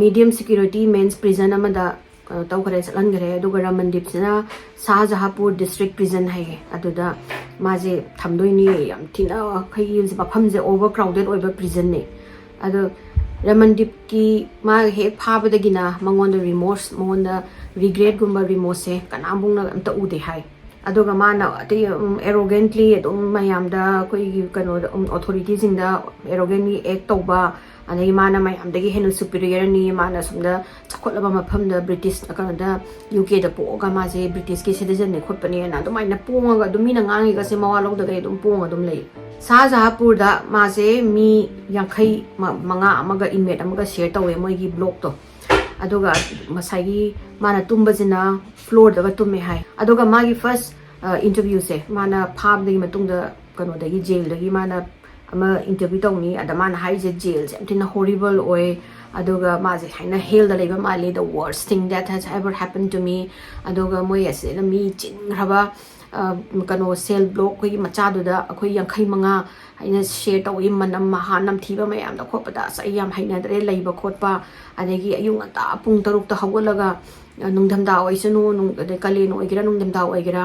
ꯃꯤꯗꯤꯌꯝ ꯁꯦꯀ꯭ꯌꯨꯔꯤꯇꯤ ꯃꯦꯟꯁ ꯄ꯭ꯔꯤꯖꯟ ꯑꯃꯗ ꯀꯩꯅꯣ ꯇꯧꯈ꯭ꯔꯦ, ꯆꯠꯍꯟꯈ꯭ꯔꯦ꯫ ꯑꯗꯨꯒ ꯔꯃꯟꯗꯤꯞꯁꯤꯅ ꯁꯥꯍꯖꯍꯥꯄꯨꯔ ꯗꯤꯁꯇ꯭ꯔꯤꯛ ꯄ꯭ꯔꯤꯖꯟ ꯍꯥꯏꯌꯦ, ꯑꯗꯨꯗ ꯃꯥꯁꯦ ꯊꯝꯗꯣꯏꯅꯤ꯫ ꯌꯥꯝ ꯊꯤꯅ ꯑꯩꯈꯣꯏꯒꯤ ꯃꯐꯝꯁꯦ ꯑꯣꯚꯔ ꯀ꯭ꯔꯥꯎꯗꯦꯠ ꯑꯣꯏꯕ ꯄ꯭ꯔꯤꯖꯟꯅꯦ꯫ ꯑꯗꯣ ꯔꯃꯟꯗꯤꯞꯀꯤ ꯃꯥ ꯍꯦꯛ ꯐꯥꯕꯗꯒꯤꯅ ꯃꯉꯣꯟꯗ ꯔꯤꯃꯣꯔꯁ, ꯃꯉꯣꯟꯗ ꯔꯤꯒ꯭ꯔꯦꯠꯀꯨꯝꯕ ꯔꯤꯃꯣꯔꯁꯁꯦ ꯀꯅꯥꯝꯕꯨꯛꯅ ꯑꯝꯇ ꯎꯗꯦ ꯍꯥꯏ꯫ ꯑꯗꯨꯒ ꯃꯥꯅ ꯑꯇꯩ ꯑꯦꯔꯣꯒꯦꯟꯠꯂꯤ ꯑꯗꯨꯝ ꯃꯌꯥꯝꯗ, ꯑꯩꯈꯣꯏꯒꯤ ꯀꯩꯅꯣꯗ, ꯑꯣꯊꯣꯔꯤꯇꯤꯁꯤꯡꯗ ꯑꯦꯔꯣꯒꯦꯟꯂꯤ ꯑꯦꯛ ꯇꯧꯕ, ꯑꯗꯒꯤ ꯃꯥꯅ ꯃꯌꯥꯝꯗꯒꯤ ꯍꯦꯟꯅ ꯁꯨꯄꯤꯔꯤꯌꯔꯅꯤ, ꯃꯥꯅ ꯁꯣꯝꯗ ꯆꯥꯎꯈꯠꯂꯕ ꯃꯐꯝꯗ, ꯕ꯭ꯔꯤꯇꯤꯁ ꯀꯩꯅꯣꯗ, ꯌꯨ ꯀꯦꯗ ꯄꯣꯛꯑꯒ ꯃꯥꯁꯦ ꯕ꯭ꯔꯤꯇꯤꯁꯀꯤ ꯁꯤꯇꯤꯖꯟꯅꯦ ꯈꯣꯠꯄꯅꯦꯅ ꯑꯗꯨꯃꯥꯏꯅ ꯄꯣꯡꯉꯒ ꯑꯗꯨꯝ ꯃꯤꯅ ꯉꯥꯡꯉꯤꯒꯁꯦ ꯃꯋꯥ ꯂꯧꯗꯒꯩ ꯑꯗꯨꯝ ꯄꯣꯡꯉ ꯑꯗꯨꯝ ꯂꯩ꯫ ꯁꯥꯍꯖꯍꯥꯄꯨꯔꯗ ꯃꯥꯁꯦ ꯃꯤ ꯌꯥꯡꯈꯩ ꯃ-, ꯃꯉꯥ ꯑꯃꯒ ꯏꯟꯃꯦꯠ ꯑꯃꯒ ꯁꯤꯌꯔ ꯇꯧꯋꯦ ꯃꯣꯏꯒꯤ ꯕ꯭ꯂꯣꯛꯇꯣ꯫ ꯑꯗꯨꯒ ꯉꯁꯥꯏꯒꯤ ꯃꯥꯅ ꯇꯨꯝꯕꯁꯤꯅ ꯐ꯭ꯂꯣꯔꯗꯒ ꯇꯨꯝꯃꯦ ꯍꯥꯏ꯫ ꯑꯗꯨꯒ ꯃꯥꯒꯤ ꯐꯥꯔꯁ ꯏꯟꯇꯔꯚ꯭ꯌꯨꯁꯦ, ꯃꯥꯅ ꯐꯥꯕꯗꯒꯤ ꯃꯇꯨꯡꯗ ꯀꯩꯅꯣꯗꯒꯤ, ꯖꯦꯜꯗꯒꯤ ꯃꯥꯅ ꯑꯃ ꯏꯟꯇꯔꯚ꯭ꯌꯨ ꯇꯧꯅꯤ꯫ ꯑꯗ ꯃꯥꯅ ꯍꯥꯏꯔꯤꯁꯦ ꯖꯦꯜꯁꯦ ꯌꯥꯝ ꯊꯤꯅ ꯍꯣꯔꯤꯕꯜ ꯑꯣꯏ, ꯑꯗꯨꯒ ꯃꯥꯁꯦ ꯍꯥꯏꯅ ꯍꯦꯜꯗ ꯂꯩꯕ ꯃꯥꯜꯂꯤ, "The worst thing that has ever happened to me"꯫ ꯑꯗꯨꯒ ꯃꯣꯏ ꯑꯁꯤꯗ ꯃꯤ ꯆꯤꯟꯈ꯭ꯔꯕ, ꯑ, ꯀꯩꯅꯣ, ꯁꯦꯜ ꯕ꯭ꯂꯣꯛ ꯑꯩꯈꯣꯏꯒꯤ ꯃꯆꯥꯗꯨꯗ ꯑꯩꯈꯣꯏ ꯌꯥꯡꯈꯩ ꯃꯉꯥ ꯑꯩꯅ ꯁꯤꯌꯔ ꯇꯧꯏ, ꯃꯅꯝ ꯃꯍꯥ ꯅꯝꯊꯤꯕ ꯃꯌꯥꯝꯗ ꯈꯣꯠꯄꯗ ꯑꯁ ꯑꯩ ꯌꯥꯝ ꯍꯩꯅꯗ꯭ꯔꯦ ꯂꯩꯕ ꯈꯣꯠꯄ꯫ ꯑꯗꯒꯤ ꯑꯌꯨꯛ ꯉꯟꯇꯥ ꯄꯨꯡ ꯇꯔꯨꯛꯇ ꯍꯧꯒꯠꯂꯒ, ꯑ, ꯅꯨꯡꯊꯝꯊꯥ ꯑꯣꯏꯁꯅꯨ, ꯅꯨꯡ-, ꯑꯗꯩ ꯀꯥꯂꯦꯟ ꯑꯣꯏꯒꯦꯔꯥ ꯅꯨꯡꯊꯝꯊꯥ ꯑꯣꯏꯒꯦꯔꯥ,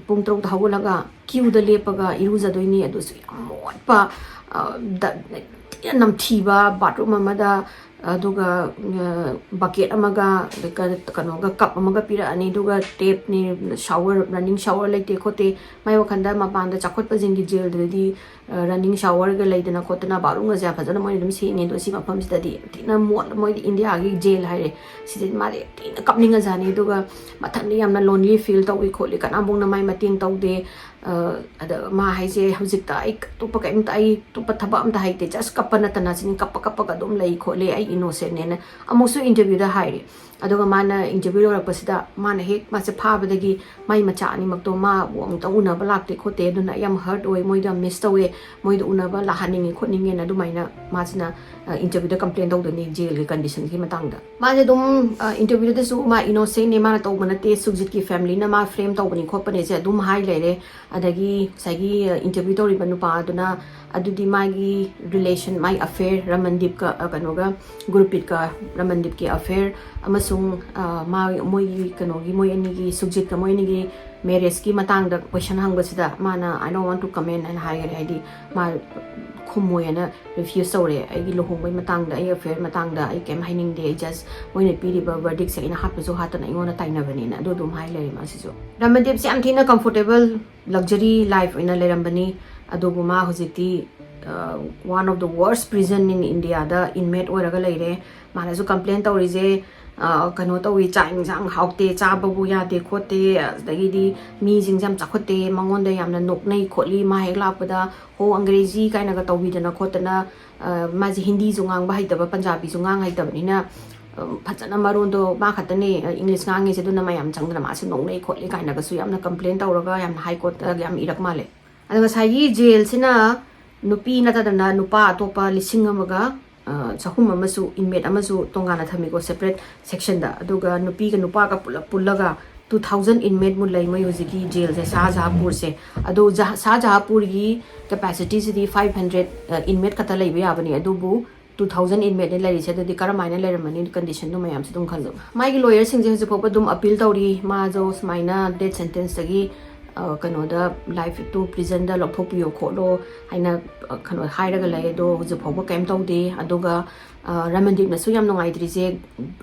ꯄꯨꯡ ꯇꯔꯨꯛꯇ ꯍꯧꯒꯠꯂꯒ ꯀ꯭ꯌꯨꯗ ꯂꯦꯞꯄꯒ ꯏꯔꯨꯖꯗꯣꯏꯅꯤ꯫ ꯑꯗꯨꯁꯨ ꯌꯥꯝ ꯃꯣꯠꯄ, ꯑ, ꯗ-, ꯊꯤꯅ ꯅꯝꯊꯤꯕ ꯕꯥꯠꯔꯨꯝ ꯑꯃꯗ, ꯑꯗꯨꯒ, ꯑ, ꯕꯀꯦꯠ ꯑꯃꯒ, ꯑꯗꯩ ꯀ-, ꯀꯩꯅꯣꯒ, ꯀꯞ ꯑꯃꯒ ꯄꯤꯔꯛꯑꯅꯤ, ꯑꯗꯨꯒ ꯇꯦꯞꯅꯤ, ꯁꯥꯋꯔ, ꯔꯟꯅꯤꯡ ꯁꯥꯋꯔ ꯂꯩꯇꯦ ꯈꯣꯠꯇꯦ꯫ ꯃꯥꯏ ꯋꯥꯈꯜꯗ ꯃꯄꯥꯟꯗ ꯆꯥꯎꯈꯠꯄꯁꯤꯡꯒꯤ ꯖꯦꯜꯗꯨꯗꯗꯤ, ꯑ, ꯔꯟꯅꯤꯡ ꯁꯥꯋꯔꯒ ꯂꯩꯗꯅ ꯈꯣꯠꯇꯅ ꯕꯥꯠꯔꯨꯝꯒꯁꯦ ꯌꯥꯝ ꯐꯖꯅ ꯃꯣꯏꯅ ꯑꯗꯨꯝ ꯁꯦꯡꯉꯦ꯫ ꯑꯗꯣ ꯁꯤ ꯃꯐꯝꯁꯤꯗꯗꯤ ꯌꯥꯝ ꯊꯤꯅ ꯃꯣꯠ-, ꯃꯣꯏꯗꯤ ꯏꯟꯗꯤꯌꯥꯒꯤ ꯖꯦꯜ ꯍꯥꯏꯔꯦ, ꯁꯤꯗꯗꯤ ꯃꯥꯗꯤ ꯌꯥꯝ ꯊꯤꯅ ꯀꯞꯅꯤꯡꯉꯖꯥꯠꯅꯤ꯫ ꯑꯗꯨꯒ ꯃꯊꯟꯗ ꯌꯥꯝꯅ ꯂꯣꯟꯂꯤ ꯐꯤꯜ ꯇꯧꯏ ꯈꯣꯠꯂꯤ, ꯀꯅꯥꯝꯕꯣꯛꯅ ꯃꯥꯏ ꯃꯇꯦꯡ ꯇꯧꯗꯦ꯫ ꯑ, ꯑꯗ ꯃꯥ ꯍꯥꯏꯁꯦ, "ꯍꯧꯖꯤꯛꯇ ꯑꯩ ꯑꯇꯣꯞꯄ ꯀꯩꯝꯇ, ꯑꯩ ꯑꯇꯣꯞꯄ ꯊꯕꯛ ꯑꯝꯇ ꯍꯩꯇꯦ, just ꯀꯞꯄ ꯅꯠꯇꯅ ꯁꯤꯅꯤ, ꯀꯞꯄ ꯀꯞꯄꯒ ꯑꯗꯨꯝ ꯂꯩ ꯈꯣꯠꯂꯤ, ꯑꯩ ꯏꯅꯣꯁꯦꯟꯅꯦꯅ" ꯑꯃꯨꯛꯁꯨ ꯏꯟꯇꯔꯚ꯭ꯌꯨꯗ ꯍꯥꯏꯔꯦ꯫ ꯑꯗꯨꯒ ꯃꯥꯅ ꯏꯟꯇꯔꯚ꯭ꯌꯨ ꯂꯣꯏꯔꯛꯄꯁꯤꯗ ꯃꯥꯅ ꯍꯦꯛ ꯃꯥꯁꯦ ꯐꯥꯕꯗꯒꯤ ꯃꯥꯏ ꯃꯆꯥ ꯑꯅꯤꯃꯛꯇꯣ ꯃꯥ ꯑꯃꯨꯛꯇ ꯎꯅꯕ ꯂꯥꯛꯇꯦ ꯈꯣꯠꯇꯦ, ꯑꯗꯨꯅ ꯑꯩ ꯌꯥꯝ ꯍꯔꯠ ꯑꯣꯏ, ꯃꯣꯏꯗꯣ ꯌꯥꯝ ꯃꯤꯁ ꯇꯧꯋꯦ, ꯃꯣꯏꯗꯣ ꯎꯅꯕ ꯂꯥꯛꯍꯟꯅꯤꯡꯉꯦ ꯈꯣꯠꯅꯤꯡꯉꯦꯅ ꯑꯗꯨꯃꯥꯏꯅ ꯃꯥꯁꯤꯅ ꯏꯟꯇꯔꯚ꯭ꯌꯨꯗ ꯀꯝꯄ꯭ꯂꯦꯟ ꯇꯧꯗꯣꯏꯅꯤ ꯖꯦꯜꯒꯤ ꯀꯟꯗꯤꯁꯟꯒꯤ ꯃꯇꯥꯡꯗ꯫ ꯃꯥꯁꯦ ꯑꯗꯨꯝ ꯏꯟꯇꯔꯚ꯭ꯌꯨꯗꯁꯨ ꯃꯥ ꯏꯅꯣꯁꯦꯟꯅꯦ, ꯃꯥꯅ ꯇꯧꯕ ꯅꯠꯇꯦ, ꯁꯨꯛꯖꯤꯠꯀꯤ ꯐꯦꯃꯤꯂꯤꯅ ꯃꯥ ꯐ꯭ꯔꯦꯝ ꯇꯧꯕꯅꯤ ꯈꯣꯠꯄꯅꯦꯁꯦ ꯑꯗꯨꯝ ꯍꯥꯏ ꯂꯩꯔꯦ꯫ ꯑꯗꯒꯤ ꯉꯁꯥꯏꯒꯤ ꯏꯟꯇꯔꯚ꯭ꯌꯨ ꯇꯧꯔꯤꯕ ꯅꯨꯄꯥꯗꯨꯅ ꯑꯗꯨꯗꯤ ꯃꯥꯒꯤ ꯔꯤꯂꯦꯁꯟ, ꯃꯥꯒꯤ ꯑꯐꯦꯌꯔ, ꯔꯃꯟꯗꯤꯞꯀ, ꯑ, ꯀꯩꯅꯣꯒ, ꯒꯨꯔꯄ꯭ꯔꯤꯠꯀ ꯔꯃꯟꯗꯤꯞꯀꯤ ꯑꯐꯦꯌꯔ, ꯑꯃꯁꯨꯡ, ꯑ, ꯃꯥ, ꯃꯣꯏꯒꯤ ꯀꯩꯅꯣꯒꯤ, ꯃꯣꯏ ꯑꯅꯤꯒꯤ, ꯁꯨꯛꯖꯤꯠꯀ ꯃꯣꯏ ꯑꯅꯤꯒꯤ ꯃꯦꯔꯦꯖꯀꯤ ꯃꯇꯥꯡꯗ ꯀꯣꯏꯁꯟ ꯍꯪꯕꯁꯤꯗ ꯃꯥꯅ "I don't want to comment" ꯍꯥꯏꯅ ꯍꯥꯏꯈꯔꯦ꯫ ꯍꯥꯏꯗꯤ ꯃꯥ ꯈꯨꯝꯃꯣꯏꯅ ꯔꯤꯐ꯭ꯌꯨꯁ ꯇꯧꯔꯦ꯫ "ꯑꯩꯒꯤ ꯂꯨꯍꯣꯡꯕꯒꯤ ꯃꯇꯥꯡꯗ, ꯑꯩ ꯑꯐꯦꯌꯔ ꯃꯇꯥꯡꯗ ꯑꯩ ꯀꯩꯝ ꯍꯥꯏꯅꯤꯡꯗꯦ, ꯑꯩ ꯖꯁ ꯃꯣꯏꯅ ꯄꯤꯔꯤꯕ ꯋꯔꯗꯤꯛꯁꯦ ꯑꯩꯅ ꯍꯥꯠꯄꯁꯨ ꯍꯥꯠꯇꯅ ꯑꯩꯉꯣꯟꯗ ꯇꯥꯏꯅꯕꯅꯦꯅ" ꯑꯗꯨ ꯑꯗꯨꯝ ꯍꯥꯏ ꯂꯩꯔꯦ ꯃꯥꯁꯤꯁꯨ꯫ ꯔꯃꯟꯗꯤꯞꯁꯦ ꯌꯥꯝ ꯊꯤꯅ ꯀꯝꯐꯣꯔꯇꯦꯕꯜ, ꯂꯛꯖꯔꯤ ꯂꯥꯏꯐ ꯑꯣꯏꯅ ꯂꯩꯔꯝꯕꯅꯤ꯫ ꯑꯗꯨꯕꯨ ꯃꯥ ꯍꯧꯖꯤꯛꯇꯤ, ꯑ, one of the worst prison in India ꯗ ꯏꯟꯃꯦꯠ ꯑꯣꯏꯔꯒ ꯂꯩꯔꯦ꯫ ꯃꯥꯅꯁꯨ ꯀꯝꯄ꯭ꯂꯦꯟ ꯇꯧꯔꯤꯁꯦ, ꯑ, ꯀꯩꯅꯣ ꯇꯧꯏ, ꯆꯥꯛ ꯏꯟꯁꯥꯡ ꯍꯥꯎꯇꯦ, ꯆꯥꯕꯕꯨ ꯌꯥꯗꯦ ꯈꯣꯠꯇꯦ, ꯑꯗꯒꯤꯗꯤ ꯃꯤꯁꯤꯡꯁꯦ ꯌꯥꯝ ꯆꯥꯎꯈꯠꯇꯦ, ꯃꯉꯣꯟꯗ ꯌꯥꯝꯅ ꯅꯣꯛꯅꯩ ꯈꯣꯠꯂꯤ, ꯃꯥ ꯍꯦꯛ ꯂꯥꯛꯄꯗ "ꯍꯣ ꯑꯪꯒ꯭ꯔꯦꯖꯤ" ꯀꯥꯏꯅꯒ ꯇꯧꯕꯤꯗꯅ ꯈꯣꯠꯇꯅ, ꯑ, ꯃꯥꯁꯦ ꯍꯤꯟꯗꯤꯁꯨ ꯉꯥꯡꯕ ꯍꯩꯇꯕ, ꯄꯟꯖꯥꯕꯤꯁꯨ ꯉꯥꯡ ꯍꯩꯇꯕꯅꯤꯅ, ꯑ, ꯐꯖꯅ ꯃꯔꯣꯟꯗꯣ ꯃꯥ ꯈꯛꯇꯅꯦ, ꯑ, ꯏꯪꯂꯤꯁ ꯉꯥꯡꯉꯤꯁꯦ, ꯑꯗꯨꯅ ꯃꯌꯥꯝ ꯆꯪꯗꯅ ꯃꯥꯁꯦ ꯅꯣꯛꯅꯩ ꯈꯣꯠꯂꯤ ꯀꯥꯏꯅꯒꯁꯨ ꯌꯥꯝꯅ ꯀꯝꯄ꯭ꯂꯦꯟ ꯇꯧꯔꯒ ꯌꯥꯝꯅ ꯍꯥꯏ ꯀꯣꯔꯠꯇ ꯌꯥꯝ ꯏꯔꯛ ꯃꯥꯜꯂꯦ꯫ ꯑꯗꯣ ꯉꯁꯥꯏꯒꯤ ꯖꯦꯜꯁꯤꯅ ꯅꯨꯄꯤ ꯅꯠꯇꯗꯅ ꯅꯨꯄꯥ ꯑꯇꯣꯞꯄ ꯂꯤꯁꯤꯡ ꯑꯃꯒ, ꯑ, ꯆꯍꯨꯝ ꯑꯃꯁꯨ, ꯏꯟꯃꯦꯠ ꯑꯃꯁꯨ ꯇꯣꯉꯥꯟꯅ ꯊꯝꯃꯤꯀꯣ, ꯁꯦꯄꯔꯦꯠ ꯁꯦꯛꯁꯟꯗ꯫ ꯑꯗꯨꯒ ꯅꯨꯄꯤꯒ ꯅꯨꯄꯥꯒ ꯄꯨꯂꯞ ꯄꯨꯜꯂꯒ two thousand ꯏꯟꯃꯦꯠ ꯃꯨꯛ ꯂꯩ ꯃꯣꯏ ꯍꯧꯖꯤꯛꯀꯤ ꯖꯦꯜꯁꯦ, ꯁꯥꯍꯖꯍꯥꯟꯄꯨꯔꯁꯦ꯫ ꯑꯗꯣ ꯖꯍ-, ꯁꯥꯍꯖꯍꯥꯟꯄꯨꯔꯒꯤ ꯀꯦꯄꯥꯁꯤꯇꯤꯁꯤꯗꯤ five hundred, ꯑ, ꯏꯟꯃꯦꯠ ꯈꯛꯇ ꯂꯩꯕ ꯌꯥꯕꯅꯤ, ꯑꯗꯨꯕꯨ two thousand ꯏꯟꯃꯦꯠꯅ ꯂꯩꯔꯤꯁꯦ꯫ ꯑꯗꯨꯗꯤ ꯀꯔꯝꯍꯥꯏꯅ ꯂꯩꯔꯝꯃꯅꯤ ꯀꯟꯗꯤꯁꯟꯗꯣ ꯃꯌꯥꯝꯁꯦ ꯑꯗꯨꯝ ꯈꯜꯂꯣ꯫ ꯃꯥꯒꯤ ꯂꯣꯌꯔꯁꯤꯡꯁꯦ ꯍꯧꯖꯤꯛ ꯐꯥꯎꯕ ꯑꯗꯨꯝ ꯑꯄꯤꯜ ꯇꯧꯔꯤ, ꯃꯥꯁꯨ ꯁꯨꯃꯥꯏꯅ ꯗꯦꯠ ꯁꯦꯟꯇꯦꯟꯁꯇꯒꯤ, ꯑ, ꯀꯩꯅꯣꯗ, life to prison ꯗ ꯂꯧꯊꯣꯛꯄꯤꯌꯣ ꯈꯣꯠꯂꯣ ꯍꯥꯏꯅ, ꯑ, ꯀꯩꯅꯣ ꯍꯥꯏꯔꯒ ꯂꯩ꯫ ꯑꯗꯣ ꯍꯧꯖꯤꯛ ꯐꯥꯎꯕ ꯀꯩꯝ ꯇꯧꯗꯦ꯫ ꯑꯗꯨꯒ, ꯑ, ꯔꯃꯟꯗꯤꯞꯅꯁꯨ ꯌꯥꯝ ꯅꯨꯡꯉꯥꯏꯇ꯭ꯔꯤꯁꯦ,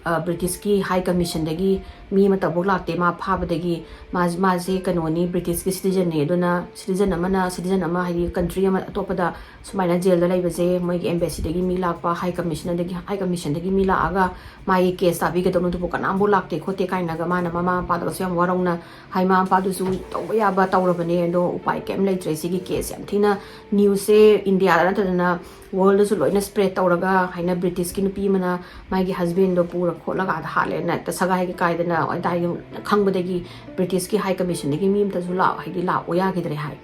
ꯑ, ꯕ꯭ꯔꯤꯇꯤꯁꯀꯤ ꯍꯥꯏ ꯀꯃꯤꯁꯟꯗꯒꯤ ꯃꯤ ꯑꯃꯠꯇꯐꯥꯎ ꯂꯥꯛꯇꯦ ꯃꯥ ꯐꯥꯕꯗꯒꯤ꯫ ꯃꯥ, ꯃꯥꯁꯦ ꯀꯩꯅꯣꯅꯤ, ꯕ꯭ꯔꯤꯇꯤꯁꯀꯤ ꯁꯤꯇꯤꯖꯟꯅꯤ꯫ ꯑꯗꯨꯅ ꯁꯤꯇꯤꯖꯟ ꯑꯃꯅ ꯁꯤꯇꯤꯖꯟ ꯑꯃ, ꯍꯥꯏꯗꯤ ꯀꯟꯇ꯭ꯔꯤ ꯑꯃ ꯑꯇꯣꯞꯄꯗ ꯁꯨꯃꯥꯏꯅ ꯖꯦꯜꯗ ꯂꯩꯕꯁꯦ ꯃꯣꯏꯒꯤ ꯑꯦꯝꯕꯦꯁꯤꯗꯒꯤ ꯃꯤ ꯂꯥꯛꯄ, ꯍꯥꯏ ꯀꯃꯤꯁꯅꯔꯗꯒꯤ, ꯍꯥꯏ ꯀꯃꯤꯁꯟꯗꯒꯤ ꯃꯤ ꯂꯥꯛꯑꯒ ꯃꯥꯒꯤ ꯀꯦꯁ ꯇꯥꯕꯤꯒꯗꯧꯅꯤ, ꯑꯗꯨꯕꯨ ꯀꯅꯥꯝꯐꯥꯎ ꯂꯥꯛꯇꯦ ꯈꯣꯠꯇꯦ ꯀꯥꯏꯅꯒ ꯃꯥꯅ ꯃꯃꯥ ꯃꯄꯥꯗꯒꯁꯨ ꯌꯥꯝ ꯋꯥꯔꯧꯅ ꯍꯥꯏ꯫ ꯃꯃꯥ ꯃꯄꯥꯗꯨꯁꯨ ꯇꯧꯕ ꯌꯥꯕ ꯇꯧꯔꯕꯅꯦ꯫ ꯑꯗꯣ ꯎꯄꯥꯏ ꯀꯩꯝ ꯂꯩꯇ꯭ꯔꯦ꯫ ꯁꯤꯒꯤ ꯀꯦꯁꯁꯦ ꯌꯥꯝ ꯊꯤꯅ ꯅ꯭ꯌꯨꯁꯁꯦ ꯏꯟꯗꯤꯌꯥꯗ ꯅꯠꯇꯗꯅ ꯋꯥꯔꯜꯗꯁꯨ ꯂꯣꯏꯅ ꯁ꯭ꯄ꯭ꯔꯦꯗ ꯇꯧꯔꯒ, ꯍꯥꯏꯅ ꯕ꯭ꯔꯤꯇꯤꯁꯀꯤ ꯅꯨꯄꯤ ꯑꯃꯅ ꯃꯥꯒꯤ ꯍꯁꯕꯦꯟꯗꯣ ꯄꯨꯔ ꯈꯣꯠꯂꯒ ꯑꯥꯗ ꯍꯥꯠꯂꯦꯅ ꯍꯦꯛꯇ ꯁꯒꯥꯏꯒ ꯀꯥꯏꯗꯅ ꯑꯗꯥꯏꯗ ꯈꯪꯕꯗꯒꯤ ꯕ꯭ꯔꯤꯇꯤꯁꯀꯤ ꯍꯥꯏ ꯀꯃꯤꯁꯟꯗꯒꯤ ꯃꯤ ꯑꯝꯇꯁꯨ ꯂꯥꯛ ꯍꯥꯏꯗꯤ ꯂꯥꯛꯑꯣ ꯌꯥꯈꯤꯗ꯭ꯔꯦ ꯍꯥꯏ꯫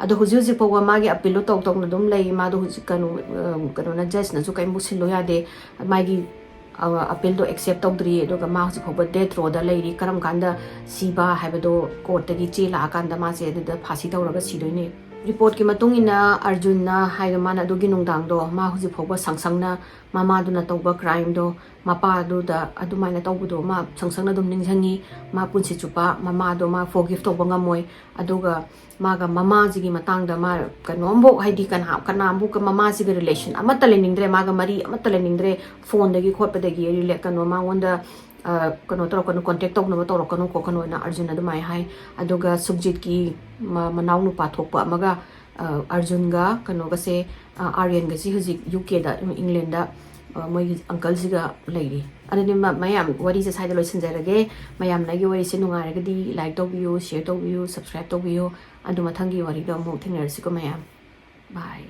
ꯑꯗꯣ ꯍꯧꯖꯤꯛ ꯍꯧꯖꯤꯛ ꯐꯥꯎꯕ ꯃꯥꯒꯤ ꯑꯄꯤꯜꯗꯣ ꯇꯧ ꯇꯧꯅ ꯑꯗꯨꯝ ꯂꯩ꯫ ꯃꯥꯗꯣ ꯍꯧꯖꯤꯛ ꯀꯩꯅꯣ, ꯑ, ꯀꯩꯅꯣꯅ, ꯖꯖꯅꯁꯨ ꯀꯔꯤꯝ ꯁꯤꯜꯂꯣ ꯌꯥꯗꯦ꯫ ꯃꯥꯒꯤ, ꯑ, ꯑꯄꯤꯜꯗꯣ ꯑꯦꯛꯁꯦꯞ ꯇꯧꯗ꯭ꯔꯤ꯫ ꯑꯗꯨꯒ ꯃꯥ ꯍꯧꯖꯤꯛ ꯐꯥꯎꯕ ꯗꯦꯠ ꯔꯣꯗ ꯂꯩꯔꯤ꯫ ꯀꯔꯝ ꯀꯥꯟꯗ ꯁꯤꯕ ꯍꯥꯏꯕꯗꯣ ꯀꯣꯔꯠꯇꯒꯤ ꯆꯦ ꯂꯥꯛꯑꯀꯥꯟꯗ ꯃꯥꯁꯦ ꯑꯗꯨꯗ ꯐꯥꯁꯤ ꯇꯧꯔꯒ ꯁꯤꯗꯣꯏꯅꯦ꯫ ꯔꯤꯄꯣꯔꯠꯀꯤ ꯃꯇꯨꯡ ꯏꯟꯅ ꯑꯔꯖꯨꯟꯅ ꯍꯥꯏꯗꯣ, ꯃꯥꯅ ꯑꯗꯨꯒꯤ ꯅꯨꯡꯗꯥꯡꯗꯣ ꯃꯥ ꯍꯧꯖꯤꯛ ꯐꯥꯎꯕ ꯁꯪꯁꯪꯅ ꯃꯃꯥꯗꯨꯅ ꯇꯧꯕ ꯀ꯭ꯔꯥꯏꯝꯗꯣ ꯃꯄꯥꯗꯨꯗ ꯑꯗꯨꯃꯥꯏꯅ ꯇꯧꯕꯗꯣ ꯃꯥ ꯁꯪꯁꯪꯅ ꯑꯗꯨꯝ ꯅꯤꯡꯁꯤꯡꯉꯤ꯫ ꯃꯥ ꯄꯨꯟꯁꯤ ꯆꯨꯞꯄ ꯃꯃꯥꯗꯣ ꯃꯥ ꯐꯣꯔꯒꯤꯐ ꯇꯧꯕ ꯉꯝꯃꯣꯏ꯫ ꯑꯗꯨꯒ ꯃꯥꯒ ꯃꯃꯥꯁꯤꯒꯤ ꯃꯇꯥꯡꯗ ꯃꯥ ꯀꯩꯅꯣꯝꯐꯧ, ꯍꯥꯏꯗꯤ ꯀꯅꯥ, ꯀꯅꯥꯝꯕꯨ ꯃꯃꯥꯁꯤꯒ ꯔꯤꯂꯦꯁꯟ ꯑꯃꯠꯇ ꯂꯩꯅꯤꯡꯗ꯭ꯔꯦ, ꯃꯥꯒ ꯃꯔꯤ ꯑꯃꯠꯇ ꯂꯩꯅꯤꯡꯗ꯭ꯔꯦ꯫ ꯐꯣꯟꯗꯒꯤ ꯈꯣꯠꯄꯗꯒꯤ ꯔꯤꯂꯦ-, ꯀꯩꯅꯣ, ꯃꯉꯣꯟꯗ, ꯑ, ꯀꯩꯅꯣ ꯇꯧꯔꯛꯀꯅꯨ, ꯀꯣꯟꯇꯦꯛ ꯇꯧꯅꯕ ꯇꯧꯔꯛꯀꯅꯨ ꯈꯣꯠꯀꯅꯨꯅ ꯑꯔꯖꯨꯟ ꯑꯗꯨꯃꯥꯏꯅ ꯍꯥꯏ꯫ ꯑꯗꯨꯒ ꯁꯨꯛꯖꯤꯠꯀꯤ ꯃ-, ꯃꯅꯥꯎ ꯅꯨꯄꯥ ꯊꯣꯛꯄ ꯑꯃꯒ, ꯑ, ꯑꯔꯖꯨꯟꯒ ꯀꯩꯅꯣꯒꯁꯦ, ꯑ, ꯑꯥꯔꯌꯟꯒꯁꯤ ꯍꯧꯖꯤꯛ ꯌꯨ ꯀꯦꯗ, ꯏꯪꯂꯦꯟꯗ, ꯑ, ꯃꯣꯏꯒꯤ ꯑꯪꯀꯜꯁꯤꯒ ꯂꯩꯔꯤ꯫ ꯑꯗꯨꯗꯤ ꯃ-, ꯃꯌꯥꯝ, ꯋꯥꯔꯤꯁꯦ ꯁ꯭ꯋꯥꯏꯗ ꯂꯣꯏꯁꯤꯟꯖꯔꯒꯦ꯫ ꯃꯌꯥꯝꯅ ꯑꯩꯒꯤ ꯋꯥꯔꯤꯁꯦ ꯅꯨꯡꯉꯥꯏꯔꯒꯗꯤ ꯂꯥꯏꯛ ꯇꯧꯕꯤꯌꯨ, ꯁꯤꯌꯔ ꯇꯧꯕꯤꯌꯨ, ꯁꯕꯁꯀ꯭ꯔꯥꯏꯕ ꯇꯧꯕꯤꯌꯨ꯫ ꯑꯗꯨ ꯃꯊꯪꯒꯤ ꯋꯥꯔꯤꯗꯣ ꯑꯃꯨꯛ ꯊꯦꯡꯅꯔꯁꯤꯀꯣ ꯃꯌꯥꯝ꯫ ꯕꯥꯏ꯫